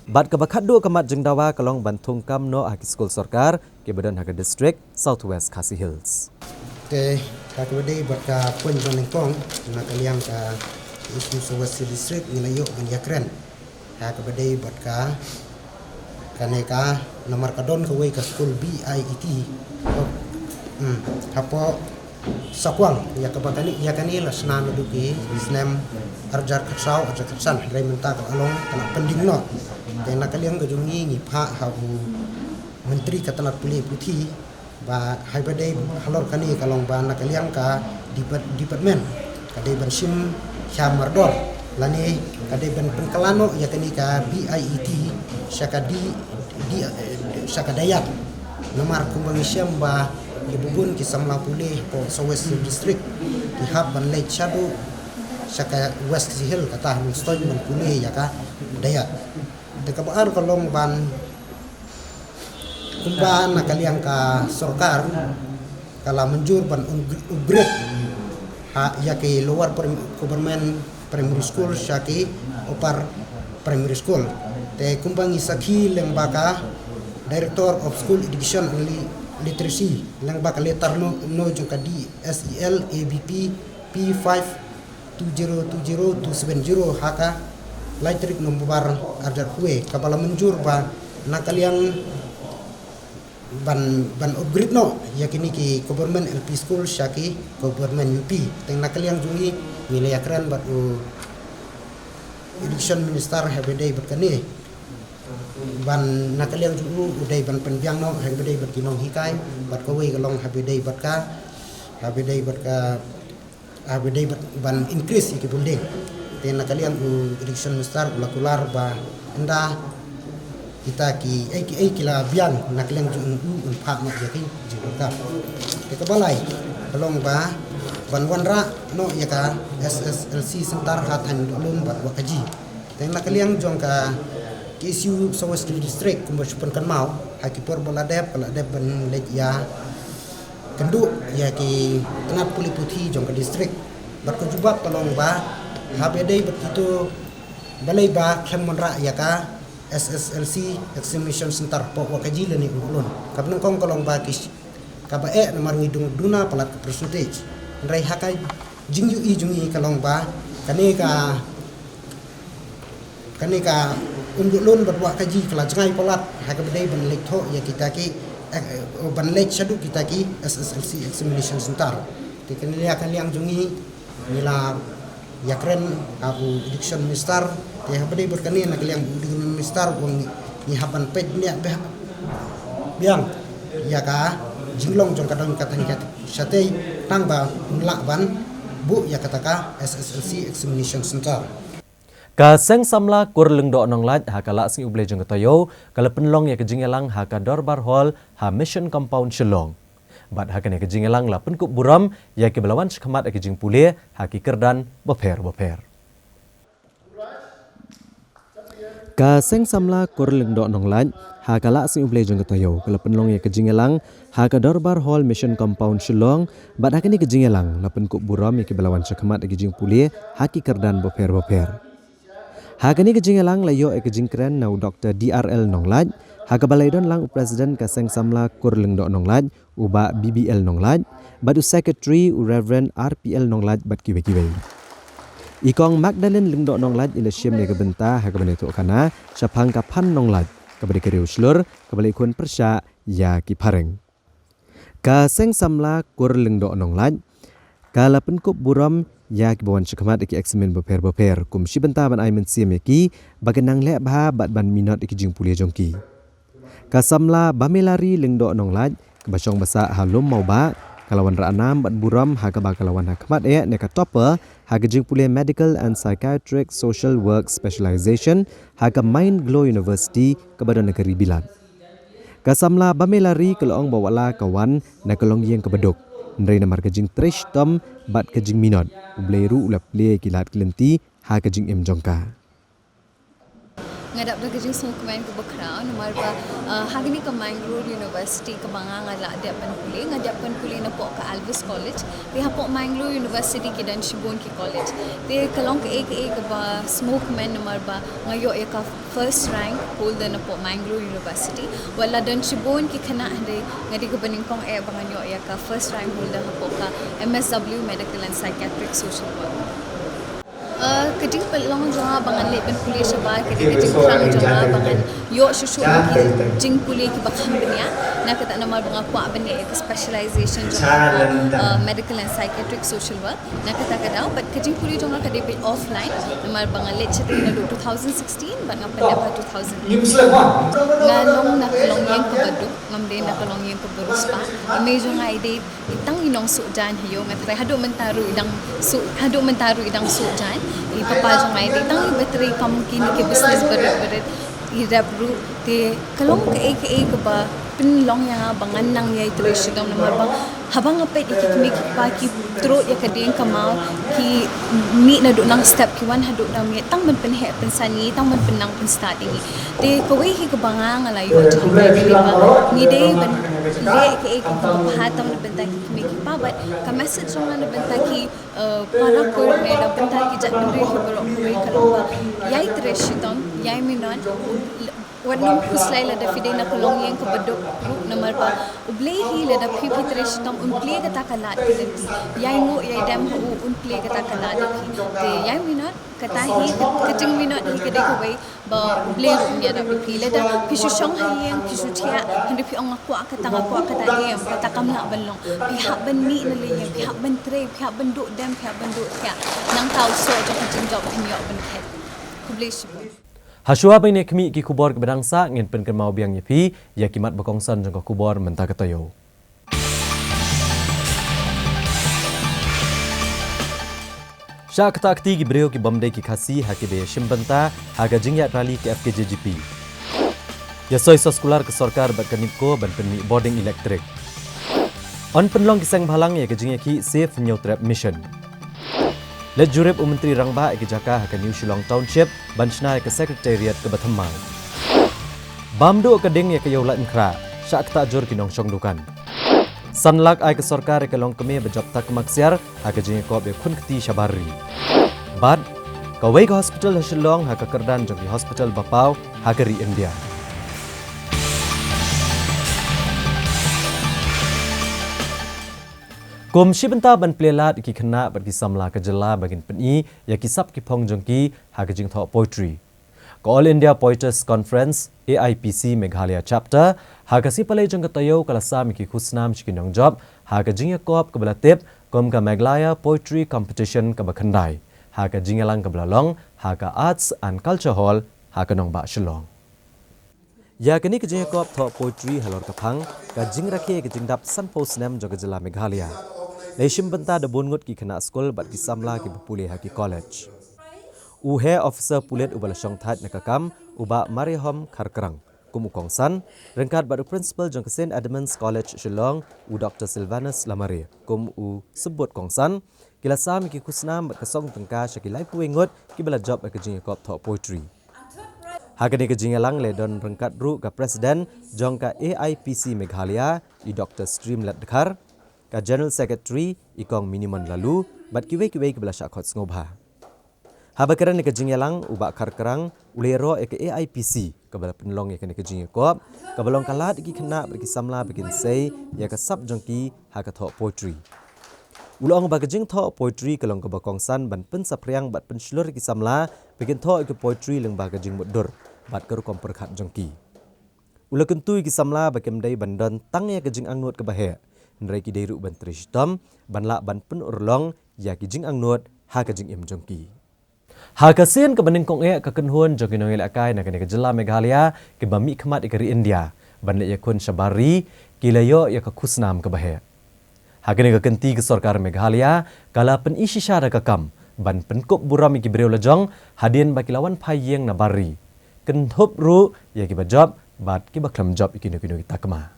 Bad kaba khatduh ka mat jingdawa ka long ban thung kam noh ha ki skul sorkar kiba don ha ka district South West Khasi Hills. Te ha kaba dei bad ka point ba nyngkong na ka liang ka KSU South West District ngi la ïoh ban ïakren ha kaba dei bad ka kane ka namar ka don kawei ka skul BIET. Oh, hmm, hapoh Sakwang ïa kaba kane ïa kane la shna naduh ki snem arhajar khatsaw arhajar khatsan hynrei mynta ka la long ka la pending noh. Te na ka liang ka jong ngi ngi phah ha u Myntri ka tnat pule puthi ba haba dei halor kane ka long ba na ka liang ka depart-, department ka dei ban shim sha mardor lane ka dei ban pynkylla noh ïa kane ka BIET sha ka di, di, sha ka DIET. Namar kumba ngi shem ba ki bun ki samla pule hapoh South West District ki hap ban leit shaduh sha ka West Khasi Hills kata ha Nongstoiñ ban pule ïa ka DIET. Te kaba ar ka long ban kumba na ka liang ka sorkar ka la mynjur ban upgrade ha ïa ki lower prim-, government primary school sha ki upper primary school. Te kumba ngi sakhi lyngba ka Director of School Education and Li-, Literacy lyngba ka letter no, no jong ka DSEL ABP P five two zero two zero two seven zero ha ka lai tarik November arhajar khatwei kaba la mynjur ba na ka liang ban, ban upgrade noh ïa kine ki government LP school sha ki government UP. Te na ka liang jong ngi ngi la ïakren bad u Education Minister haba dei bad kane ban na ka liang jong u u dei ban pynbiang noh haba dei bad ki nonghikai bad kawei ka long haba dei bad ka haba dei bad ka haba dei bad ban increase ïa ki building. Te na ka liang u Education Minister u la kular ba ynda kita ki ei ki ei ki la biang na ka liang jong u un phah noh ïa ki jingdonkam. Te kaba lai ka long ba ban wanrah noh ïa ka S S L C center ha thaiñ Umduhlun bad Wahkaji. Te na ka liang jong ka K S U South West District kumba shu pynkynmaw ha ki por ba la dep ba la dep ban leit ïa kynduh ïa ki tnat pule puthi jong ka district. Bad ka jubab ka long ba haba dei bad kito balei ba khlem wanrah ïa ka S S L C examination center hapoh Wahkaji lane Umduhlun. Kaba nyngkong ka long ba ki kaba eh namar ngi dung duna palat ka percentage. Hynrei ha ka jingïohi jong ngi ka long ba kane ka kane ka Umduhlun bad Wahkaji ka la jngai palat ha kaba dei ban leit thoh ïa kita ki eh, ban leit shaduh kita ki S S L C examination center. Te kane ka liang jong ngi ngi la ïakren ha u Education Minister. Te haba dei bad kane na ka liang u Education Minister u ong ngi hap ban peit ne biang ïa ka jinglong jong ka dong ka thaiñ ka shatei tang ba un lah ban buh ïa kata ka S S L C examination center. Ka Seng Samla Kur Lyngdoh Nonglait ha ka Lah Sngi U Blei jong ka Taïew ka la pynlong ïa ka jingïalang ha ka Dorbar Hall ha Mission Compound Shillong. Bad ha kane ka jingïalang la pynkup burom ïa kiba la wan shakhmat ïa ka jingpule ha ki kyrdan bapher bapher. Ka Seng Samla Kur Lyngdoh Nonglait ha ka Lah Sngi U Blei jong ka Taïew ka la pynlong ïa ka jingïalang ha ka Dorbar Hall Mission Compound Shillong. Bad ha kane ka jingïalang la pynkup burom ïa kiba la wan shakhmat ïa ka jingpule ha ki kyrdan bapher bapher. Ha kane ka jingïalang la ïoh ïa ka jingkren na u Doktor D R L Nonglait ha kaba la ïadon lang u President ka Seng Samla Kur Lyngdoh Nonglait u Bah B B L Nonglait bad u Secretary u Reverend R P L Nonglait bad kiwei kiwei. I Kong Magdalene Lyngdoh Nonglait i la shim ïa ka bynta ha kaba ïathuh khana shaphang ka Phan Nonglait kaba dei ka riewshlur kaba la ïakhun pyrshah ïa ki phareng. Ka Seng Samla Kur Lyngdoh Nonglait ka la pynkup burom ïa kiba wan shakhmat ïa ki eksamin bapher bapher kum shi bynta ban ai mynsiem ïa ki ba kin nang leh bha bad ban minot ïa ki jingpule jong ki. Ka Samla Bamelari Lyngdoh Nonglait kaba shong ba sah ha Lum Mawbah ka la wanrah nam bad burom ha kaba ka la wan ha khmat eh ne ka topper ha ka jingpule Medical and Psychiatric Social Work Specialization ha ka Mind Glow University kaba don ha ka ri Bilat. Ka Samla Bamelari ka la ong ba wat la ka wan na ka longïing kaba duk hynrei namar ka jingtrei shitom bad ka jingminot U Blei ruh u la plie ïa ki lad ki lynti ha ka jingim jong ka. Nga dap da ka jingsngewkmen kaba khraw namar ba ha kane ka Mangalore University kaba nga nga la dep ban pule, nga dep ban pule napoh ka Alvis College. Te hapoh Mangalore University ki don shibun ki college. Te ka long kaei kaei kaba sngewkmen namar ba nga ïoh ïa ka first rank holder napoh Mangalore University. Wat la don shibun ki khynnah hynrei nga dei kaba nyngkong eh ba ngan ïoh ïa ka first rank holder hapoh ka M S W Medical and Psychiatric Social Work. Ka jingpynlong jong nga ba ngan leit ban pule shabar ka dei ka jingthrang jong nga ba ngan ïoh shuh shuh ki jingpule kiba kham bniah. Na kata namar ba nga kwah ban leh ka specialization jong nga medical and psychiatric social work. Na kata ka daw bad ka jingpule jong nga ka dei ba offline namar ba nga leit shatei naduh two thousand sixteen bad nga pyndep ha two thousand eighteen. Nga long na ka longïing kaba duk, ngam dei na ka longïing kaba riewspah. I mei jong nga i dei i tang i nongsuh jaiñ ha ïew, nga tharai haduh mynta ruh i dang suh, haduh mynta ruh i dang suh jaiñ. I papa jong nga i dei i tang iba trei kam kine ki business barit barit. I rep ruh te ka long kaei kaei kaba pynlong ïa nga ba ngan nang ïai trei shitom namar ba haba nga peit ïa ki kmie ki kpa ki trud ïa ka dieng ka maw, ki mih naduh nang step ki wan haduh nang miet tang ban pynheh pynsan ïa ngi, tang ban pynnang pynstad ïa ngi. Te kawei hi kaba nga nga la ïoh jinghikai phi ba ngi dei ban leh kaei kaei kaba bha tam na bynta ki kmie ki kpa bad ka message jong nga na bynta ki para kur ne na bynta ki jaitbynriew hi baroh kawei ka long ba ïai trei shitom, ïai minot. Wat nym khuslai lada phi dei na ka longïing kaba duk ruh namar ba U Blei hi lada phi phi trei shitom un plie kata ka lad ka lynti. Ïai nguh ïai dem ha u un plie kata ka lad ïa phi. Te ïai minot, kata hi ka jingminot hi ka dei kawei ba U Blei ruh un ïarap ïa phi. Lada phi shu shong ha ïing phi shu thiah hynrei phi ong nga kwah kata nga kwah kata, em, kata kam lah ban long. Phi hap ban mih na la ïing, phi hap ban trei, phi hap ban duh dem, phi hap ban duh thiah. Nangta u soh jong ka jingjop phin ïoh ban khet. Khublei shibun. Hashwa ban ïakhmih ki khubor kiba dang sah, ngin pynkynmaw biang ïa phi ïa ki mat ba kongsan jong ka khubor mynta ka taïew. Shah ktah kti ki briew ki bym dei ki Khasi ha kiba ïashim bynta ha ka jingïaid rally ka F K J G P. Ïasoi soskular ka sorkar bad ka NEEPCO ban pynmih bording elektrik. Yn pynlong ki seng bhalang ïa ka jingïakhih Save Hynñiewtrep Mission. Leit jurip u Myntri Rangbah ïa ki jaka ha ka New Shillong Township ban shna ïa ka Secretariat kaba thymmai. Bam duh ka ding ïa ka ïew lait mkhrah, shah ktah jur ki nongshong dukan. San lak ai ka sorkar ïa ka longkmie ba jop takma ksiar ha ka jingïakop ïakhun kti shabar ri. Bad kawei ka hospital ha Shillong ha ka kyrdan jong ki hospital ba paw ha ka ri India. Kum shi bynta ban plie lad ïa ki khynnah bad ki samla ka jylla ba kin pyni ïa ki sap ki phong jong ki ha ka jingthoh poetry. Ka All India Poeters Conference, A I P C Meghalaya Chapter, ha ka sngi Palei jong ka taïew ka la sam ïa ki khusnam sha ki nongjop ha ka jingïakop kaba la tip kum ka Meghalaya Poetry Competition kaba khyndai ha ka jingïalang kaba la long ha ka Arts and Culture Hall ha ka nongbah Shillong. Ïa kane ka jingïakop thoh poetry halor ka phang ka jingrakhe ka jingdap sanphew snem jong ka jylla Meghalaya, la ïashim bynta da bun ngut ki khynnah skul bad ki samla kiba pule ha ki college. U Heh Officer Pulit uba la shongthait na ka kam, u Bah Mariehom Kharkrang, kum u kongsan, ryngkat bad u Principal jong ka Saint Edmund's College Shillong, u Doctor Sylvanus Lamare, kum u symbud kongsan, ki la sam ïa ki khusnam bad ka song tyngka sha ki laiphew wei ngut kiba la jop ïa ka jingïakop thoh poetry. Ha kane ka jingïalang la don ryngkat ruh ka President jong ka A I P C Meghalaya, i Doctor Streamlet Dkhar, ka General Secretary, i Kong Minimon Laloo, bad kiwei kiwei kiba la shah khot sngewbha. Haba kren ïa ka jingïalang, u Bah Kharkrang u la ïaroh ïa ka A I P C kaba la pynlong ïa kane ka jingïakop, kaba long ka lad ïa ki khynnah bad ki samla ba kin sei ïa ka sap jong ki ha ka thoh poetry. U la ong ba ka jingthoh poetry ka long kaba kongsan ban pynsaphriang bad pynshlur ïa ki samla ba kin thoh ïa ka poetry lyngba ka jingmutdur bad ka rukom pyrkhat jong ki. U la kyntu ïa ki samla ba kim dei ban don tang ïa ka jingangnud kaba heh, hynrei ki dei ruh ban trei shitom ban lah ban pynurlong ïa ki jingangnud ha ka jingim jong ki. Ha ka sien kaba nyngkong eh, ka kynhun jong ki nongïalehkai na kane ka jylla Meghalaya kiba mihkhmat ïa ka ri India ban leit ïakhun shabar ri, ki la ïoh ïa ka khusnam kaba heh. Ha kane ka kynti ka sorkar Meghalaya ka la pyni shisha da ka kam ban pynkup burom ïa ki briew lajong hadien ba ki la wan phai ïing na bar ri, kynthup ruh ïa kiba jop bad kiba khlem jop ïa kino kino ki takma.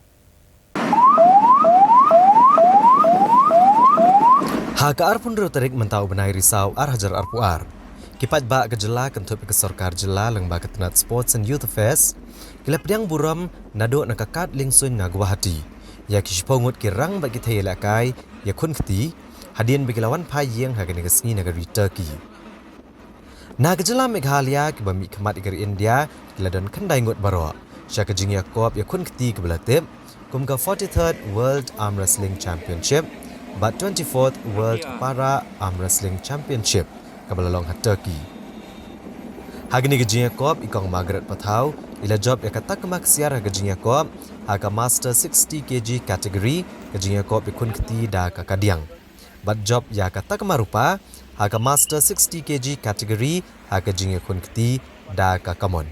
Ha ka arphew hynriew tarik mynta u bnai Risaw ar hajar arphew ar, ki paidbah ka jylla kynthup ïa ka sorkar jylla lyngba ka tnat Sports and Youth Affairs ki la pdiang burom naduh na ka kad liengsuiñ na Guwahati ïa ki shiphew ngut ki rang bad ki thei ïalehkai ïakhun kti, hadien ba ki la wan phai ïing ha kane ka sngi na ka ri Turkey. Na ka jylla Meghalaya, kiba mihkhmat ïa ka ri India ki la don khyndai ngut baroh sha ka jingïakop ïakhun kti kaba la tip kum ka forty-third World Arm Wrestling Championship bad twenty-fourth World Para Arm Wrestling Championship kaba la long ha Turkey. Ha kane ka jingïakop, i Kong Margaret Pathaw i la jop ïa ka takma ksiar ha ka jingïakop ha ka Master sixty K G category, ka jingïakop ïakhun kti da ka kadiang. Bad jop ïa ka takma rupa ha ka Master sixty K G category ha ka jingïakhun kti da ka kamon.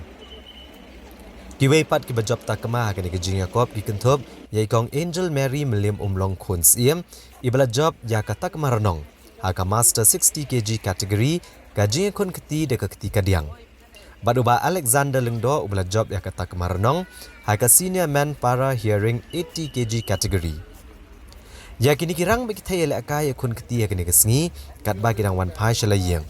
Kiwei pat kiba jop takma ha kane ka jingïakop ki kynthup ïa i Kong Angel Mary Mylliemumlong Khun Syiem, iba la jop ïa ka takma rnong ha ka Master sixty K G category, ka jingïakhun kti da ka kti kadiang. Bad u Bah Alexander Lyngdoh uba la jop ïa ka takma rnong ha ka Senior Men Para Hearing eighty K G category. Ïa kine ki rang bad ki thei ïalehkai ïakhun kti ha kane ka sngi, katba ki dang wan phai sha la ïing,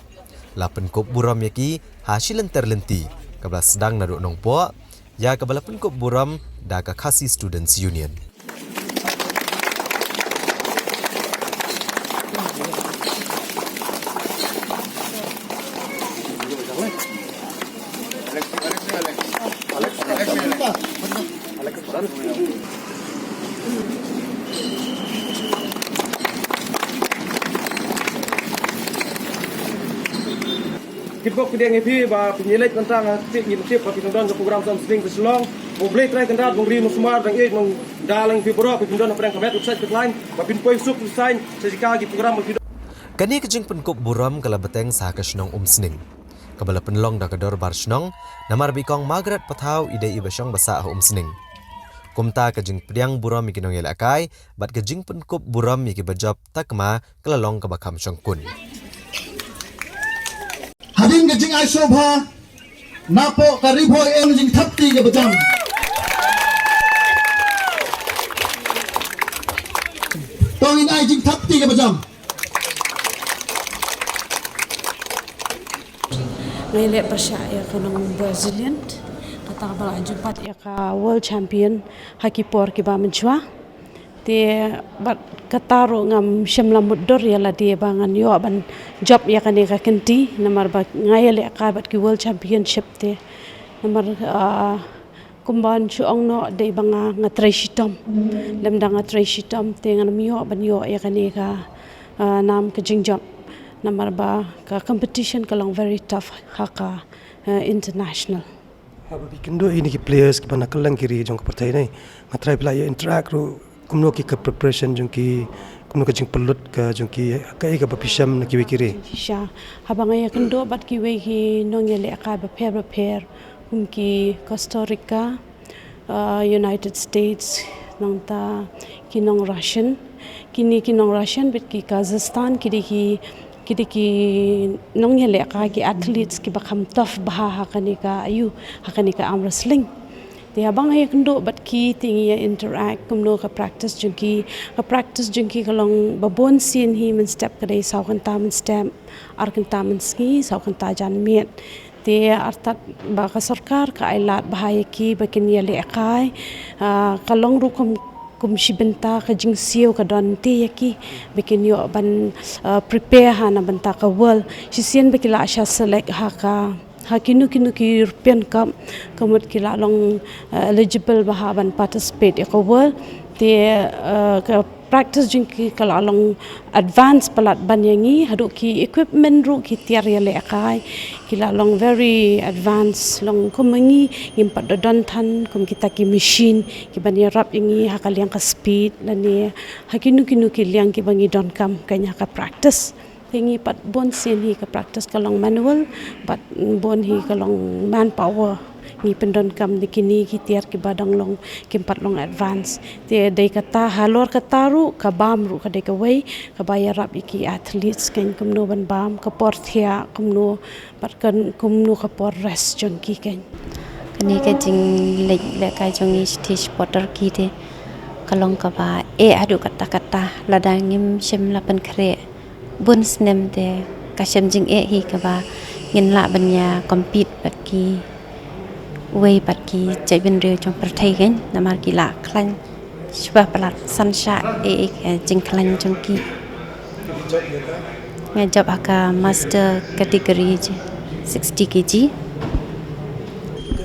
la pynkup burom ïa ki ha shi lynter lynti, kaba la sdang naduh Nongpoh, ïa kaba la pynkup burom da ka Khasi Students Union. Kit bok kit ïa phi ba phi ïaleit mynta, nga tip, ngi tip ba phi dang don ka program song sning ka Shillong. U Blei Trai Kynrad ba u ri u sumar dang ïeit, nang da lang phi baroh, phi dang don hapdeng ka met u Trai Kynrad ba phin poi suk u sain sa jaka ki program ba phi don. Kane ka jingpynkup burom ka la bteng sa ka shnong Umsning. kaba la pynlong da ka Dorbar Shnong, namar ba i Kong Margaret Pathaw i dei iba shong ba sah ha Umsning. Kumta ka jingpdiang burom ïa ki nongïalehkai bad ka jingpynkup burom ïa kiba jop takma ka la long kaba kham shongkun. Hadien ka jingai sngewbha napoh ka Ri Bhoi, em, jingthap kti kaba jam. To ngin ai jingthap kti kaba jam. Nga ïaleh pyrshah ïa ka nong Brazilian, kata kaba la ju pat ïa ka world champion ha ki por kiba mynshuwa. Te bad kata ruh ngam shym la mutdur ïa lade ba ngan ïoh ban jop ïa kane ka kynti, namar ba nga ïalehkai bad ki world championship te. Namar, ah, kumba ngan shu ong noh, dei ba nga, nga trei shitom. Lymda nga trei shitom te ngan ym ïoh ban ïoh ïa kane ka, ah, nam ka jingjop. Namar ba ka competition ka long very tough ha ka, ah, international. Haba phi kynduh ïa kine ki players kiba na kylleng ki ri jong ka pyrthei ne, nga tharai phi la ïa interact ruh, kumno ki ka preparation jong ki, kumno ka jingpynlut ka jong ki, kaei kaba phi shem na kiwei ki ri? Sha, haba nga ïa kynduh bad kiwei ki nongïalehkai bapher bapher, kum ki Costa Rica, ah, United States, nangta ki nong Russian, kine ki nong Russian bad ki Kazakhstan, ki dei ki, ki dei ki nongïalehkai, ki athletes kiba kham tough bha ha kane ka, aiu, ha kane ka arm wrestling. Te haba nga ïa kynduh bad ki te ngi ïa interact kumno ka practice jong ki, ka practice jong ki ka long ba bun sien hi, mynstep ka dei saw kynta mynstep, ar kynta mynsngi, saw kynta janmiet. Te artat ba ka sorkar ka ai lad bha ïa ki ba kin ïalehkai, ah, ka long ruh kum, kum shi bynta ka jingsiew ka don te ïa ki ba kin ïoh ban, ah, prepare ha na bynta ka world. Shisien ba ki la shah select ha ka, ha kino kino ki European Cup, ka mut ki la long, ah, eligible bha ban participate ïa ka world. Te, ah, ka practice jong ki ka la long advance palat ban ïa ngi, haduh ki equipment ruh ki tiar ïalehkai ki la long very advance, long kum ma ngi ngim pat da don than kum kita ki machine kiban ïarap ïa ngi ha ka liang ka speed lane ha kino kino ki liang kiba ngi donkam kane ha ka practice. Te ngi pat bun sien hi ka practice ka long manual, bad bun hi ka long manpower. Ngi pyndonkam da kine ki tiar kiba dang long, kim pat long advance. Te dei kata, halor kata ruh, ka bam ruh ka dei kawei kaba ïarap ïa ki athletes, kane kumno ban bam, ka por thiah kumno, bad kan kumno ka por rest jong ki, kane. Kane ka jingleit lehkai jong ngi sha ki supporter ki te ka long kaba eh haduh katta katta, lada ngim shym la pynkhreh bun snem te ka shem jingeh hi kaba ngin lah ban ïa compete bad kiwei pat ki jaitbynriew jong pyrthei, kane, namar ki la khlaiñ shibun palat, san shah eh, eh, ka jingkhlaiñ jong ki. Nga jop ha ka master category, sixty K G.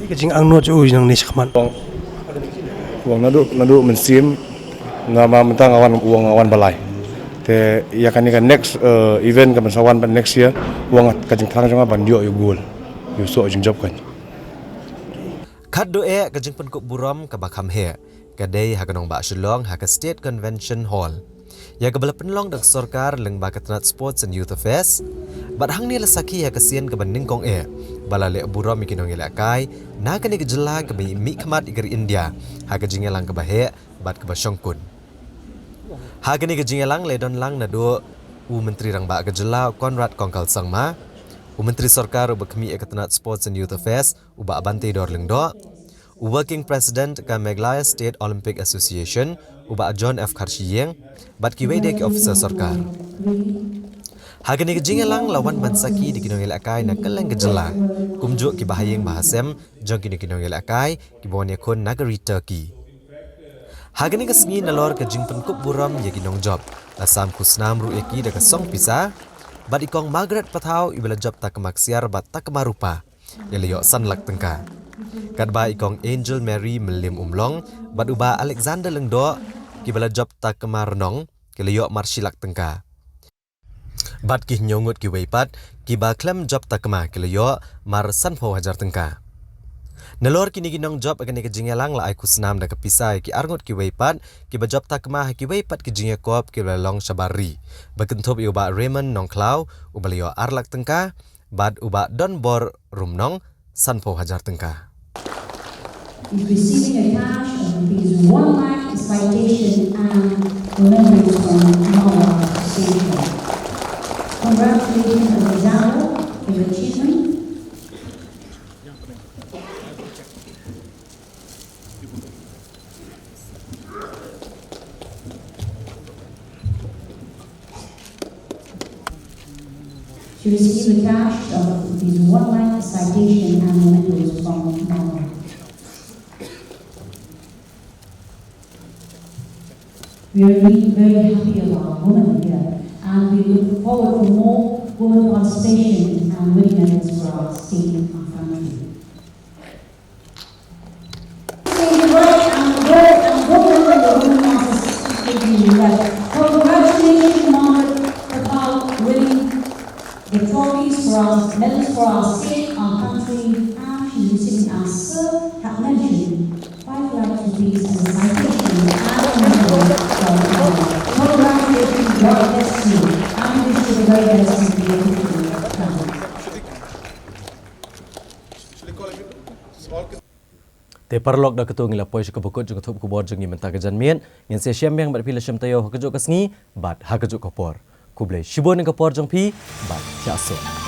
Ka jingangnud jong u nangne shakhmat? Wan naduh, naduh mynsiem, namar mynta nga wan, wan, nga wan ba lai. Te ïa kane ka next, eh, event kaban sa wan bad next year, wan ka jingthrang jong nga ban ïoh ïa u gold, ïa u soh jingjop, kane. Khatduh eh ka jingpynkup burom kaba kham heh ka dei ha ka nongbah Shillong ha ka State Convention Hall, ïa kaba la pynlong da ka sorkar lyngba ka tnat Sports and Youth Affairs. Bad hangne la sakhi ha ka sien kaba nyngkong eh ba la leh burom ïa ki nongïalehkai na kane ka jylla kaba mihkhmat ïa ka ri India ha ka jingïalang kaba heh bad kaba shongkun. Ha kane ka jingïalang la don lang naduh u Myntri Rangbah ka jylla, Conrad Kongkal Sangma, u Myntri Sorkar uba khmih ïa ka tnat Sports and Youth Affairs, u Bah Banteidor Lyngdoh, u Working President ka Meghalaya State Olympic Association, u Bah John F Kharshiing, bad kiwei de ki officer sorkar. Ha kane ka jingïalang la wan ban sakhi da ki nongïalehkai na kylleng ka jylla, kumjuh ki bahaïing bahasem jong kine ki nongïalehkai kiba wan ïakhun na ka ri Turkey. Ha kane ka sngi, nalor ka jingpynkup burom ïa ki nongjop, la sam khusnam ruh ïa ki da ka song pisa, bad i Kong Margaret Pathaw iba la jop takma ksiar bad takma rupa, i la ïoh san lak tyngka. Katba i Kong Angel Mary Mylliemumlong bad u Bah Alexander Lyngdoh kiba la jop takma rnong, ki la ïoh mar shi lak tyngka. Bad ki hynñiew ngut kiwei pat kiba khlem jop takma ki la ïoh mar sanphew hajar tyngka. Nalor kine ki nongjop ha kane ka jingïalang la ai khusnam da ka pisa ïa ki arngut kiwei pat kiba jop takma ha kiwei pat ki jingïakop kiba la long shabar ri, ba kynthup ïa u Bah Raymond Nongkhlaw uba la ïoh ar lak tyngka, Bad u Bah Donbor Rumnong, sanphew hajar tyngka. Is receiving a cash of rupees one lakh, citation and mementos from Mawar Station. Congratulations on the Zabo for your achievement. She received a cash of rupees one lakh, citation and mementos from Mawar. We are really very happy about women here, and we look forward for more women participation and winning medals for our state and country. Congratulations, Margaret, for winning the trophies for our medals for our state, our country, and she's receiving our Sir Hak Mention, five lakh rupees as a citation and a medal for her. Congratulations, God bless you, and wish you the very best in your future travels. Te paralok, da katu ngi la poi sha kaba kut jong ka thup khubor jong ngi mynta ka janmiet. Ngin sa ïashem biang bad phi la shem taïew ha kajuh ka sngi bad ha kajuh ka por. Khublei shibun ïa ka por jong phi bad thiah suk.